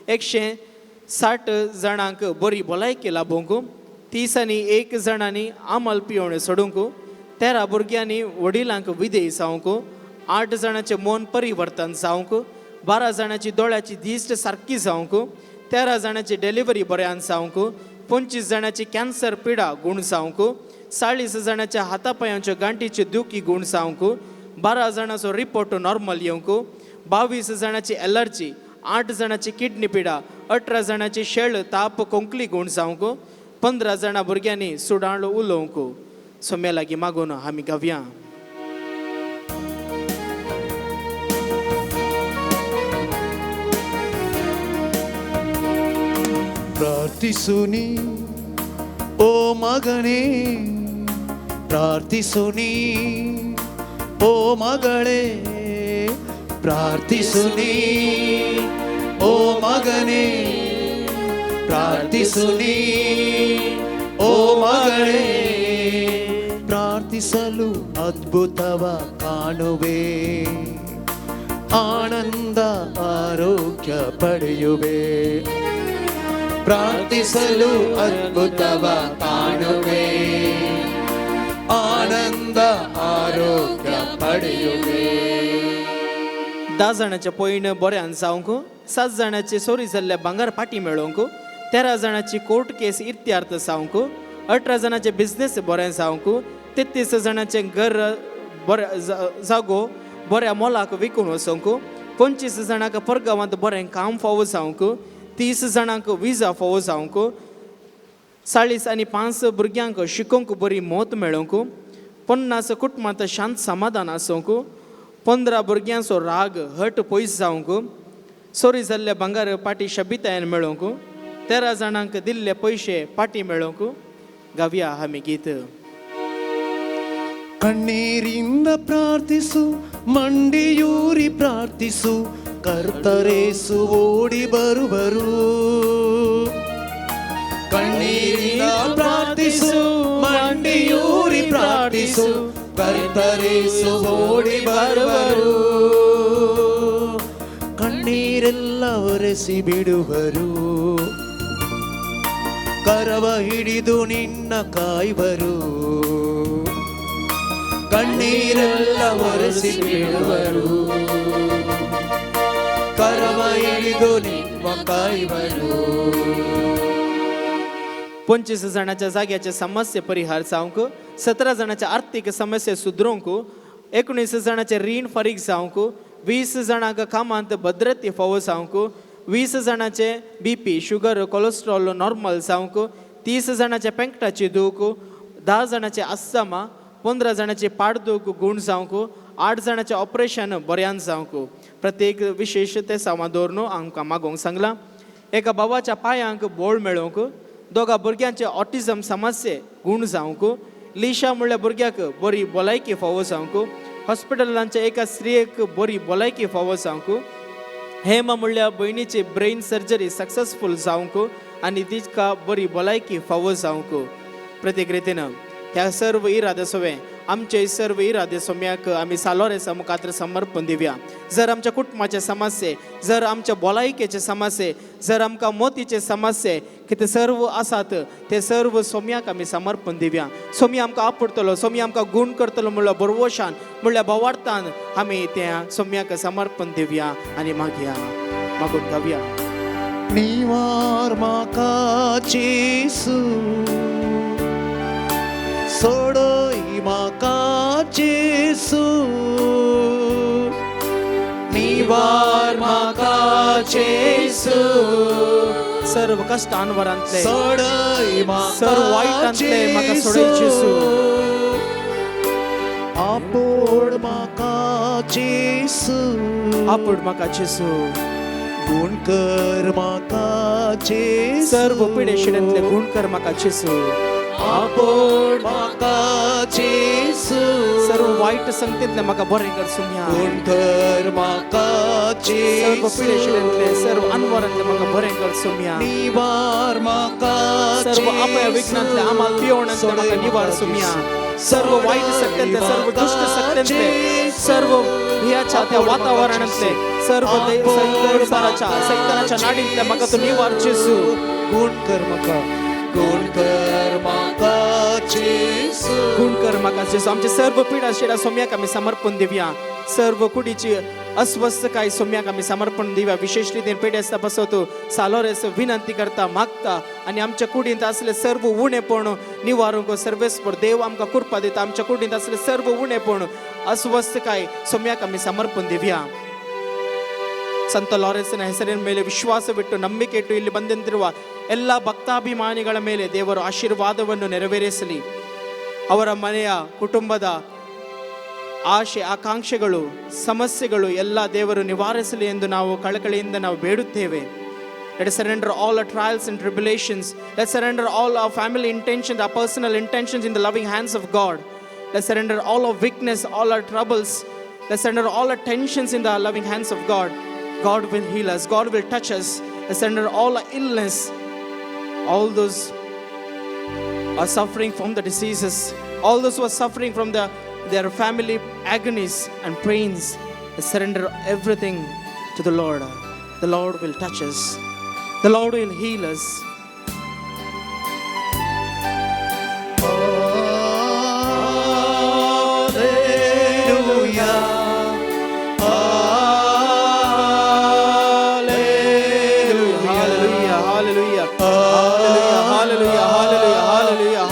160 जाणांक बरी भलायकी लाबोवंक, 31 जाणांनी आमल पिवणें सोडूंक, 13 भुरग्यांनी वडिलांक विदेय जावंक, 8 जाणांचें मन परिवर्तन जावंक, 12 जाणांची दोळ्याची दिश्ट सारकी जावंक, 13 जाणांची डिलिव्हरी बऱ्यान जावंक, 25 जाणांची कॅन्सर पिडा गूण जावंक, 40 जाणांच्या हातापायांच्यो गांठीच्यो दुखी गूण जावंक, 12 जाणांचो रिपोर्ट नॉर्मल येवंक, 22 जाणांची एलर्जी, 8 जाणांची किडनी पिडा, 18 जाणांची शेळ ताप कोंकली गूण जावंक, 15 जाणां भुरग्यांनी सुडाळ उलोवंक. सोम्या लागीं मागून आमी गावया. ಪ್ರಾರ್ಥಿಸುನಿ ಓ ಮಗನೇ, ಪ್ರಾರ್ಥಿಸುನಿ ಓ ಮಗಳೇ, ಪ್ರಾರ್ಥಿಸುನಿ ಓ ಮಗನೇ, ಪ್ರಾರ್ಥಿಸುನಿ ಓ ಮಗಳೇ. ಪ್ರಾರ್ಥಿಸಲು ಅದ್ಭುತವ ಕಾಣುವೆ, ಆನಂದ ಆರೋಗ್ಯ ಪಡೆಯುವೆ. ಪ್ರಾರ್ಥಿಸಲು ಅದ್ಭುತವ ಕಾಣುವೆ, ಆನಂದ ಆರೋಗ್ಯ ಪಡೆಯುವೆ. 10 जाणांचें पयण बऱ्यान जावंक, 7 जाणांचे सोरी जाल्ले भांगर पाटी मेळोवंक, 13 जाणांची कोर्ट केस इत्यार्थ जावंक, 18 जाणांचे बिजनेस बरें जावंक, 33 जाणांचें घर बरें जागो बऱ्या मोलाक विकून वचोंक, 25 जाणांक परगांवांत बरें काम फावो जावंक, 30 जाणांक विजा फावो जावंक, 40 आनी 5 भुरग्यांक शिकोवंक बरी मत मेळोवंक, 50 कुटुंबांत शांत समाधान आसूंक, 15 भुरग्यांचो राग हट पयस जावंक, चोरी जाल्ले भांगर पाटी शबितायन मेळोवंक, 13 जाणांक दिल्ले पयशे पाटी मेळोवंक. गावया आमी गीत. ಕಣ್ಣೀರಿಂದ ಪ್ರಾರ್ಥಿಸು, ಮಂಡಿಯೂರಿ ಪ್ರಾರ್ಥಿಸು, ಕರ್ತರೇಸು ಓಡಿ ಬರುವರು. ಕಣ್ಣೀರಿಂದ ಪ್ರಾರ್ಥಿಸು, ಮಂಡಿಯೂರಿ ಪ್ರಾರ್ಥಿಸು, ಕರ್ತರೇಸು ಓಡಿ ಬರುವರು. ಕಣ್ಣೀರೆಲ್ಲ ಒರೆಸಿ ಬಿಡುವರು, ಕರವ ಹಿಡಿದು ನಿನ್ನ ಕಾಯುವರು. ಕಣ್ಣೀರೆಲ್ಲ ಒರೆಸಿ ಬಿಡುವರು, ಕರವ ಹಿಡಿದು ನಿಮ್ಮ ಕಾಯುವರು. 25 जाणांच्या जाग्याचे समस्ये परिहार जावंक, 17 जाणांच्या आर्थीक समस्ये सुदरूंक, 19 जाणांचे रीण फारीक जावंक, 20 जाणांक कामांत भद्रते फावो जावंक, 20 जाणांचे बीपी शुगर कोलेस्ट्रॉल नॉर्मल जावंक, 30 जाणांचे पेंकटाची दूख, 10 जाणांचे अस्थमा, 15 जाणांची पाडदूख गूण जावंक, 8 जाणांचें ऑपरेशन बऱ्यान जावंक. प्रत्येक विशेश ते सामान दवरून आमकां मागोवंक सांगलां. एका बाबाच्या पांयांक बोळ मेळोवंक, दोगा भुरग्यांचे ऑटिझम समस्ये गूण जावंक, लिशा म्हणल्या भुरग्याक बरी भलायकी फावो जावंक, हॉस्पिटलांच्या एका स्त्रियेक बरी भलायकी फावो जावंक, हेमा म्हणल्या भयणीची ब्रेन सर्जरी सक्सेसफूल जावंक आनी तिका बरी भलायकी फावो जावंक. प्रत्येक रितीन ह्या सर्व इरादे सोवे आमचे सर्व इरादे सोम्याक आमी सालोरेसा मुखार समर्पण दिवया. जर आमच्या कुटुंबाचे समस्ये, जर आमच्या भलायकेचे समस्ये, जर आमकां मोतीचे समस्ये कितें सर्व आसात ते सर्व सोम्याक आमी समर्पण दिवया. सोमी आमकां आपडतलो, सोमी आमकां गूण करतलो म्हणल्यार बरवशान म्हणल्यार भवार्थान आमी त्या सोम्याक समर्पण दिवया आनी मागया मागून गावया. निवार म्हाका जेसू, सोडय म्हाका जेसू, निवार म्हाका जेसू, सर्व कश्टांवरांतले सोडय म्हाका सर्व वायटांतले म्हाका सोडय जेसू, आपोड म्हाका जेसू, आपोड म्हाका जेसू, गुण कर म्हाका जेसू, सर्व पिडेशिड्यांतले गुण कर म्हाका जेसू, आपोड म्हाका जेसू, सर्व वायट संगतींतले म्हाका बरें कर सुम्या, गुण कर म्हाका सर्व जेसू, पिडेशिड्यांतले सर्व अनवरांतले म्हाका बरें कर सुम्या, निवार म्हाका सर्व अपय विघ्नांतले आमाल पियोवणांतले म्हाका निवार सुम्या, सर्व वायट शक्त्यांतले सर्व दुश्ट शक्त्यांतले सर्व भियाच्या त्या वातावरणांतले सर्व संसाराच्या सैतानाच्या नाडींतले म्हाका तूं निवार जेसू, गुण कर म्हाका, गुण कर म्हाका जेसू, गुण कर म्हाका जेसू. आमचे सर्व पिडा शिडा सोम्याक आमी समर्पण दिवया. सर्व कुडीची अस्वस्थकाय सोम्याक आमी समर्पण दिवया. विशेष रितीन पिडेस्ता पासत सालोरेस विनंती करता मागता आनी आमच्या कुडींत असले सर्व उणेपण निवारूंक सर्वेस्पर देव आमकां कृपा दिता. आमच्या कुडींत असले सर्व उणेपण अस्वस्थकाय सोम्याक आमी समर्पण दिवया. ಸಂತ ಲಾರೆನ್ಸನ ಹೆಸರಿನ ಮೇಲೆ ವಿಶ್ವಾಸವಿಟ್ಟು ನಂಬಿಕೆ ಇಟ್ಟು ಇಲ್ಲಿ ಬಂದಂತಿರುವ ಎಲ್ಲ ಭಕ್ತಾಭಿಮಾನಿಗಳ ಮೇಲೆ ದೇವರು ಆಶೀರ್ವಾದವನ್ನು ನೆರವೇರಿಸಲಿ. ಅವರ ಮನೆಯ ಕುಟುಂಬದ ಆಶೆ ಆಕಾಂಕ್ಷೆಗಳು ಸಮಸ್ಯೆಗಳು ಎಲ್ಲ ದೇವರು ನಿವಾರಿಸಲಿ ಎಂದು ನಾವು ಕಳಕಳಿಯಿಂದ ನಾವು ಬೇಡುತ್ತೇವೆ. Let us surrender all our trials and tribulations. Let's surrender all our family intentions, our personal intentions in the loving hands of God. Let's surrender all our weakness, all our troubles. Let's surrender all our tensions in the loving hands of God. God will heal us. God will touch us. Let's surrender all our illness, all those are suffering from the diseases, all those who are suffering from their family agonies and pains. Let's surrender everything to the Lord. The Lord will touch us. The Lord will heal us. Hallelujah. Hallelujah. Hallelujah. Hallelujah. Hallelujah. Hallelujah. Hallelujah.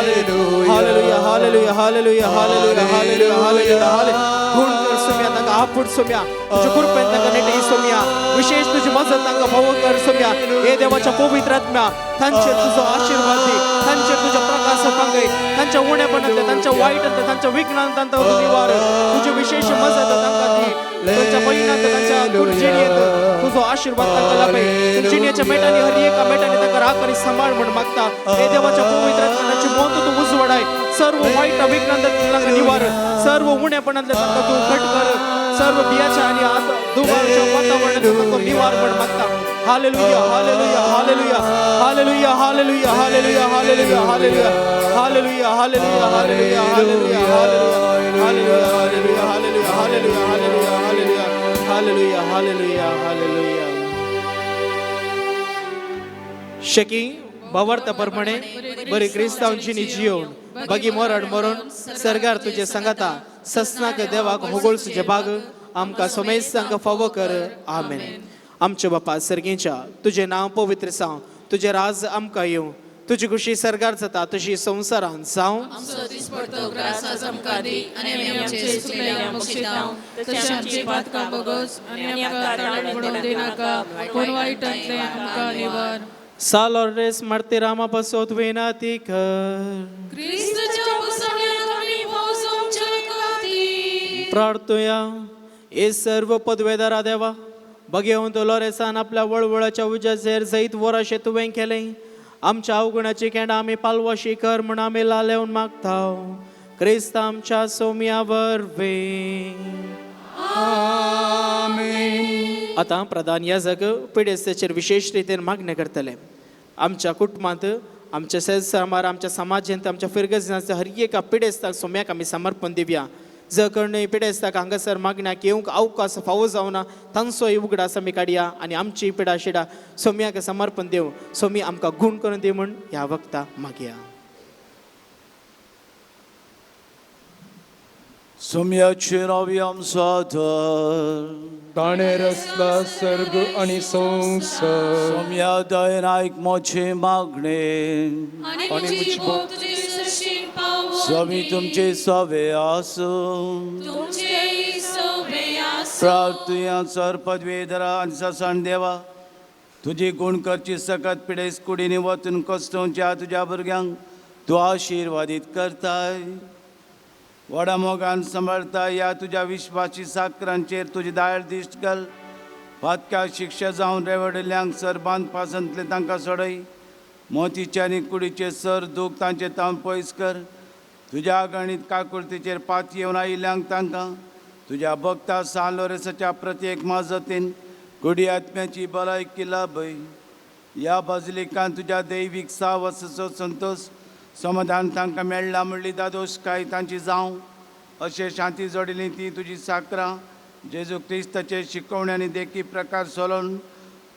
Hallelujah, hallelujah, hallelujah, hallelujah, hallelujah, hallelujah, hallelujah. गुण कर सोम्या, तांकां आपूट सोम्या, तुज्या कृपेन तांकां नेट सोम्या, विशेष तुजी मजत तांकां फावो कर सोम्या. हे देवाच्या पवित्र आत्म्या, तांचेर तुजो आशिर्वाद दी, तांचेर तुज्या प्रकाश पांगय, तांच्या उणेपणांतले, तांच्या वायटांतले, तांच्या विघ्नांत तांकां तूं निवार, तुजी विशेष मजत तांकां दी. तांच्या बहिणांत, तांच्या जिणेंत तुजो आशिर्वाद तांकां लाभय. जिणेच्या मेटांनी, हर एका मेटांनी तांकां राख आनी सांबाळ म्हण मागता. हे देवाच्या पवित्र आत्म्या, तांची मोत तूं उजवाडाय, सर्व वायट विघ्नांतले तांकां निवार, सर्व उणेपणांतले तांकां तूं घट कर, सर्व बियाच्या आनी दुबावाच्या वातावरणांत तांकां निवार म्हण मागता. Hallelujah, hallelujah, hallelujah, hallelujah, hallelujah, hallelujah, hallelujah, hallelujah, hallelujah, hallelujah, hallelujah, hallelujah, hallelujah, hallelujah, hallelujah, hallelujah, hallelujah, hallelujah, hallelujah, hallelujah. शकी भावार्था प्रमाणे बरी क्रिस्तांव जिणी जियोवन बागी मरण मरून सरकार तुजे सांगाता ससनाक देवाक होगोळ तुजे बाग आमकां सोमेस्तांक फावो कर. आमेन. आमच्या बापा सर्गीच्या, तुजें नांव पवित्र जावं, तुजें राज आमकां येवं, तुजी खुशी सरकार जाता तशी संवसारान जावं. आमचो दिसपडतो ग्रास आज आमकां दी आनी आमी आमचे चुकलेल्या बक्षितांव, तशें आमची पातकां बगस आनी आमकां ताळण पडूंक दिनाका, पूण वायटांतलें आमकां निवार. सालोरेस मार्तीरामा पासत विनंती कर. क्रिस्तच्या पुसण्याक आमी पावसाच्या खातीर प्रार्थुया. हे सर्व पदवेदारा देवा, बगेवन तो लोरेसान आपल्या वळवळाच्या उज्याचेर जैत वराशें तुवें केलें, आमच्या अवगुणाची केंडां आमी पालवाशी कर म्हूण आमी लालेवन मागता, क्रिस्त आमच्या सोम्या वरवीं. आतां प्रधान याजक पिडेस्ताचेर विशेश रितीन मागणें करतले. आमच्या कुटुंबांत, आमच्या शेजरामार, आमच्या समाजांत, आमच्या फिरगजांच्या हर एका पिडेस्ताक सोम्याक आमी समर्पण दिवया. जर कोणूय पिडेस्ताक हांगासर मागण्याक येवंक अवकाश फावो जावना, तांचोय उगडास आमी काडया आनी आमची पिडा शिडा सोम्याक समर्पण दिवं. सोमी आमकां गूण करून दी म्हूण ह्या वखता मागया. सोम्याचेर आमचो आदार, ताणें रचला सर्ग आनी संवसार. सोम्या दयेन आयक म्हजें मागणें, आनी म्हजी बोव तुजे सरशीं पावोवंदी. स्वामी तुमचे सवे आसूं. तुमचेय सवे आसूं. प्रार्थुया. सर पदवेधरा आनी ससाण देवा, तुजी गुण करची सकत पिडेस कुडीनी वचून कश्टोवच्या तुज्या भुरग्यांक तूं आशिर्वादीत करताय, व्हडा मोगान सांबाळता. ह्या तुज्या विश्वासी साकरांचेर तुजी दायर दिश्ट घाल. पातक्या शिक्षा जावन रेवडिल्ल्यांक सर बांद पासांतले तांकां सोडय. मोतीचे आनी कुडीचे सर दूख तांचे तावन पयस कर. तुज्या गणीत काकुळतीचेर पात येवन आयिल्ल्यांक तांकां तुज्या भक्ता सान लोरेसाच्या प्रत्येक माजतीन कुडी आत्म्याची भलायकी लाभय. ह्या बाजलिकान तुज्या दैवीक सावसाचो संतोश समाधान तांकां मेळ्ळा म्हणली दादोशकाय तांची जावं. अशें शांती जोडिल्ली ती तुजी साकरां जेजू क्रिस्ताचे शिकवणी आनी देखी प्रकार सोलोवन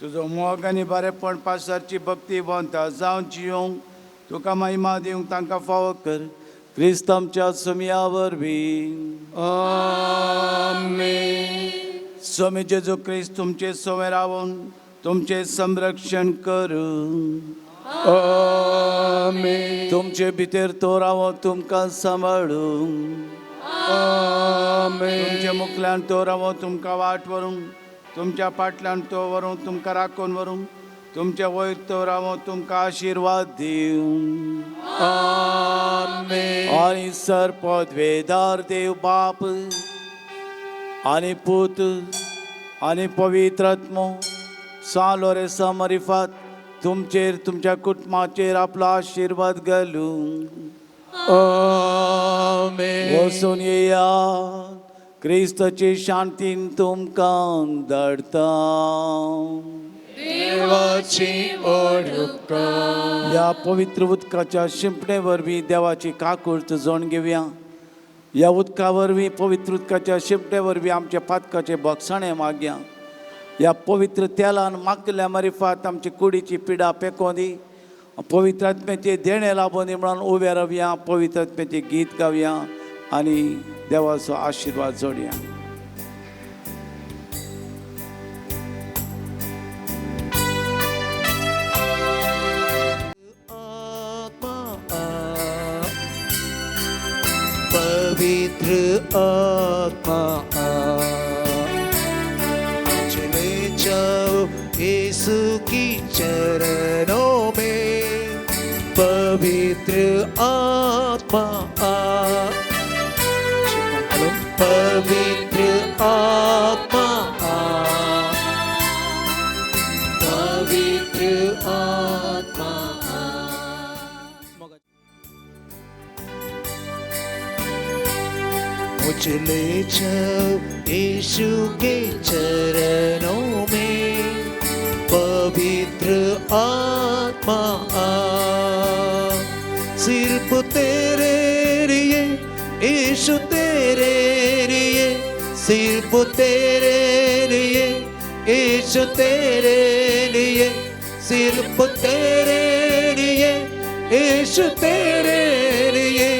तुजो मोग आनी बरेपण पासारची भक्ती वंता जावन जियोंक तुका महिमा दिवंक तांकां फावो कर. क्रिस्त आमच्या सोम्या वरवीं. आमेन. स्वामी जेजू क्रिस्त तुमचे सोमे रावून तुमचें संरक्षण करूं. आमेन. तुमचे भितर तो रावो तुमकां सांबाळूं. आमेन. तुमच्या मुखल्यान तो रावो तुमकां वाट व्हरूंक, तुमच्या फाटल्यान तो व्हरूंक तुमकां राखून व्हरूंक, तुमच्या वयर तो रावो तुमकां आशिर्वाद दिवं. आमेन. आनी सर पदवेदार देव बाप आनी पूत आनी पवित्र आत्मो सान लोरेसा मरिफात तुमचेर तुमच्या कुटुंबाचेर आपलो आशिर्वाद घालूं. आमेन. वचून येया, क्रिस्ताची शांतीन तुमकां धाडटा. देवाची ओळख. ह्या पवित्र उदकाच्या शिंपणे वरवीं देवाची काकूळत जोण घेवया. ह्या उदका वरवीं, पवित्र उदकाच्या शिंपणे वरवीं आमच्या पातकाचे बक्षाणे मागया. ह्या पवित्र तेलान मागल्या मारिफात आमची कुडीची पिडा पेकोवन दी. पवित्र आत्म्याचे देणें लाबोवन दी म्हणून उबे रावया, पवित्र आत्म्याचें गीत गावया आनी देवाचो आशिर्वाद जोडया. पवित्र आत्मा आ। चले जाओ यीशु की चरणों में, पवित्र आत्मा आ। पवित्र आत्मा आ, पवित्र आत्मा आ। मुझे ले जाओ यीशु के चरणों में, पवित्र आत्मा आ। सिर्फ तेरे लिए यीशु तेरे लिए, सिर्फ तेरे लिए यीशु तेरे लिए, सिर्फ तेरे लिए यीशु तेरे लिए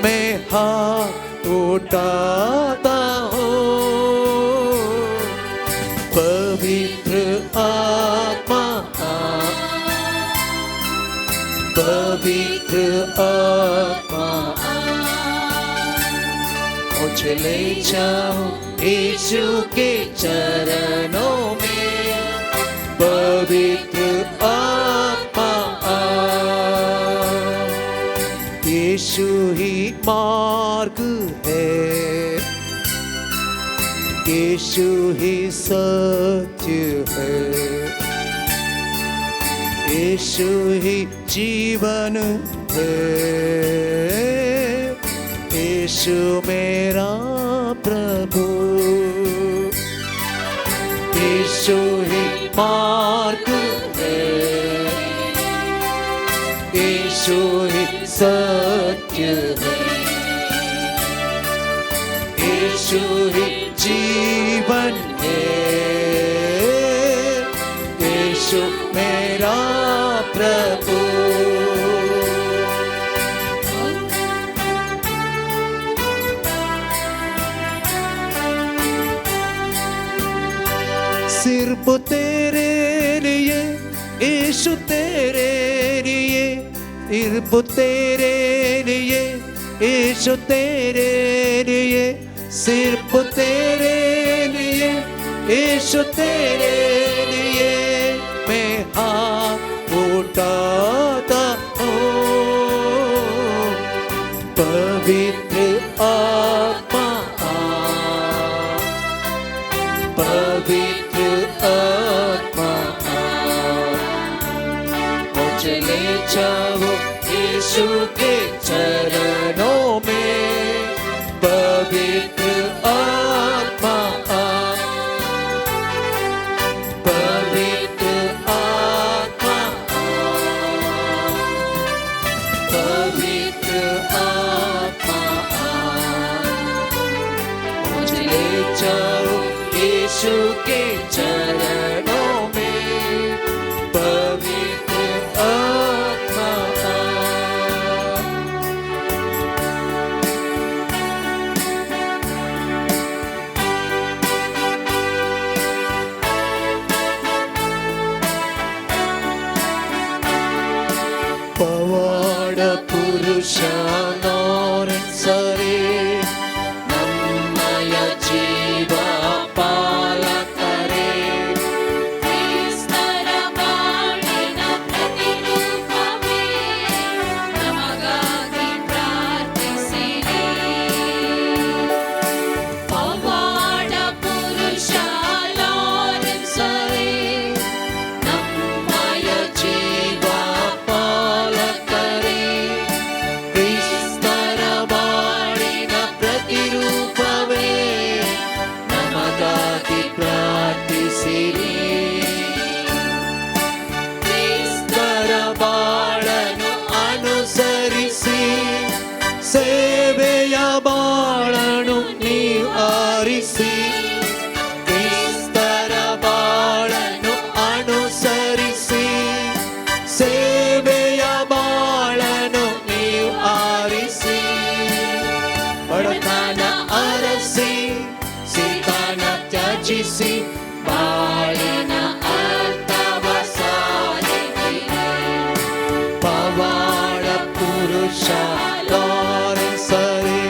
मैं हाथ उठाता हूँ। पवित्र आत्मा आ, पवित्र आत्मा आ। मुझे ले जाओ यीशु के चरणों में, पवित्र आत्मा आ। यीशु ही मार्ग है, यीशु ही सत्य है, यीशु ही जीवन है, यीशु मेरा प्रभु। यीशु ही मार्ग है, यीशु ही सत्य है, यीशु ही जीवन है, यीशु मेरा प्रभु। सिर्फ तेरे लिए यीशु तेरे लिए, सिर्फ तेरे लिए यीशु तेरे लिए, सिर्फ तेरे लिए यीशु तेरे लिए मैं हाथ उठाता हूँ। पवित्र आत्मा आ, पवित्र आत्मा आ। मुझे ले जाओ यीशु के चरणों में, पवित्र आत्मा आ, पवित्र आत्मा आ, पवित्र आत्मा आ। मुझे ले जाओ यीशु के चरणों में, पवित्र आत्मा आ। पवाड़ पुरुष सरे नम्मय जीव पालकरे, ಕ್ರಿಸ್ತರ ಬಾಳಿನ ಪ್ರತಿರೂಪವೇ ನಮಗಾಗಿ ಪ್ರಾರ್ಥಿಸಿರಿ. ಪವಾಡ ಪುರುಷ ಲಾರೆನ್ಸರೇ ನಮ್ಮಯ ಜೀವ ಪಾಲಕರೇ, ಕ್ರಿಸ್ತರ ಬಾಳಿನ ಪ್ರತಿರೂಪವೇ ನಮಗಾಗಿ ಪ್ರಾರ್ಥಿಸಿರಿ. ಕ್ರಿಸ್ತರ ಬಾಳನು ಅನುಸರಿಸಿ ಸೇವೆಯ ಬಾಳನು ನೀವು ಆರಿಸಿ, ಕ್ರಿಸ್ತರ ಬಾಳನು ಅನುಸರಿಸಿ ಸೇವೆಯ ಬಾಳನು ನೀವು ಆರಿಸಿ, ಬಡತನ ಅರಸಿ ಸೀತಾನ ತ್ಯಜಿಸಿ ಬಾಳಿನ ಅರ್ಥವ ಸಾರಿದಿರಿ. ಪವಾಡ ಪುರುಷ ಲಾರೆನ್ಸರೇ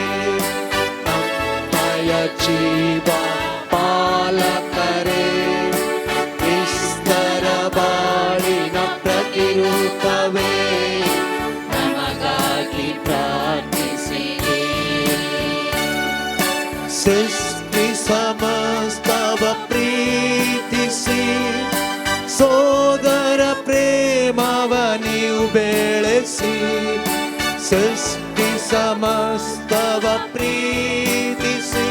ಸೃಷ್ಟಿ ಸಮಸ್ತವ ಪ್ರೀತಿಸಿ ಸೋದರ ಪ್ರೇಮವ ನೀವು ಬೆಳೆಸಿ. ಸೃಷ್ಟಿ ಸಮಸ್ತವ ಪ್ರೀತಿಸಿ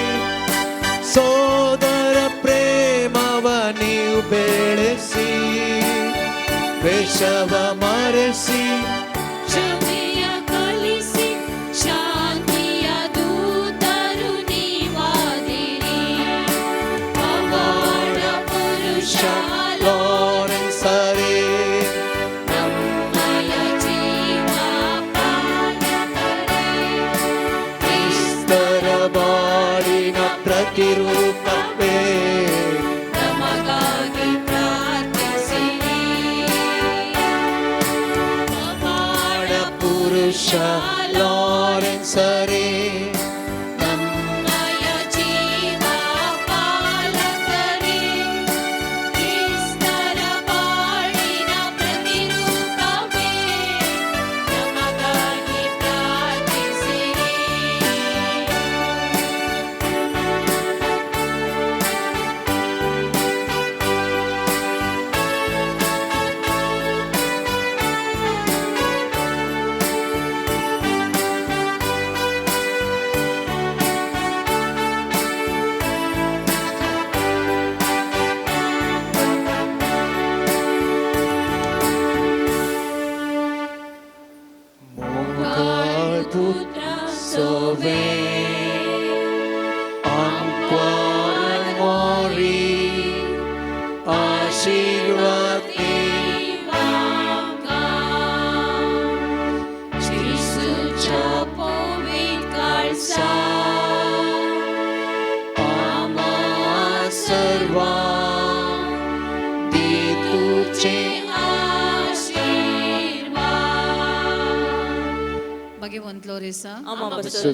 ಸೋದರ ಪ್ರೇಮವ ನೀವು ಬೆಳೆಸಿ. ದ್ವೇಷವ ಮರೆಸಿ ಕ್ಷಮೆಯ ಕಲಿಸಿ ಶಾಂತಿಯ ದೂತರು ನೀವಾದಿರಿ. ಪವಾಡ ಪುರುಷ ಲಾರೆನ್ಸರೇ, ನಮ್ಮಯ ಜೀವ ಪಾಲಕರೇ, ಕ್ರಿಸ್ತರ ಬಾಳಿನ ಪ್ರತಿರೂಪವೇ, ನಮಗಾಗಿ ಪ್ರಾರ್ಥಿಸಿರಿ. ಪವಾಡ ಪುರುಷ ಲಾರೆನ್ಸರೇ, ನಮ್ಮಯ ಜೀವ ಪಾಲಕರೇ, ಕ್ರಿಸ್ತರ ಬಾಳಿನ ಪ್ರತಿರೂಪವೇ, ನಮಗಾಗಿ ಪ್ರಾರ್ಥಿಸಿರಿ. ಪುತ್ರ ಸೋವೆ ಅಂಕ್ವಾರ ಮೋರಿ ಆಶೀರ್ವಾದ जेजूच्या पवित्र काळजा आमा सर्वा दी तुझे आशीर्वाद. भगवंत लोरेसा,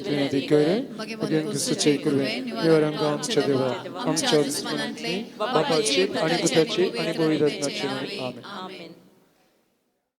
विनंती करे भगवान क्रिस्तूचे कृपे निवारण आमच्या देवा आमच्या दुस्मनांतले बापाची आणि पुताची आणि पवित्र आत्म्याची. आमेन. आमेन.